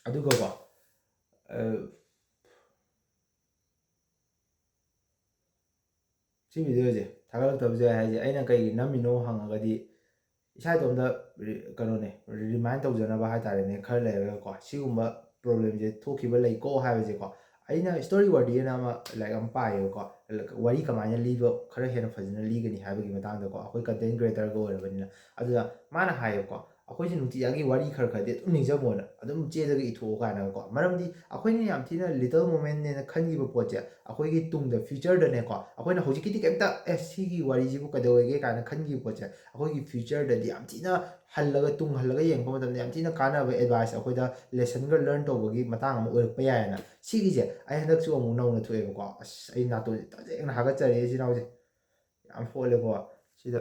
ꯑꯗꯨꯒꯀꯣ, ꯑ, ꯁꯤ ꯚꯤꯗꯤꯑꯣꯁꯦ ꯊꯥꯒꯠꯂꯛꯇꯕꯁꯨ ꯌꯥꯏ ꯍꯥꯏꯁꯦ ꯑꯩꯅ ꯀꯩꯒꯤ ꯅꯝꯃꯤꯅꯣ ꯍꯪꯉꯒꯗꯤ, ꯏꯁꯥ ꯏꯇꯣꯝꯇ ꯔꯤ-, ꯀꯩꯅꯣꯅꯦ, ꯔꯤꯃꯥꯏꯟ ꯇꯧꯖꯅꯕ ꯍꯥꯏ ꯇꯥꯔꯦꯅꯦ, ꯈꯔ ꯂꯩꯔꯒꯀꯣ, ꯁꯤꯒꯨꯝꯕ ꯄ꯭ꯔꯣꯕ꯭ꯂꯦꯝꯁꯦ ꯊꯣꯛꯈꯤꯕ ꯂꯩꯀꯣ ꯍꯥꯏꯕꯁꯦꯀꯣ꯫ ꯑꯩꯅ ꯁ꯭ꯇꯣꯔꯤ ꯋꯥꯔꯗꯤ ꯑꯅ ꯑꯃ ꯂꯥꯏꯔꯤꯛ ꯑꯃ ꯄꯥꯏꯌꯦꯕꯀꯣ, ꯋꯥꯔꯤ ꯀꯃꯥꯏꯅ ꯂꯤꯕ ꯈꯔ ꯍꯦꯟꯅ ꯐꯖꯅ ꯂꯤꯒꯅꯤ ꯍꯥꯏꯕꯒꯤ ꯃꯇꯥꯡꯗꯀꯣ, ꯑꯩꯈꯣꯏ ꯀꯟꯇꯦꯟ ꯀ꯭ꯔꯤꯌꯦꯇꯔꯒ ꯑꯣꯏꯔꯕꯅꯤꯅ꯫ ꯑꯗꯨꯗ ꯃꯥꯅ ꯍꯥꯏꯌꯦꯕꯀꯣ, ꯑꯩꯈꯣꯏꯁꯦ ꯅꯨꯡꯇꯤꯖꯥꯒꯤ ꯋꯥꯔꯤ ꯈꯔ ꯈꯔꯗꯤ ꯑꯗꯨꯝ ꯅꯤꯡꯁꯤꯡꯉꯣꯅ, ꯑꯗꯨꯝ ꯆꯦꯗꯒ ꯏꯊꯣꯛꯑꯣ ꯀꯥꯏꯅꯒꯀꯣ꯫ ꯃꯔꯝꯗꯤ ꯑꯩꯈꯣꯏꯅ ꯌꯥꯝ ꯊꯤꯅ ꯂꯤꯇꯜ ꯃꯣꯃꯦꯟꯅꯦꯅ ꯈꯟꯈꯤꯕ ꯄꯣꯠꯁꯦ ꯑꯩꯈꯣꯏꯒꯤ ꯇꯨꯡꯗ ꯐ꯭ꯌꯨꯆꯔꯗꯅꯦꯀꯣ, ꯑꯩꯈꯣꯏꯅ ꯍꯧꯖꯤꯛꯀꯤꯗꯤ ꯀꯩꯝꯇ "ꯑꯦ, ꯁꯤꯒꯤ ꯋꯥꯔꯤꯁꯤꯕꯨ ꯀꯩꯗꯧꯋꯦꯒꯦ?" ꯀꯥꯏꯅ ꯈꯟꯈꯤꯕ ꯄꯣꯠꯁꯦ ꯑꯩꯈꯣꯏꯒꯤ ꯐ꯭ꯌꯨꯆꯔꯗꯗꯤ ꯌꯥꯝ ꯊꯤꯅ ꯍꯜꯂꯒ, ꯇꯨꯡ ꯍꯜꯂꯒ ꯌꯦꯡꯉꯛꯄ ꯃꯇꯝꯗ ꯌꯥꯝ ꯊꯤꯅ ꯀꯥꯟꯅꯕ ꯑꯦꯗꯚꯥꯏꯁ, ꯑꯩꯈꯣꯏꯗ ꯂꯦꯁꯟꯒ ꯂꯔꯟ ꯇꯧꯕꯒꯤ ꯃꯇꯥꯡ ꯑꯃ ꯑꯣꯏꯔꯛꯄ ꯌꯥꯏꯌꯦꯅ꯫ ꯁꯤꯒꯤꯁꯦ ꯑꯩ ꯍꯟꯗꯛꯁꯨ ꯑꯃꯨꯛ ꯅꯧꯅ ꯊꯣꯛꯑꯦꯕꯀꯣ꯫ ꯑꯁ, ꯑꯩ ꯅꯥꯇꯣꯟꯁꯦ ꯇꯁꯦꯡꯅ ꯍꯥꯒꯠꯆꯔꯛꯑꯦ, ꯏꯆꯤꯟ ꯏꯅꯥꯎꯁꯦ꯫ ꯌꯥꯝ ꯍꯣꯠꯂꯦꯀꯣ ꯁꯤꯗ꯫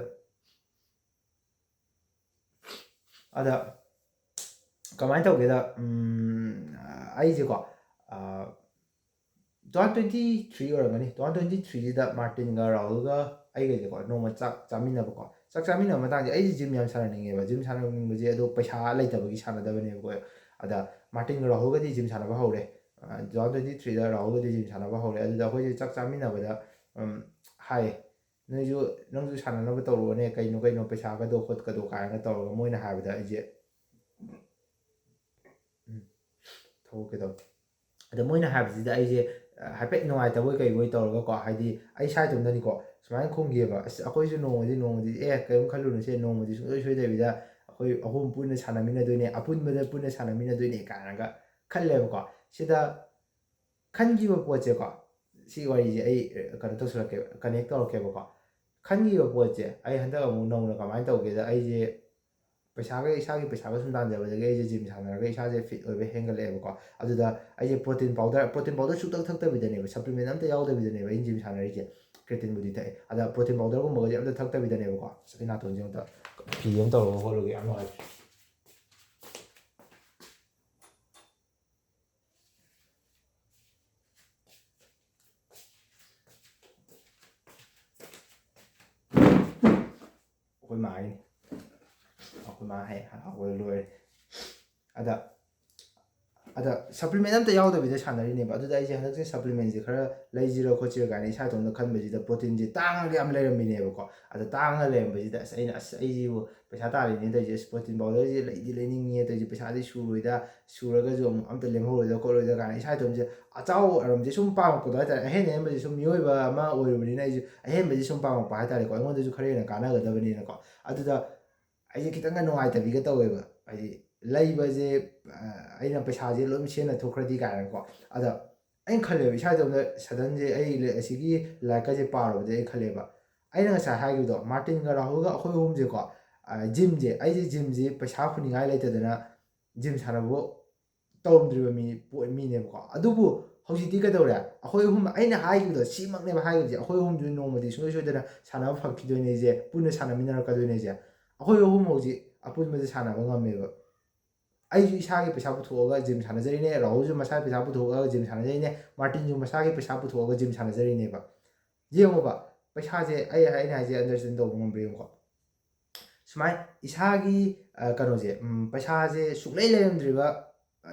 ꯑꯗ ꯀꯃꯥꯏꯅ ꯇꯧꯒꯦꯗ, ꯎꯝ, ꯑꯩꯁꯦꯀꯣ, ꯑ, ꯇꯨ ꯊꯥꯎꯖꯟ ꯇ꯭ꯋꯦꯟꯇꯤ ꯊ꯭ꯔꯤ ꯑꯣꯏꯔꯝꯒꯅꯤ꯫ ꯇꯨ ꯊꯥꯎꯖꯟ ꯇ꯭ꯋꯦꯟꯇꯤ ꯊ꯭ꯔꯤꯁꯤꯗ ꯃꯥꯔꯇꯤꯟꯒ ꯔꯥꯍꯨꯜꯒ ꯑꯩꯒꯁꯦꯀꯣ ꯅꯣꯡꯃ ꯆꯥꯛ ꯆꯥꯃꯤꯟꯅꯕꯀꯣ꯫ ꯆꯥꯛ ꯆꯥꯃꯤꯟꯅꯕ ꯃꯇꯥꯡꯁꯦ ꯑꯩꯁꯦ ꯖꯤꯝ ꯌꯥꯝ ꯁꯥꯟꯅꯅꯤꯡꯉꯦꯕ꯫ ꯖꯤꯝ ꯁꯥꯟꯅꯅꯤꯡꯕꯁꯦ ꯑꯗꯣ ꯄꯩꯁꯥ ꯂꯩꯇꯕꯒꯤ ꯁꯥꯟꯅꯗꯕꯅꯦꯕꯀꯣ꯫ ꯑꯗ ꯃꯥꯔꯇꯤꯟꯒ ꯔꯥꯍꯨꯜꯒꯗꯤ ꯖꯤꯝ ꯁꯥꯟꯅꯕ ꯍꯧꯔꯦ꯫ ꯇꯨ ꯊꯥꯎꯖꯟ ꯇ꯭ꯋꯦꯟꯇꯤ ꯊ꯭ꯔꯤꯗ ꯔꯥꯍꯨꯜꯒꯗꯤ ꯖꯤꯝ ꯁꯥꯟꯅꯕ ꯍꯧꯔꯦ꯫ ꯑꯗꯨꯗ ꯑꯩꯈꯣꯏꯁꯦ ꯆꯥꯛ ꯆꯥꯃꯤꯟꯅꯕꯗ ꯎꯝ, ꯍꯥꯏꯌꯦ, "ꯅꯣꯏꯁꯨ, ꯅꯪꯁꯨ ꯁꯥꯟꯅꯅꯕ ꯇꯧꯔꯛꯑꯣꯅꯦ, ꯀꯩꯅꯣ ꯀꯩꯅꯣ ꯄꯩꯁꯥꯒꯗꯣ ꯈꯣꯠꯀꯗꯣ" ꯀꯥꯏꯅꯒ ꯇꯧꯔꯒ ꯃꯣꯏꯅ ꯍꯥꯏꯕꯗ ꯑꯩꯁꯦ ꯎꯝ, ꯊꯣꯛꯀꯦ ꯇꯧꯋꯦ꯫ ꯑꯗ ꯃꯣꯏꯅ ꯍꯥꯏꯕꯁꯤꯗ ꯑꯩꯁꯦ ꯑ, ꯍꯥꯏꯐꯦꯠ ꯅꯨꯡꯉꯥꯏꯇꯕꯣꯏ ꯀꯩꯕꯣꯏ ꯇꯧꯔꯒꯀꯣ, ꯍꯥꯏꯗꯤ ꯑꯩ ꯏꯁꯥ ꯏꯇꯣꯝꯇꯅꯤꯀꯣ ꯁꯨꯃꯥꯏꯅ ꯈꯨꯝꯈꯤꯑꯕ꯫ "ꯑꯁ, ꯑꯩꯈꯣꯏꯁꯨ ꯅꯣꯡꯃꯗꯤ, ꯅꯣꯡꯃꯗꯤ, ꯑꯦ, ꯀꯔꯤꯝ ꯈꯜꯂꯨꯅꯨꯁꯦ, ꯅꯣꯡꯃꯗꯤ ꯁꯨꯡꯁꯣꯏ ꯁꯣꯏꯗꯕꯤꯗ ꯑꯩꯈꯣꯏ ꯑꯍꯨꯝ ꯄꯨꯟꯅ ꯁꯥꯟꯅꯃꯤꯟꯅꯗꯣꯏꯅꯦ, ꯑꯄꯨꯟꯕꯗ ꯄꯨꯟꯅ ꯁꯥꯟꯅꯃꯤꯟꯅꯗꯣꯏꯅꯦ" ꯀꯥꯏꯅꯒ ꯈꯜꯂꯦꯕꯀꯣ꯫ ꯁꯤꯗ ꯈꯟꯈꯤꯕ ꯄꯣꯠꯁꯦꯀꯣ, ꯁꯤ ꯋꯥꯔꯤꯁꯦ ꯑꯩ, ꯑ, ꯀꯩꯅꯣ ꯇꯧꯁꯜꯂꯛꯀꯦꯕ, ꯀꯅꯦꯛ ꯇꯧꯔꯛꯀꯦꯕꯀꯣ꯫ ꯈꯟꯈꯤꯕ ꯄꯣꯠꯁꯦ ꯑꯩ ꯍꯟꯗꯛ ꯑꯃꯨꯛ ꯅꯧꯅ ꯀꯃꯥꯏꯅ ꯇꯧꯒꯦꯗ, ꯑꯩꯁꯦ ꯄꯩꯁꯥꯒ, ꯏꯁꯥꯒꯤ ꯄꯩꯁꯥꯒ ꯁꯨꯝ ꯇꯥꯟꯖꯕꯗꯒꯤ ꯑꯩꯁꯦ ꯖꯤꯝ ꯁꯥꯟꯅꯔꯒ ꯏꯁꯥꯁꯦ ꯐꯤꯠ ꯑꯣꯏꯕ ꯍꯦꯟꯒꯠꯂꯛꯑꯦꯕꯀꯣ꯫ ꯑꯗꯨꯗ ꯑꯩꯁꯦ ꯄ꯭ꯔꯣꯇꯤꯟ ꯄꯥꯎꯗꯔ, ꯄ꯭ꯔꯣꯇꯤꯟ ꯄꯥꯎꯗꯔ ꯁꯨꯡꯊꯛ ꯊꯛꯇꯕꯤꯗꯅꯦꯕ, ꯁꯄ꯭ꯂꯤꯃꯦꯟ ꯑꯝꯇ ꯌꯥꯎꯗꯕꯤꯗꯅꯦꯕ ꯑꯩꯅ ꯖꯤꯝ ꯁꯥꯟꯅꯔꯤꯁꯦ꯫ ꯀ꯭ꯔꯦꯇꯤꯟꯕꯨꯗꯤ ꯊꯛꯑꯦ, ꯑꯗ ꯄ꯭ꯔꯣꯇꯤꯟ ꯄꯥꯎꯗꯔꯒꯨꯝꯕꯒꯁꯦ ꯑꯝꯇ ꯊꯛꯇꯕꯤꯗꯅꯦꯕꯀꯣ꯫ ꯑꯁ, ꯑꯩ ꯅꯥꯇꯣꯟꯁꯦ ꯑꯝꯇ ꯐꯤ ꯑꯃ ꯇꯧꯔꯒ ꯈꯣꯠꯂꯒꯦ, ꯌꯥꯝ ꯅꯨꯡꯉꯥꯏꯇ꯭ꯔꯦ꯫ ꯑꯩꯈꯣꯏ ꯃꯥꯒꯤꯅꯤ꯫ ꯑꯩꯈꯣꯏ ꯃꯥ ꯍꯦꯛ ꯍꯔꯥꯎꯕꯗ ꯂꯣꯏꯔꯦ꯫ ꯑꯗ, ꯑꯗ ꯁꯄ꯭ꯂꯤꯃꯦꯟ ꯑꯝꯇ ꯌꯥꯎꯗꯕꯤꯗ ꯁꯥꯟꯅꯔꯤꯅꯦꯕ꯫ ꯑꯗꯨꯗ ꯑꯩꯁꯦ ꯍꯟꯗꯛꯁꯦ ꯁꯄ꯭ꯂꯤꯃꯦꯟꯁꯦ ꯈꯔ ꯂꯩꯁꯤꯔ ꯈꯣꯠꯁꯤꯔ ꯀꯥꯏꯅ ꯏꯁꯥ ꯏꯇꯣꯝꯇ ꯈꯟꯕꯁꯤꯗ ꯄ꯭ꯔꯣꯇꯤꯟꯁꯦ ꯇꯥꯡꯉꯒ ꯌꯥꯝ ꯂꯩꯔꯝꯃꯤꯅꯦꯕꯀꯣ꯫ ꯑꯗ ꯇꯥꯡꯉꯒ ꯂꯩꯔꯝꯕꯁꯤꯗ ꯑꯁ, ꯑꯩꯅ, "ꯑꯁ, ꯑꯩꯁꯤꯕꯨ ꯄꯩꯁꯥ ꯇꯥꯜꯂꯤꯅꯦ ꯇꯧꯔꯤꯁꯦ, ꯑꯁ, ꯄ꯭ꯔꯣꯇꯤꯟ ꯄꯥꯎꯗꯔꯁꯦ ꯂꯩꯗꯤ ꯂꯩꯅꯤꯡꯉꯦ ꯇꯧꯔꯤꯁꯦ, ꯄꯩꯁꯥꯗꯤ ꯁꯨꯔꯣꯏꯗ, ꯁꯨꯔꯒꯁꯨ ꯑꯃꯨꯛ ꯑꯝꯇ ꯂꯦꯝꯍꯧꯔꯣꯏꯗ ꯈꯣꯠꯂꯣꯏꯗ" ꯀꯥꯏꯅ ꯏꯁꯥ ꯏꯇꯣꯝꯁꯦ ꯑꯆꯥꯎ ꯑꯔꯝꯁꯦ ꯁꯨꯝ ꯄꯥꯝꯃꯛꯄꯗꯣ ꯍꯥꯏꯇꯥꯔꯦ꯫ ꯑꯍꯦꯟ ꯑꯍꯦꯟꯕꯁꯦ ꯁꯨꯝ ꯃꯤꯑꯣꯏꯕ ꯑꯃ ꯑꯣꯏꯔꯨꯕꯅꯤꯅ ꯑꯩꯁꯨ ꯑꯍꯦꯟꯕꯁꯦ ꯁꯨꯝ ꯄꯥꯝꯃꯛꯄ ꯍꯥꯏꯇꯥꯔꯦꯀꯣ꯫ ꯑꯩꯉꯣꯟꯗꯁꯨ ꯈꯔ ꯍꯦꯟꯅ ꯀꯥꯟꯅꯒꯗꯕꯅꯤꯅꯀꯣ꯫ ꯑꯗꯨꯗ ꯑꯩꯁꯦ ꯈꯤꯇꯪꯒ ꯅꯨꯡꯉꯥꯏꯇꯕꯤꯒ ꯇꯧꯋꯦꯕ, ꯍꯥꯏꯗꯤ ꯂꯩꯕꯁꯦ, ꯑ, ꯑꯩꯅ ꯄꯩꯁꯥꯁꯦ ꯂꯣꯏ ꯁꯦꯟꯅ ꯊꯣꯛꯈ꯭ꯔꯗꯤ ꯀꯥꯏꯅꯀꯣ꯫ ꯑꯗ ꯑꯩꯅ ꯈꯜꯂꯦꯕ ꯏꯁꯥ ꯏꯇꯣꯝꯇ, ꯁꯗꯟꯁꯦ ꯑꯩ ꯂ-, ꯑꯁꯤꯒꯤ ꯂꯥꯏꯔꯤꯛꯀꯁꯦ ꯄꯥꯔꯨꯕꯗꯒꯤ ꯑꯩ ꯈꯜꯂꯦꯕ, ꯑꯩꯅ ꯉꯁꯥꯏ ꯍꯥꯏꯈꯤꯕꯗꯣ, ꯃꯥꯔꯇꯤꯟꯒ ꯔꯥꯍꯨꯜꯒ ꯑꯩꯈꯣꯏ ꯑꯍꯨꯝꯁꯦꯀꯣ, ꯑ, ꯖꯤꯝꯁꯦ, ꯑꯩꯁꯦ ꯖꯤꯝꯁꯦ ꯄꯩꯁꯥ ꯍꯨꯟꯅꯤꯡꯉꯥꯏ ꯂꯩꯇꯗꯅ ꯖꯤꯝ ꯁꯥꯟꯅꯕ ꯇꯧꯔꯝꯗ꯭ꯔꯤꯕ ꯃꯤ, ꯄꯣ-, ꯃꯤꯅꯦꯕꯀꯣ꯫ ꯑꯗꯨꯕꯨ ꯍꯧꯖꯤꯛꯇꯤ ꯀꯩꯗꯧꯔꯦ? ꯑꯩꯈꯣꯏ ꯑꯍꯨꯝ, ꯑꯩꯅ ꯍꯥꯏꯈꯤꯕꯗꯣ ꯁꯤꯃꯛꯅꯦꯕ ꯍꯥꯏꯈꯤꯕꯁꯦ, ꯑꯩꯈꯣꯏ ꯑꯍꯨꯝꯁꯨ ꯅꯣꯡꯃꯗꯤ ꯁꯨꯡꯁꯣꯏ ꯁꯣꯏꯗꯅ ꯁꯥꯟꯅꯕ ꯐꯪꯈꯤꯗꯣꯏꯅꯦꯁꯦ, ꯄꯨꯟꯅ ꯁꯥꯟꯅꯃꯤꯟꯅꯔꯛꯀꯗꯣꯏꯅꯦꯁꯦ꯫ ꯑꯩꯈꯣꯏ ꯑꯍꯨꯝ ꯍꯧꯖꯤꯛ ꯑꯄꯨꯟꯕꯁꯦ ꯁꯥꯟꯅꯕ ꯉꯝꯃꯦꯕ꯫ ꯑꯩꯁꯨ ꯏꯁꯥꯒꯤ ꯄꯩꯁꯥ ꯄꯨꯊꯣꯛꯑꯒ ꯖꯤꯝ ꯁꯥꯟꯅꯖꯔꯤꯅꯦ, ꯔꯥꯍꯨꯜꯁꯨ ꯃꯁꯥꯒꯤ ꯄꯩꯁꯥ ꯄꯨꯊꯣꯛꯑꯒ ꯖꯤꯝ ꯁꯥꯟꯅꯖꯔꯤꯅꯦ, ꯃꯥꯔꯇꯤꯟꯁꯨ ꯃꯁꯥꯒꯤ ꯄꯩꯁꯥ ꯄꯨꯊꯣꯛꯑꯒ ꯖꯤꯝ ꯁꯥꯟꯅꯖꯔꯤꯅꯦꯕ꯫ ꯌꯦꯡꯉꯣꯕ, ꯄꯩꯁꯥꯁꯦ ꯑꯩ, ꯑꯩꯅ ꯍꯥꯏꯁꯦ understand ꯇꯧꯕ ꯉꯝꯕ꯭ꯔꯥ ꯌꯦꯡꯉꯨꯀꯣ꯫ ꯁꯨꯃꯥꯏ ꯏꯁꯥꯒꯤ, ꯑ, ꯀꯩꯅꯣꯁꯦ, ꯎꯝ, ꯄꯩꯁꯥꯁꯦ ꯁꯨꯡꯂꯩ ꯂꯩꯔꯝꯗ꯭ꯔꯤꯕ,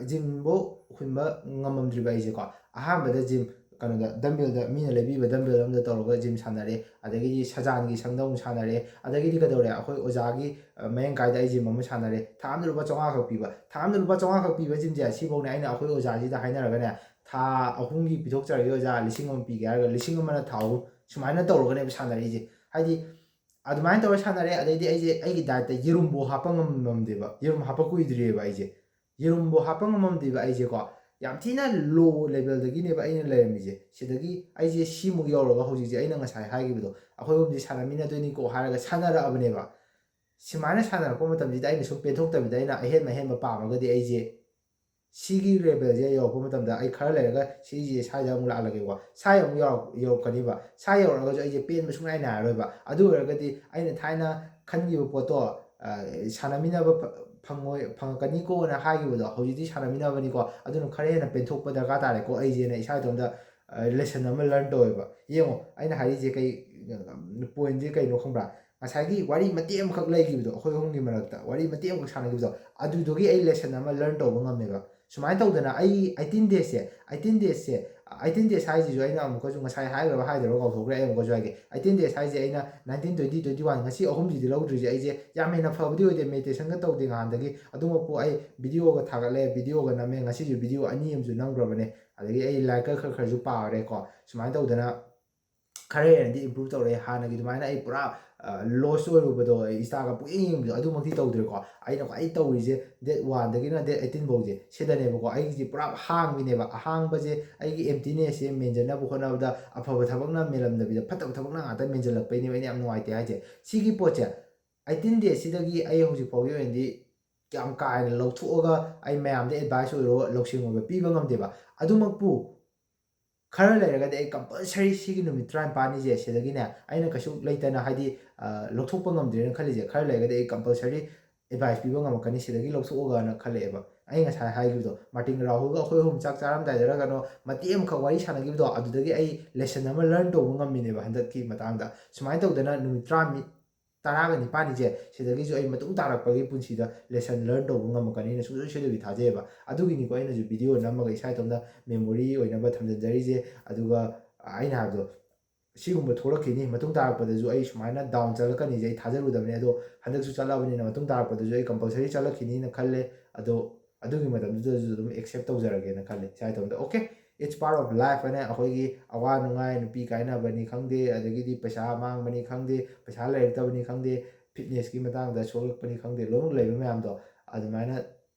ꯖꯤꯝꯕꯨ ꯍꯨꯟꯕ ꯉꯝꯃꯝꯗ꯭ꯔꯤꯕ ꯑꯩꯁꯦꯀꯣ, ꯑꯍꯥꯟꯕꯗ ꯖꯤꯝ, ꯀꯩꯅꯣꯗ, ꯗꯝꯕꯦꯜꯗ, ꯃꯤꯅ ꯂꯩꯕꯤꯕ ꯗꯝꯕꯦꯜ ꯑꯃꯗ ꯇꯧꯔꯒ ꯖꯤꯝ ꯁꯥꯟꯅꯔꯦ, ꯑꯗꯒꯤꯗꯤ ꯁꯖꯥꯟꯒꯤ ꯁꯪꯗ ꯑꯃꯨꯛ ꯁꯥꯟꯅꯔꯦ, ꯑꯗꯒꯤꯗꯤ ꯀꯩꯗꯧꯔꯦ, ꯑꯩꯈꯣꯏ ꯑꯣꯖꯥꯒꯤ, ꯑ, ꯃꯌꯥꯡ ꯀꯥꯏꯗ ꯑꯩ ꯖꯤꯝ ꯑꯃ ꯁꯥꯟꯅꯔꯦ, ꯊꯥ ꯑꯃꯗ ꯂꯨꯄꯥ ꯆꯥꯝꯃꯉꯥ ꯈꯛ ꯄꯤꯕ, ꯊꯥ ꯑꯃꯗ ꯂꯨꯄꯥ ꯆꯥꯝꯃꯉꯥ ꯈꯛ ꯄꯤꯕ ꯖꯤꯝꯁꯦ, ꯁꯤꯐꯧꯅꯦ ꯑꯩꯅ ꯑꯩꯈꯣꯏ ꯑꯣꯖꯥꯁꯤꯗ ꯍꯥꯏꯅꯔꯒꯅꯦ, ꯊꯥ ꯑꯍꯨꯝꯒꯤ ꯄꯤꯊꯣꯛꯆꯔꯒꯦ ꯑꯣꯖꯥ, ꯂꯤꯁꯤꯡ ꯑꯃ ꯄꯤꯒꯦ ꯍꯥꯏꯔꯒ ꯂꯤꯁꯤꯡ ꯑꯃꯅ ꯊꯥ ꯑꯍꯨꯝ ꯁꯨꯃꯥꯏꯅ ꯇꯧꯔꯒꯅꯦꯕ ꯁꯥꯟꯅꯔꯛꯏꯁꯦ꯫ ꯍꯥꯏꯗꯤ, ꯑꯗꯨꯃꯥꯏꯅ ꯇꯧꯔ ꯁꯥꯟꯅꯔꯦ꯫ ꯑꯗꯩꯗꯤ ꯑꯩꯁꯦ ꯑꯩꯒꯤ dietꯇ ꯌꯦꯔꯨꯝꯐꯥꯎ ꯍꯥꯞꯄ ꯉꯝꯃꯝꯗꯦꯕ, ꯌꯦꯔꯨꯝ ꯍꯥꯞꯄ ꯀꯨꯏꯗ꯭ꯔꯤꯑꯕ ꯑꯩꯁꯦ, ꯌꯦꯔꯨꯝꯐꯥꯎ ꯍꯥꯞꯄ ꯉꯝꯃꯝꯗꯦꯕ ꯑꯩꯁꯦꯀꯣ꯫ ꯌꯥꯝ ꯊꯤꯅ low levelꯗꯒꯤꯅꯦꯕ ꯑꯩꯅ ꯂꯩꯔꯝꯃꯤꯁꯦ꯫ ꯁꯤꯗꯒꯤ ꯑꯩꯁꯦ ꯁꯤꯃꯨꯛ ꯌꯧꯔꯒ ꯍꯧꯖꯤꯛꯁꯦ ꯑꯩꯅ ꯉꯁꯥꯏ ꯍꯥꯏꯈꯤꯕꯗꯣ, ꯑꯩꯈꯣꯏ ꯑꯍꯨꯝꯗꯤ ꯁꯥꯟꯅꯃꯤꯟꯅꯗꯣꯏꯅꯤꯀꯣ ꯍꯥꯏꯔꯒ ꯁꯥꯟꯅꯔꯛꯑꯕꯅꯦꯕ꯫ ꯁꯨꯃꯥꯏꯅ ꯁꯥꯟꯅꯔꯛꯄ ꯃꯇꯝꯁꯤꯗ ꯑꯩꯅ ꯁꯨꯝ ꯄꯦꯟꯊꯣꯛꯇꯕꯤꯗ ꯑꯩꯅ ꯑꯍꯦꯟꯕ ꯑꯍꯦꯟꯕ ꯄꯥꯝꯃꯒꯗꯤ ꯑꯩꯁꯦ ꯁꯤꯒꯤ levelꯁꯦ ꯌꯧꯔꯛꯄ ꯃꯇꯝꯗ ꯑꯩ ꯈꯔ ꯂꯩꯔꯒ ꯁꯤꯁꯦ ꯁ꯭ꯋꯥꯏꯗ ꯑꯃꯨꯛ ꯂꯥꯛꯍꯜꯂꯒꯦꯀꯣ꯫ ꯁ꯭ꯋꯥꯏ ꯑꯃꯨꯛ ꯌꯧꯔꯛ-, ꯌꯧꯔꯛꯀꯅꯤꯕ꯫ ꯁ꯭ꯋꯥꯏ ꯌꯧꯔꯛꯑꯒꯁꯨ ꯑꯩꯁꯦ ꯄꯦꯟꯕ ꯁꯨꯡꯅꯥꯏ ꯅꯥꯏꯔꯔꯣꯏꯕ꯫ ꯑꯗꯨ ꯑꯣꯏꯔꯒꯗꯤ ꯑꯩꯅ ꯊꯥꯏꯅ ꯈꯟꯈꯤꯕ ꯄꯣꯠꯇꯣ, ꯑ, ꯁꯥꯟꯅꯃꯤꯟꯅꯕ ꯐ-, ꯐꯪꯉꯣꯏ-, ꯐꯪꯉꯛꯀꯅꯤꯀꯣꯅ ꯍꯥꯏꯈꯤꯕꯗꯣ ꯍꯧꯖꯤꯛꯇꯤ ꯁꯥꯟꯅꯃꯤꯟꯅꯕꯅꯤꯀꯣ꯫ ꯑꯗꯨꯅ ꯈꯔ ꯍꯦꯟꯅ ꯄꯦꯟꯊꯣꯛꯄ ꯗꯔꯀꯥꯔ ꯇꯥꯔꯦꯀꯣ ꯑꯩꯁꯦꯅ ꯏꯁꯥ ꯏꯇꯣꯝꯇ, ꯑ, lesson ꯑꯃ learn ꯇꯧꯋꯦꯕ꯫ ꯌꯦꯡꯉꯣ, ꯑꯩꯅ ꯍꯥꯏꯔꯤꯁꯦ ꯀꯩ, pointꯁꯦ ꯀꯩꯅꯣ ꯈꯪꯕ꯭ꯔꯥ? ꯉꯁꯥꯏꯒꯤ ꯋꯥꯔꯤ ꯃꯇꯦꯛ ꯑꯃꯈꯛ ꯂꯩꯈꯤꯕꯗꯣ, ꯑꯩꯈꯣꯏ ꯑꯍꯨꯝꯒꯤ ꯃꯔꯛꯇ ꯋꯥꯔꯤ ꯃꯇꯦꯛ ꯑꯃꯈꯛ ꯁꯥꯟꯅꯈꯤꯕꯗꯣ, ꯑꯗꯨꯗꯨꯒꯤ ꯑꯩ lesson ꯑꯃ learn ꯇꯧꯕ ꯉꯝꯃꯦꯕ꯫ ꯁꯨꯃꯥꯏꯅ ꯇꯧꯗꯅ ꯑꯩ eighteen daysꯁꯦ, eighteen daysꯁꯦ, eighteen days ꯍꯥꯏꯁꯤꯁꯨ ꯑꯩꯅ ꯑꯃꯨꯛꯀꯁꯨ ꯉꯁꯥꯏ ꯍꯥꯏꯈ꯭ꯔꯕ ꯍꯥꯏꯗ꯭ꯔꯕ ꯀꯥꯎꯊꯣꯛꯈ꯭ꯔꯦ, ꯑꯩ ꯑꯃꯨꯛꯀꯁꯨ ꯍꯥꯏꯒꯦ꯫ Eighteen days ꯍꯥꯏꯁꯦ ꯑꯩꯅ nineteen, twenty, twenty one, ꯉꯁꯤ ꯑꯍꯨꯝꯁꯤꯗꯤ ꯂꯧꯗ꯭ꯔꯤꯁꯦ ꯑꯩꯁꯦ ꯌꯥꯝ ꯍꯦꯟꯅ ꯐꯕꯗꯤ ꯑꯣꯏꯗꯦ, meditationꯒ ꯇꯧꯗꯦ ꯉꯍꯥꯟꯗꯒꯤ꯫ ꯑꯗꯨꯃꯛꯄꯨ ꯑꯩ videoꯒ ꯊꯥꯒꯠꯂꯦ, videoꯒ ꯅꯝꯃꯦ, ꯉꯁꯤꯁꯨ video ꯑꯅꯤ ꯑꯃꯁꯨ ꯅꯝꯈ꯭ꯔꯕꯅꯦ꯫ ꯑꯗꯒꯤ ꯑꯩ ꯂꯥꯏꯔꯤꯛꯀ ꯈꯔ ꯈꯔꯁꯨ ꯄꯥꯔꯦꯀꯣ꯫ ꯁꯨꯃꯥꯏꯅ ꯇꯧꯗꯅ ꯈꯔ ꯍꯦꯟꯅꯗꯤ improve ꯇꯧꯔꯛꯑꯦ꯫ ꯍꯥꯟꯅꯒꯤ ꯑꯗꯨꯃꯥꯏꯅ ꯑꯩ ꯄꯨꯔꯥ, ꯑ, lost ꯑꯣꯏꯔꯨꯕꯗꯣ, ꯑꯩ Instaꯒ ꯄꯨꯡꯌꯦꯡ ꯌꯦꯡꯕꯗꯣ, ꯑꯗꯨꯃꯛꯇꯤ ꯇꯧꯗ꯭ꯔꯦꯀꯣ꯫ ꯑꯩꯅ ꯈ꯭ꯋꯥꯏ ꯇꯧꯔꯤꯁꯦ date oneꯗꯒꯤꯅ date eighteen ꯐꯥꯎꯁꯦ ꯁꯤꯗꯅꯦꯕꯀꯣ꯫ ꯑꯩꯒꯤꯁꯦ ꯄꯨꯔꯥ ꯍꯥꯡꯕꯤꯅꯦꯕ꯫ ꯑꯍꯥꯡꯕꯁꯦ ꯑꯩꯒꯤ emptinessꯁꯦ ꯃꯦꯟꯖꯅꯕ ꯍꯣꯠꯅꯕꯗ ꯑꯐꯕ ꯊꯕꯛꯅ ꯃꯦꯜꯂꯝꯗꯕꯤꯗ ꯐꯠꯇꯕ ꯊꯕꯛꯅ ꯉꯥꯛꯇ ꯃꯦꯟꯖꯜꯂꯛꯄꯩꯅꯦꯕ ꯑꯩꯅ ꯌꯥꯝ ꯅꯨꯡꯉꯥꯏꯇꯦ ꯍꯥꯏꯁꯦ꯫ ꯁꯤꯒꯤ ꯄꯣꯠꯁꯦ eighteen daysꯁꯤꯗꯒꯤ ꯑꯩ ꯍꯧꯖꯤꯛ ꯐꯥꯎꯒꯤ ꯑꯣꯏꯅꯗꯤ ꯌꯥꯝ ꯀꯥ ꯍꯦꯟꯅ ꯂꯧꯊꯣꯛꯑꯒ ꯑꯩ ꯃꯌꯥꯝꯗ advice ꯑꯣꯏꯔꯣ, ꯂꯧꯁꯤꯡ ꯑꯣꯏꯕ ꯄꯤꯕ ꯉꯝꯗꯦꯕ꯫ ꯑꯗꯨꯃꯛꯄꯨ ꯈꯔ ꯂꯩꯔꯒꯗꯤ ꯑꯩ compulsory ꯁꯤꯒꯤ ꯅꯨꯃꯤꯠ ꯇꯔꯥꯅꯤꯄꯥꯜꯅꯤꯁꯦ ꯁꯤꯗꯒꯤꯅꯦ ꯑꯩꯅ ꯀꯩꯁꯨ ꯂꯩꯇꯅ, ꯍꯥꯏꯗꯤ, ꯑ, ꯂꯧꯊꯣꯛꯄ ꯉꯝꯗ꯭ꯔꯦꯅ ꯈꯜꯂꯤꯁꯦ, ꯈꯔ ꯂꯩꯔꯒꯗꯤ ꯑꯩ compulsory ꯑꯦꯗꯚꯥꯏꯁ ꯄꯤꯕ ꯉꯝꯃꯛꯀꯅꯤ ꯁꯤꯗꯒꯤ ꯂꯧꯊꯣꯛꯑꯒꯅ ꯈꯜꯂꯛꯑꯦꯕ꯫ ꯑꯩ ꯉꯁꯥꯏ ꯍꯥꯏꯈꯤꯕꯗꯣ, ꯃꯥꯔꯇꯤꯟꯒ ꯔꯥꯍꯨꯜꯒ ꯑꯩꯈꯣꯏ ꯑꯍꯨꯝ ꯆꯥꯛ ꯆꯥꯔꯝꯗꯥꯏꯗꯔ ꯀꯩꯅꯣ ꯃꯇꯦꯛ ꯑꯃꯈꯛ ꯋꯥꯔꯤ ꯁꯥꯟꯅꯈꯤꯕꯗꯣ, ꯑꯗꯨꯗꯒꯤ ꯑꯩ ꯂꯦꯁꯟ ꯑꯃ ꯂꯔꯟ ꯇꯧꯕ ꯉꯝꯃꯤꯅꯦꯕ ꯍꯟꯗꯛꯀꯤ ꯃꯇꯥꯡꯗ꯫ ꯁꯨꯃꯥꯏꯅ ꯇꯧꯗꯅ ꯅꯨꯃꯤꯠ ꯇꯔꯥ ꯃꯤ ꯇꯔꯥꯒ ꯅꯤꯄꯥꯟꯅꯤꯁꯦ ꯁꯤꯗꯒꯤꯁꯨ ꯑꯩ ꯃꯇꯨꯡ ꯇꯥꯔꯛꯄꯒꯤ ꯄꯨꯟꯁꯤꯗ ꯂꯦꯁꯟ ꯂꯔꯟ ꯇꯧꯕ ꯉꯝꯃꯛꯀꯅꯤꯅ ꯁꯨꯡꯁꯣꯏ ꯁꯣꯏꯗꯕꯤ ꯊꯥꯖꯩꯑꯕ꯫ ꯑꯗꯨꯒꯤꯅꯤꯀꯣ ꯑꯩꯅꯁꯨ ꯚꯤꯗꯤꯑꯣ ꯅꯝꯃꯒ ꯏꯁꯥ ꯏꯇꯣꯝꯇ ꯃꯦꯃꯣꯔꯤ ꯑꯣꯏꯅꯕ ꯊꯝꯖꯤꯟꯖꯔꯤꯁꯦ꯫ ꯑꯗꯨꯒ ꯑꯩꯅ ꯍꯥꯏꯕꯗꯣ, ꯁꯤꯒꯨꯝꯕ ꯊꯣꯛꯂꯛꯈꯤꯅꯤ, ꯃꯇꯨꯡ ꯇꯥꯔꯛꯄꯗꯁꯨ ꯑꯩ ꯁꯨꯃꯥꯏꯅ ꯗꯥꯎꯟ ꯆꯠꯂꯛꯀꯅꯤꯁꯦ ꯑꯩ ꯊꯥꯖꯔꯨꯗꯕꯅꯤ꯫ ꯑꯗꯣ ꯍꯟꯗꯛꯁꯨ ꯆꯠꯂꯕꯅꯤꯅ ꯃꯇꯨꯡ ꯇꯥꯔꯛꯄꯗꯁꯨ ꯑꯩ ꯀꯝꯄꯜꯁꯔꯤ ꯆꯠꯂꯛꯈꯤꯅꯤꯅ ꯈꯜꯂꯦ꯫ ꯑꯗꯣ ꯑꯗꯨꯒꯤ ꯃꯇꯝꯗꯨꯗꯁꯨ ꯑꯗꯨꯝ ꯑꯦꯛꯁꯦꯞ ꯇꯧꯖꯔꯒꯦꯅ ꯈꯜꯂꯦ ꯏꯁꯥ ꯏꯇꯣꯝꯇ꯫ Okay, it's part of life ꯍꯥꯏꯅ ꯑꯩꯈꯣꯏꯒꯤ ꯑꯋꯥ ꯅꯨꯡꯉꯥꯏ, ꯅꯨꯄꯤ ꯀꯥꯏꯅꯕꯅꯤ ꯈꯪꯗꯦ, ꯑꯗꯒꯤꯗꯤ ꯄꯩꯁꯥ ꯃꯥꯡꯕꯅꯤ ꯈꯪꯗꯦ, ꯄꯩꯁꯥ ꯂꯩꯔꯛꯇꯕꯅꯤ ꯈꯪꯗꯦ, ꯐꯤꯠꯅꯦꯁꯀꯤ ꯃꯇꯥꯡꯗ ꯁꯣꯛꯂꯛꯄꯅꯤ ꯈꯪꯗꯦ, ꯂꯣꯏꯅꯃꯛ ꯂꯩꯕ ꯃꯌꯥꯝꯗꯣ ꯑꯗꯨꯃꯥꯏꯅ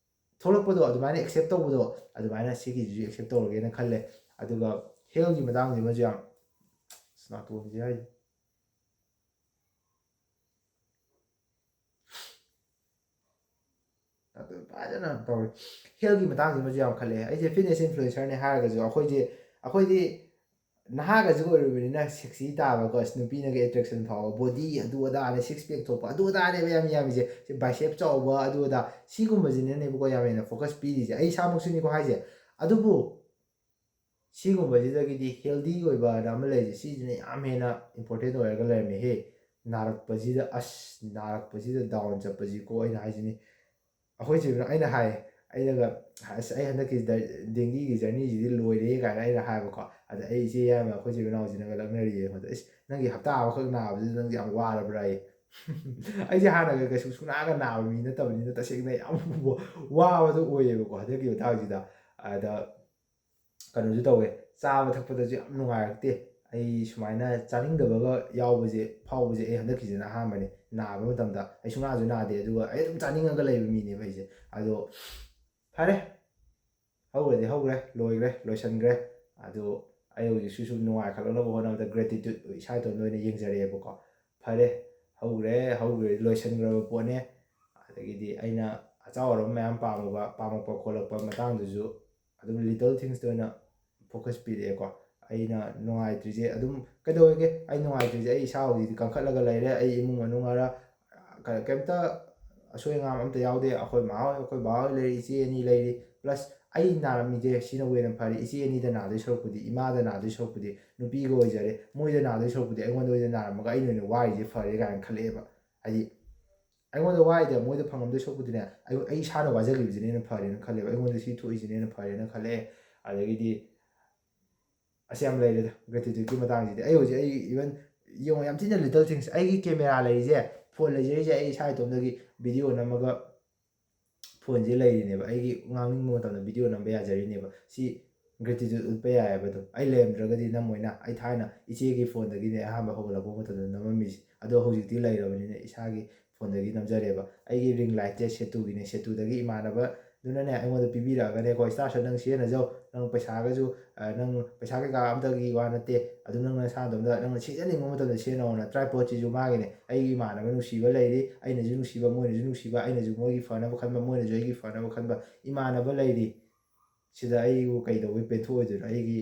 ꯊꯣꯛꯂꯛꯄꯗꯣ, ꯑꯗꯨꯃꯥꯏꯅ ꯑꯦꯛꯁꯦꯞ ꯇꯧꯕꯗꯣ, ꯑꯗꯨꯃꯥꯏꯅ ꯁꯤꯒꯤꯁꯤꯁꯨ ꯑꯦꯛꯁꯦꯞ ꯇꯧꯔꯒꯦꯅ ꯈꯜꯂꯦ꯫ ꯑꯗꯨꯒ ꯍꯦꯜꯒꯤ ꯃꯇꯥꯡꯁꯤꯃꯁꯨ ꯌꯥꯝ, ꯑꯁ, ꯅꯥꯇꯣꯟꯁꯦ ꯍꯥꯏ, ꯅꯥꯇꯣꯟ ꯐꯖꯅ ꯇꯧꯔꯦ꯫ ꯍꯦꯜꯒꯤ ꯃꯇꯥꯡꯁꯤꯃꯁꯨ ꯌꯥꯝ ꯈꯜꯂꯛꯑꯦ꯫ ꯑꯩꯁꯦ ꯐꯤꯠꯅꯦꯁ ꯏꯟꯐ꯭ꯂꯨꯌꯦꯟꯁꯔꯅꯦ ꯍꯥꯏꯔꯒꯁꯨ ꯑꯩꯈꯣꯏꯁꯦ, ꯑꯩꯈꯣꯏꯗꯤ ꯅꯍꯥꯒꯁꯨ ꯑꯣꯏꯔꯨꯕꯅꯤꯅ ꯁꯦꯛꯁꯤ ꯇꯥꯕꯀꯣ, ꯑꯁ, ꯅꯨꯄꯤꯅꯒ ꯑꯦꯇ꯭ꯔꯦꯛꯁꯟ ꯐꯥꯎꯕ, ꯕꯣꯗꯤ ꯑꯗꯨ ꯑꯗꯥꯅꯦ, ꯁꯤꯛꯁ ꯄꯦꯛ ꯊꯣꯛꯄ ꯑꯗꯨ ꯑꯗꯥꯅꯦꯕ ꯌꯥꯝ ꯌꯥꯝꯃꯤꯁꯦ꯫ ꯁꯤ ꯕꯥꯏꯁꯦꯞ ꯆꯥꯎꯕ ꯑꯗꯨ ꯑꯗꯥ, ꯁꯤꯒꯨꯝꯕꯁꯤꯅꯅꯦꯕꯀꯣ ꯌꯥꯝ ꯍꯦꯟꯅ ꯐꯣꯀꯁ ꯄꯤꯔꯤꯁꯦ꯫ ꯑꯩ ꯏꯁꯥꯃꯛꯁꯨꯅꯤꯀꯣ ꯍꯥꯏꯁꯦ꯫ ꯑꯗꯨꯕꯨ ꯁꯤꯒꯨꯝꯕꯁꯤꯗꯒꯤꯗꯤ ꯍꯦꯜꯗꯤ ꯑꯣꯏꯕ ꯍꯥꯏꯅ ꯑꯃ ꯂꯩꯔꯤꯁꯦ, ꯁꯤꯁꯤꯅ ꯌꯥꯝ ꯍꯦꯟꯅ ꯏꯝꯄꯣꯔꯇꯦꯟ ꯑꯣꯏꯔꯒ ꯂꯩꯔꯝꯃꯦꯍꯦ꯫ ꯅꯥꯔꯛꯄꯁꯤꯗ, ꯑꯁ, ꯅꯥꯔꯛꯄꯁꯤꯗ ꯗꯥꯎꯟ ꯆꯠꯄꯁꯤꯀꯣ ꯑꯩꯅ ꯍꯥꯏꯁꯤꯅꯤ꯫ ꯑꯩꯈꯣꯏ ꯆꯦ ꯕꯤꯅꯥꯎ, ꯑꯩꯅ ꯍꯥꯏ, ꯑꯩꯅꯒ, "ꯑꯁ, ꯑꯩ ꯍꯟꯗꯛꯀꯤ ꯗ-, ꯗꯦꯡꯒꯤꯒꯤ ꯖꯔꯅꯤꯁꯤꯗꯤ ꯂꯣꯏꯔꯦ" ꯀꯥꯏꯅ ꯑꯩꯅ ꯍꯥꯏꯕꯀꯣ꯫ ꯑꯗ ꯑꯩ ꯏꯆꯦ ꯌꯥꯏꯃ ꯑꯩꯈꯣꯏ ꯆꯦ ꯕꯤꯅꯥꯎꯁꯤꯅꯒ ꯂꯛꯅꯔꯤꯌꯦ ꯑꯩꯉꯣꯟꯗ, "ꯏꯁ, ꯅꯪꯒꯤ ꯍꯞꯇꯥ ꯑꯃꯈꯛ ꯅꯥꯕꯗꯨꯗ ꯅꯪꯗꯤ ꯌꯥꯝ ꯋꯥꯔꯕ꯭ꯔꯥ?" ꯑꯩ, ꯑꯩꯁꯦ ꯍꯥꯟꯅꯒ ꯀꯩꯁꯨ ꯁꯨꯡꯅꯥꯒ ꯅꯥꯕ ꯃꯤ ꯅꯠꯇꯕꯅꯤꯅ ꯇꯁꯦꯡꯅ ꯌꯥꯝ ꯋꯥꯕꯗꯣ ꯑꯣꯏꯌꯦꯕꯀꯣ ꯍꯟꯗꯛꯀꯤ ꯃꯇꯥꯡꯁꯤꯗ꯫ ꯑꯗ ꯀꯩꯅꯣꯁꯨ ꯇꯧꯋꯦ, ꯆꯥꯕ ꯊꯛꯄꯗꯁꯨ ꯌꯥꯝ ꯅꯨꯡꯉꯥꯏꯔꯛꯇꯦ꯫ ꯑꯩ ꯁꯨꯃꯥꯏꯅ ꯆꯥꯅꯤꯡꯗꯕꯒ ꯌꯥꯎꯕꯁꯦ, ꯐꯥꯎꯕꯁꯦ ꯑꯩ ꯍꯟꯗꯛꯀꯤꯁꯤꯅ ꯑꯍꯥꯟꯕꯅꯤ꯫ ꯅꯥꯕ ꯃꯇꯝꯗ ꯑꯩ ꯁꯨꯡꯅꯥꯁꯨ ꯅꯥꯗꯦ, ꯑꯗꯨꯒ ꯑꯩ ꯑꯗꯨꯝ ꯆꯥꯅꯤꯡꯉꯒ ꯂꯩꯕ ꯃꯤꯅꯦꯕ ꯑꯩꯁꯦ꯫ ꯑꯗꯣ ꯐꯔꯦ, ꯍꯧꯈ꯭ꯔꯗꯤ ꯍꯧꯈ꯭ꯔꯦ, ꯂꯣꯏꯈ꯭ꯔꯦ, ꯂꯣꯏꯁꯤꯟꯈ꯭ꯔꯦ꯫ ꯑꯗꯣ ꯑꯩ ꯍꯧꯖꯤꯛꯁꯨ ꯁꯨꯝ ꯅꯨꯡꯉꯥꯏꯈꯠꯂꯛꯅꯕ ꯍꯣꯠꯅꯕꯗ ꯒ꯭ꯔꯦꯇꯤꯇ꯭ꯌꯨꯠ ꯏꯁꯥ ꯏꯇꯣꯝꯇ ꯑꯣꯏꯅ ꯌꯦꯡꯖꯔꯛꯑꯦꯕꯀꯣ꯫ ꯐꯔꯦ, ꯍꯧꯈ꯭ꯔꯦ, ꯍꯧꯈ꯭ꯔꯦ, ꯂꯣꯏꯁꯤꯟꯈ꯭ꯔꯕ ꯄꯣꯠꯅꯦ꯫ ꯑꯗꯒꯤꯗꯤ ꯑꯩꯅ ꯑꯆꯥꯎ ꯑꯔꯝ ꯃꯌꯥꯝ ꯄꯥꯝꯃꯨꯕ, ꯄꯥꯝꯃꯛꯄ ꯈꯣꯠꯂꯛꯄ ꯃꯇꯥꯡꯗꯨꯁꯨ ꯑꯗꯨꯝ ꯂꯤꯇꯜ ꯊꯤꯡꯁꯇ ꯑꯣꯏꯅ ꯐꯣꯀꯁ ꯄꯤꯔꯛꯑꯦꯀꯣ꯫ ꯑꯩꯅ ꯅꯨꯡꯉꯥꯏꯇ꯭ꯔꯤꯁꯦ ꯑꯗꯨꯝ ꯀꯩꯗꯧꯋꯦꯒꯦ? ꯑꯩ ꯅꯨꯡꯉꯥꯏꯇ꯭ꯔꯤꯁꯦ ꯑꯩ ꯏꯁꯥ ꯍꯧꯖꯤꯛꯇꯤ ꯀꯟꯈꯠꯂꯒ ꯂꯩꯔꯦ꯫ ꯑꯩ ꯏꯃꯨꯡ ꯃꯅꯨꯡ ꯍꯥꯏꯔ ꯀ-, ꯀꯩꯝꯇ ꯑꯁꯣꯏ ꯑꯉꯥꯝ ꯑꯝꯇ ꯌꯥꯎꯗꯦ꯫ ꯑꯩꯈꯣꯏ ꯃꯥ ꯍꯣꯏ, ꯑꯩꯈꯣꯏ ꯕꯥ ꯍꯣꯏ ꯂꯩꯔꯤ, ꯏꯆꯦ ꯑꯅꯤ ꯂꯩꯔꯤ꯫ Plus ꯑꯩ ꯅꯥꯔꯝꯃꯤꯁꯦ ꯁꯤꯅꯕꯨ ꯍꯦꯟꯅ ꯐꯔꯦ꯫ ꯏꯆꯦ ꯑꯅꯤꯗ ꯅꯥꯗꯣꯏ ꯁꯔꯨꯛꯄꯨꯗꯤ, ꯏꯃꯥꯗ ꯅꯥꯗꯣꯏ ꯁꯔꯨꯛꯄꯨꯗꯤ, ꯅꯨꯄꯤꯒ ꯑꯣꯏꯖꯔꯦ, ꯃꯣꯏꯗ ꯅꯥꯗꯣꯏ ꯁꯔꯨꯛꯄꯨꯗꯤ ꯑꯩꯉꯣꯟꯗ ꯑꯣꯏꯅ ꯅꯥꯔꯝꯃꯒ ꯑꯩꯅ ꯑꯣꯏꯅ ꯋꯥꯔꯤꯁꯦ ꯐꯔꯦ ꯀꯥꯏꯅ ꯈꯜꯂꯛꯑꯦꯕ꯫ ꯍꯥꯏꯗꯤ ꯑꯩꯉꯣꯟꯗ ꯋꯥꯏꯗ ꯃꯣꯏꯗ ꯐꯪꯉꯝꯗꯣꯏ ꯁꯔꯨꯛꯄꯨꯗꯤꯅꯦ, ꯑꯩ, ꯑꯩ ꯏꯁꯥꯅ ꯋꯥꯖꯈꯤꯕꯁꯤꯅ ꯍꯦꯟꯅ ꯐꯔꯦꯅ ꯈꯜꯂꯦꯕ꯫ ꯑꯩꯉꯣꯟꯗ ꯁꯤ ꯊꯣꯛꯏꯁꯤꯅ ꯍꯦꯟꯅ ꯐꯔꯦꯅ ꯈꯜꯂꯛꯑꯦ꯫ ꯑꯗꯒꯤꯗꯤ ꯑꯁ, ꯌꯥꯝ ꯂꯩꯔꯦꯗ gratitudeꯀꯤ ꯃꯇꯥꯡꯁꯤꯗꯤ꯫ ꯑꯩ ꯍꯧꯖꯤꯛ, ꯑꯩ even ꯌꯦꯡꯉꯣ, ꯌꯥꯝ ꯊꯤꯅ little things꯫ ꯑꯩꯒꯤ camera ꯂꯩꯔꯤꯁꯦ, phone ꯂꯩꯖꯔꯤꯁꯦ ꯑꯩ ꯏꯁꯥ ꯏꯇꯣꯝꯗꯒꯤ video ꯅꯝꯃꯒ phoneꯁꯦ ꯂꯩꯔꯤꯅꯦꯕ꯫ ꯑꯩꯒꯤ ꯉꯥꯡꯅꯤꯡꯕ ꯃꯇꯝꯗ video ꯅꯝꯕ ꯌꯥꯖꯔꯤꯅꯦꯕ꯫ ꯁꯤ gratitude ꯎꯠꯄ ꯌꯥꯏꯑꯕ꯫ ꯑꯗꯨꯝ ꯑꯩ ꯂꯩꯔꯝꯗ꯭ꯔꯒꯗꯤ ꯅꯝꯃꯣꯏꯅ꯫ ꯑꯩ ꯊꯥꯏꯅ ꯏꯆꯦꯒꯤ phoneꯗꯒꯤꯅꯦ ꯑꯍꯥꯟꯕ ꯍꯧꯒꯠꯂꯛꯄ ꯃꯇꯝꯗ ꯅꯝꯃꯝꯃꯤꯁꯦ꯫ ꯑꯗꯣ ꯍꯧꯖꯤꯛꯇꯤ ꯂꯩꯔꯕꯅꯤꯅ ꯏꯁꯥꯒꯤ phoneꯗꯒꯤ ꯅꯝꯖꯔꯦꯕ꯫ ꯑꯩꯒꯤ ring lightꯁꯦ ꯁꯦꯇꯨꯒꯤꯅꯦ꯫ ꯁꯦꯇꯨꯗꯒꯤ ꯏꯃꯥꯟꯅꯕꯗꯨꯅꯅꯦ ꯑꯩꯉꯣꯟꯗ ꯄꯤꯕꯤꯔꯛꯑꯒꯅꯦꯀꯣ, "Star Sir, ꯅꯪ ꯁꯤꯖꯤꯟꯅꯖꯧ, ꯅꯪ ꯄꯩꯁꯥꯒꯁꯨ, ꯑ, ꯅꯪ ꯄꯩꯁꯥ ꯀꯩꯀꯥ ꯑꯝꯇꯒꯤ ꯋꯥ ꯅꯠꯇꯦ, ꯑꯗꯨꯝ ꯅꯪ ꯅꯁꯥ ꯅꯇꯣꯝꯇ ꯅꯪꯅ ꯁꯤꯖꯤꯟꯅꯅꯤꯡꯕ ꯃꯇꯝꯗ ꯁꯤꯖꯤꯟꯅꯧꯅ"꯫ Tripodꯁꯤꯁꯨ ꯃꯥꯒꯤꯅꯦ꯫ ꯑꯩꯒꯤ ꯏꯃꯥꯟꯅꯕ ꯅꯨꯡꯁꯤꯕ ꯂꯩꯔꯤ, ꯑꯩꯅꯁꯨ ꯅꯨꯡꯁꯤꯕ, ꯃꯣꯏꯅꯁꯨ ꯅꯨꯡꯁꯤꯕ, ꯑꯩꯅꯁꯨ ꯃꯣꯏꯒꯤ ꯐꯅꯕ ꯈꯟꯕ, ꯃꯣꯏꯅꯁꯨ ꯑꯩꯒꯤ ꯐꯅꯕ ꯈꯟꯕ ꯏꯃꯥꯟꯅꯕ ꯂꯩꯔꯤ꯫ ꯁꯤꯗ ꯑꯩꯕꯨ ꯀꯩꯗꯧꯕꯩ ꯄꯦꯟꯊꯣꯛꯑꯣꯏꯗꯣꯏꯅꯣ? ꯑꯩꯒꯤ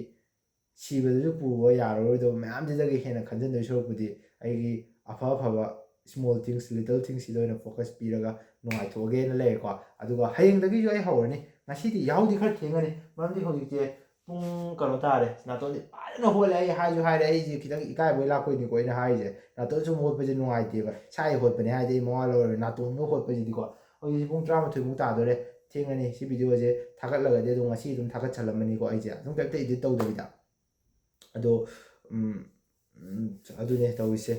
ꯁꯤꯕꯗꯁꯨ ꯄꯨꯕ ꯌꯥꯔꯔꯣꯏꯗꯕ ꯃꯌꯥꯝꯁꯤꯗꯒꯤ ꯍꯦꯟꯅ ꯈꯟꯖꯟꯗꯣꯏ ꯁꯔꯨꯛꯄꯨꯗꯤ ꯑꯩꯒꯤ ꯑꯐ ꯑꯐꯕ small things, little thingsꯁꯤꯗ ꯑꯣꯏꯅ focus ꯄꯤꯔꯒ ꯅꯨꯡꯉꯥꯏꯊꯣꯛꯑꯒꯦꯅ ꯂꯩꯔꯦꯀꯣ꯫ ꯑꯗꯨꯒ ꯍꯌꯦꯡꯗꯒꯤꯁꯨ ꯑꯩ ꯍꯧꯔꯅꯤ꯫ ꯉꯁꯤꯗꯤ ꯌꯥꯍꯧꯗꯤ ꯈꯔ ꯊꯦꯡꯉꯅꯤ, ꯃꯔꯝꯗꯤ ꯍꯧꯖꯤꯛꯁꯦ ꯄꯨꯡ ꯀꯩꯅꯣ ꯇꯥꯔꯦ, ꯅꯥꯇꯣꯟꯗꯤ ꯐꯖꯅ ꯍꯣꯠꯂꯦ꯫ ꯑꯩ ꯍꯥꯏꯁꯨ ꯍꯥꯏꯔꯦ, ꯑꯩꯁꯦ ꯈꯤꯇꯪ ꯏꯀꯥꯏꯕꯩ ꯂꯥꯛꯄꯩꯅꯤꯀꯣ ꯑꯩꯅ ꯍꯥꯏꯔꯤꯁꯦ꯫ ꯅꯥꯇꯣꯟ ꯁꯨꯝ ꯍꯣꯠꯄꯁꯦ ꯅꯨꯡꯉꯥꯏꯇꯦꯕ, ꯏꯁꯥꯒꯤ ꯍꯣꯠꯄꯅꯦ ꯍꯥꯏꯗꯤ ꯑꯩ ꯃꯋꯥ ꯂꯧꯔꯣꯏ꯫ ꯅꯥꯇꯣꯟꯒ ꯍꯣꯠꯄꯁꯤꯗꯤꯀꯣ꯫ ꯍꯧꯖꯤꯛꯁꯦ ꯄꯨꯡ ꯇꯔꯥꯃꯥꯊꯣꯏꯃꯨꯛ ꯇꯥꯗꯣꯔꯦ꯫ ꯊꯦꯡꯉꯅꯤ꯫ ꯁꯤ videoꯁꯦ ꯊꯥꯒꯠꯂꯒꯗꯤ ꯑꯗꯨꯝ ꯉꯁꯤ ꯑꯗꯨꯝ ꯊꯥꯒꯠꯁꯜꯂꯝꯃꯅꯤꯀꯣ ꯑꯩꯁꯦ, ꯑꯗꯨꯝ ꯀꯩꯝꯇ edit ꯇꯧꯗꯕꯤꯗ꯫ ꯑꯗꯣ, ꯎꯝ, ꯎꯝ, ꯑꯗꯨꯅꯦ ꯇꯧꯔꯤꯁꯦ꯫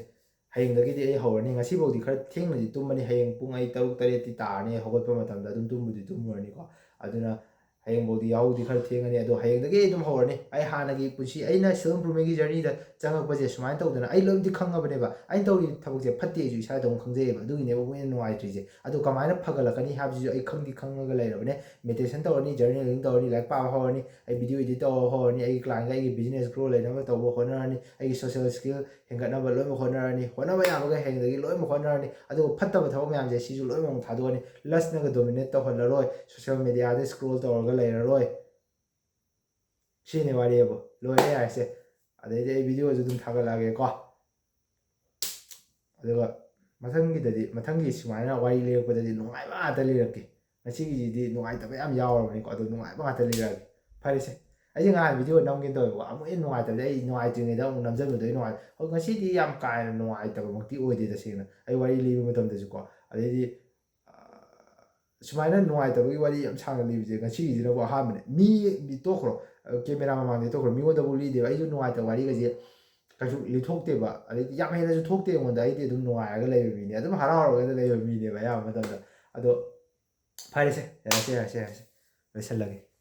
ꯍꯌꯦꯡꯗꯒꯤꯗꯤ ꯑꯩ ꯍꯧꯔꯅꯤ꯫ ꯉꯁꯤꯐꯥꯎꯗꯤ ꯈꯔ ꯊꯦꯡꯅꯗꯤ ꯇꯨꯝꯕꯅꯤ꯫ ꯍꯌꯦꯡ ꯄꯨꯡ ꯑꯩ ꯇꯔꯨꯛ ꯇꯔꯦꯠꯇꯤ ꯇꯥꯔꯅꯤ ꯑꯩ ꯍꯧꯒꯠꯄ ꯃꯇꯝꯗ꯫ ꯑꯗꯨꯝ ꯇꯨꯝꯕꯨꯗꯤ ꯇꯨꯝꯃꯨꯔꯅꯤꯀꯣ꯫ ꯑꯗꯨꯅ ꯍꯌꯦꯡꯐꯥꯎꯗꯤ ꯌꯥꯍꯧꯗꯤ ꯈꯔ ꯊꯦꯡꯉꯅꯤ꯫ ꯑꯗꯣ ꯍꯌꯦꯡꯗꯒꯤ ꯑꯩ ꯑꯗꯨꯝ ꯍꯧꯔꯅꯤ꯫ ꯑꯩ ꯍꯥꯟꯅꯒꯤ ꯄꯨꯟꯁꯤ, ꯑꯩꯅ self improvementꯀꯤ journeyꯗ ꯆꯪꯉꯛꯄꯁꯦ ꯁꯨꯃꯥꯏꯅ ꯇꯧꯗꯅ ꯑꯩ ꯂꯣꯏꯅꯗꯤ ꯈꯪꯉꯕꯅꯦꯕ꯫ ꯑꯩꯅ ꯇꯧꯔꯤꯕ ꯊꯕꯛꯁꯦ ꯐꯠꯇꯦꯁꯨ ꯏꯁꯥꯗ ꯑꯃꯨꯛ ꯈꯪꯖꯩꯌꯦꯕ꯫ ꯑꯗꯨꯒꯤꯅꯦꯕ ꯑꯃꯨꯛ ꯍꯦꯟꯅ ꯅꯨꯡꯉꯥꯏꯇ꯭ꯔꯤꯁꯦ꯫ ꯑꯗꯣ ꯀꯃꯥꯏꯅ ꯐꯒꯠꯂꯛꯀꯅꯤ ꯍꯥꯏꯕꯁꯤꯁꯨ ꯑꯩ ꯈꯪꯗꯤ ꯈꯪꯉꯒ ꯂꯩꯔꯕꯅꯦ꯫ Meditation ꯇꯧꯔꯅꯤ, journaling ꯇꯧꯔꯅꯤ, ꯂꯥꯏꯔꯤꯛ ꯄꯥꯕ ꯍꯧꯔꯅꯤ, ꯑꯩ video edit ꯇꯧꯕ ꯍꯧꯔꯅꯤ, ꯑꯩꯒꯤ clientꯒ ꯑꯩꯒꯤ business grow ꯂꯩꯅꯕ ꯇꯧꯕ ꯍꯣꯠꯅꯔꯅꯤ, ꯑꯩꯒꯤ social skill ꯍꯦꯟꯒꯠꯅꯕ ꯂꯣꯏꯅꯃꯛ ꯍꯣꯠꯅꯔꯅꯤ, ꯍꯣꯠꯅꯕ ꯌꯥꯕꯒ ꯍꯌꯦꯡꯗꯒꯤ ꯂꯣꯏꯅꯃꯛ ꯍꯣꯠꯅꯔꯅꯤ꯫ ꯑꯗꯨꯒ ꯐꯠꯇꯕ ꯊꯕꯛ ꯃꯌꯥꯝꯁꯦ ꯁꯤꯁꯨ ꯂꯣꯏꯅꯃꯛ ꯊꯥꯗꯣꯛꯑꯅꯤ꯫ Lustꯅꯒ dominate ꯇꯧꯍꯜꯂꯔꯣꯏ, social mediaꯗ scroll ꯇꯧꯔꯒ ꯂꯩꯔꯔꯣꯏ꯫ ꯁꯤꯅꯤ ꯋꯥꯔꯤꯕꯨ꯫ ꯂꯣꯏꯔꯦ ꯌꯥꯔꯦꯁꯦ꯫ ꯑꯗꯩꯗꯤ ꯑꯩ videoꯁꯨ ꯑꯗꯨꯝ ꯊꯥꯒꯠꯂꯛꯑꯒꯦꯀꯣ꯫ ꯑꯗꯨꯒ ꯃꯊꯪꯒꯤꯗꯗꯤ, ꯃꯊꯪꯒꯤ ꯁꯨꯃꯥꯏꯅ ꯋꯥꯔꯤ ꯂꯤꯔꯛꯄꯗꯗꯤ ꯅꯨꯡꯉꯥꯏꯕ ꯉꯥꯛꯇ ꯂꯤꯔꯛꯀꯦ꯫ ꯉꯁꯤꯒꯤꯁꯤꯗꯤ ꯅꯨꯡꯉꯥꯏꯇꯕ ꯌꯥꯝ ꯌꯥꯎꯔꯕꯅꯤꯀꯣ, ꯑꯗꯣ ꯅꯨꯡꯉꯥꯏꯕ ꯉꯥꯛꯇ ꯂꯤꯔꯛꯑꯒꯦ꯫ ꯐꯔꯦꯁꯦ, ꯑꯩꯁꯦ ꯉꯍꯥꯟ ꯚꯤꯗꯤꯑꯣ ꯅꯝꯒꯦ ꯇꯧꯋꯦꯕꯀꯣ, ꯑꯃꯨꯛ ꯍꯦꯟꯅ ꯅꯨꯡꯉꯥꯏꯇꯕꯗꯤ, ꯑꯩ ꯅꯨꯡꯉꯥꯏꯇ꯭ꯔꯤꯉꯩꯗ ꯑꯃꯨꯛ ꯅꯝꯖꯟꯕꯗꯣ ꯑꯩ ꯅꯨꯡꯉꯥꯏ-, ꯍꯣꯏ, ꯉꯁꯤꯗꯤ ꯌꯥꯝ ꯀꯥ ꯍꯦꯟꯅ ꯅꯨꯡꯉꯥꯏꯇꯕꯃꯛꯇꯤ ꯑꯣꯏꯗꯦ ꯇꯁꯦꯡꯅ, ꯑꯩ ꯋꯥꯔꯤ ꯂꯤꯕ ꯃꯇꯝꯗꯁꯨꯀꯣ꯫ ꯑꯗꯩꯗꯤ, ꯑ, ꯁꯨꯃꯥꯏꯅ ꯅꯨꯡꯉꯥꯏꯇꯕꯒꯤ ꯋꯥꯔꯤ ꯌꯥꯝ ꯁꯥꯡꯅ ꯂꯤꯕꯁꯦ ꯉꯁꯤꯒꯤꯁꯤꯅꯕꯨ ꯑꯍꯥꯟꯕꯅꯦ꯫ ꯃꯤ, ꯃꯤ ꯇꯣꯛꯈ꯭ꯔꯣ, ꯑ, ꯀꯦꯃꯦꯔꯥ ꯃꯃꯥꯡꯗ ꯇꯣꯛꯈ꯭ꯔꯣ, ꯃꯤꯉꯣꯟꯗꯕꯨ ꯂꯤꯗꯦꯕ꯫ ꯑꯩꯁꯨ ꯅꯨꯡꯉꯥꯏꯇꯕ ꯋꯥꯔꯤꯒꯁꯦ ꯀꯩꯁꯨ ꯂꯤꯊꯣꯛꯇꯦꯕ, ꯑꯗꯩꯗꯤ ꯌꯥꯝ ꯍꯦꯟꯅꯁꯨ ꯊꯣꯛꯇꯦ ꯑꯩꯉꯣꯟꯗ꯫ ꯑꯩꯗꯤ ꯑꯗꯨꯝ ꯅꯨꯡꯉꯥꯏꯔꯒ ꯂꯩꯕ ꯃꯤꯅꯦ, ꯑꯗꯨꯝ ꯍꯔꯥꯎꯔꯒ ꯂꯩꯕ ꯃꯤꯅꯦꯕ ꯑꯌꯥꯝꯕ ꯃꯇꯝꯗ꯫ ꯑꯗꯣ ꯐꯔꯦꯁꯦ, ꯌꯥꯔꯦꯁꯦ, ꯌꯥꯔꯦꯁꯦ, ꯌꯥꯔꯦꯁꯦ, ꯂꯣꯏꯁꯜꯂꯒꯦ꯫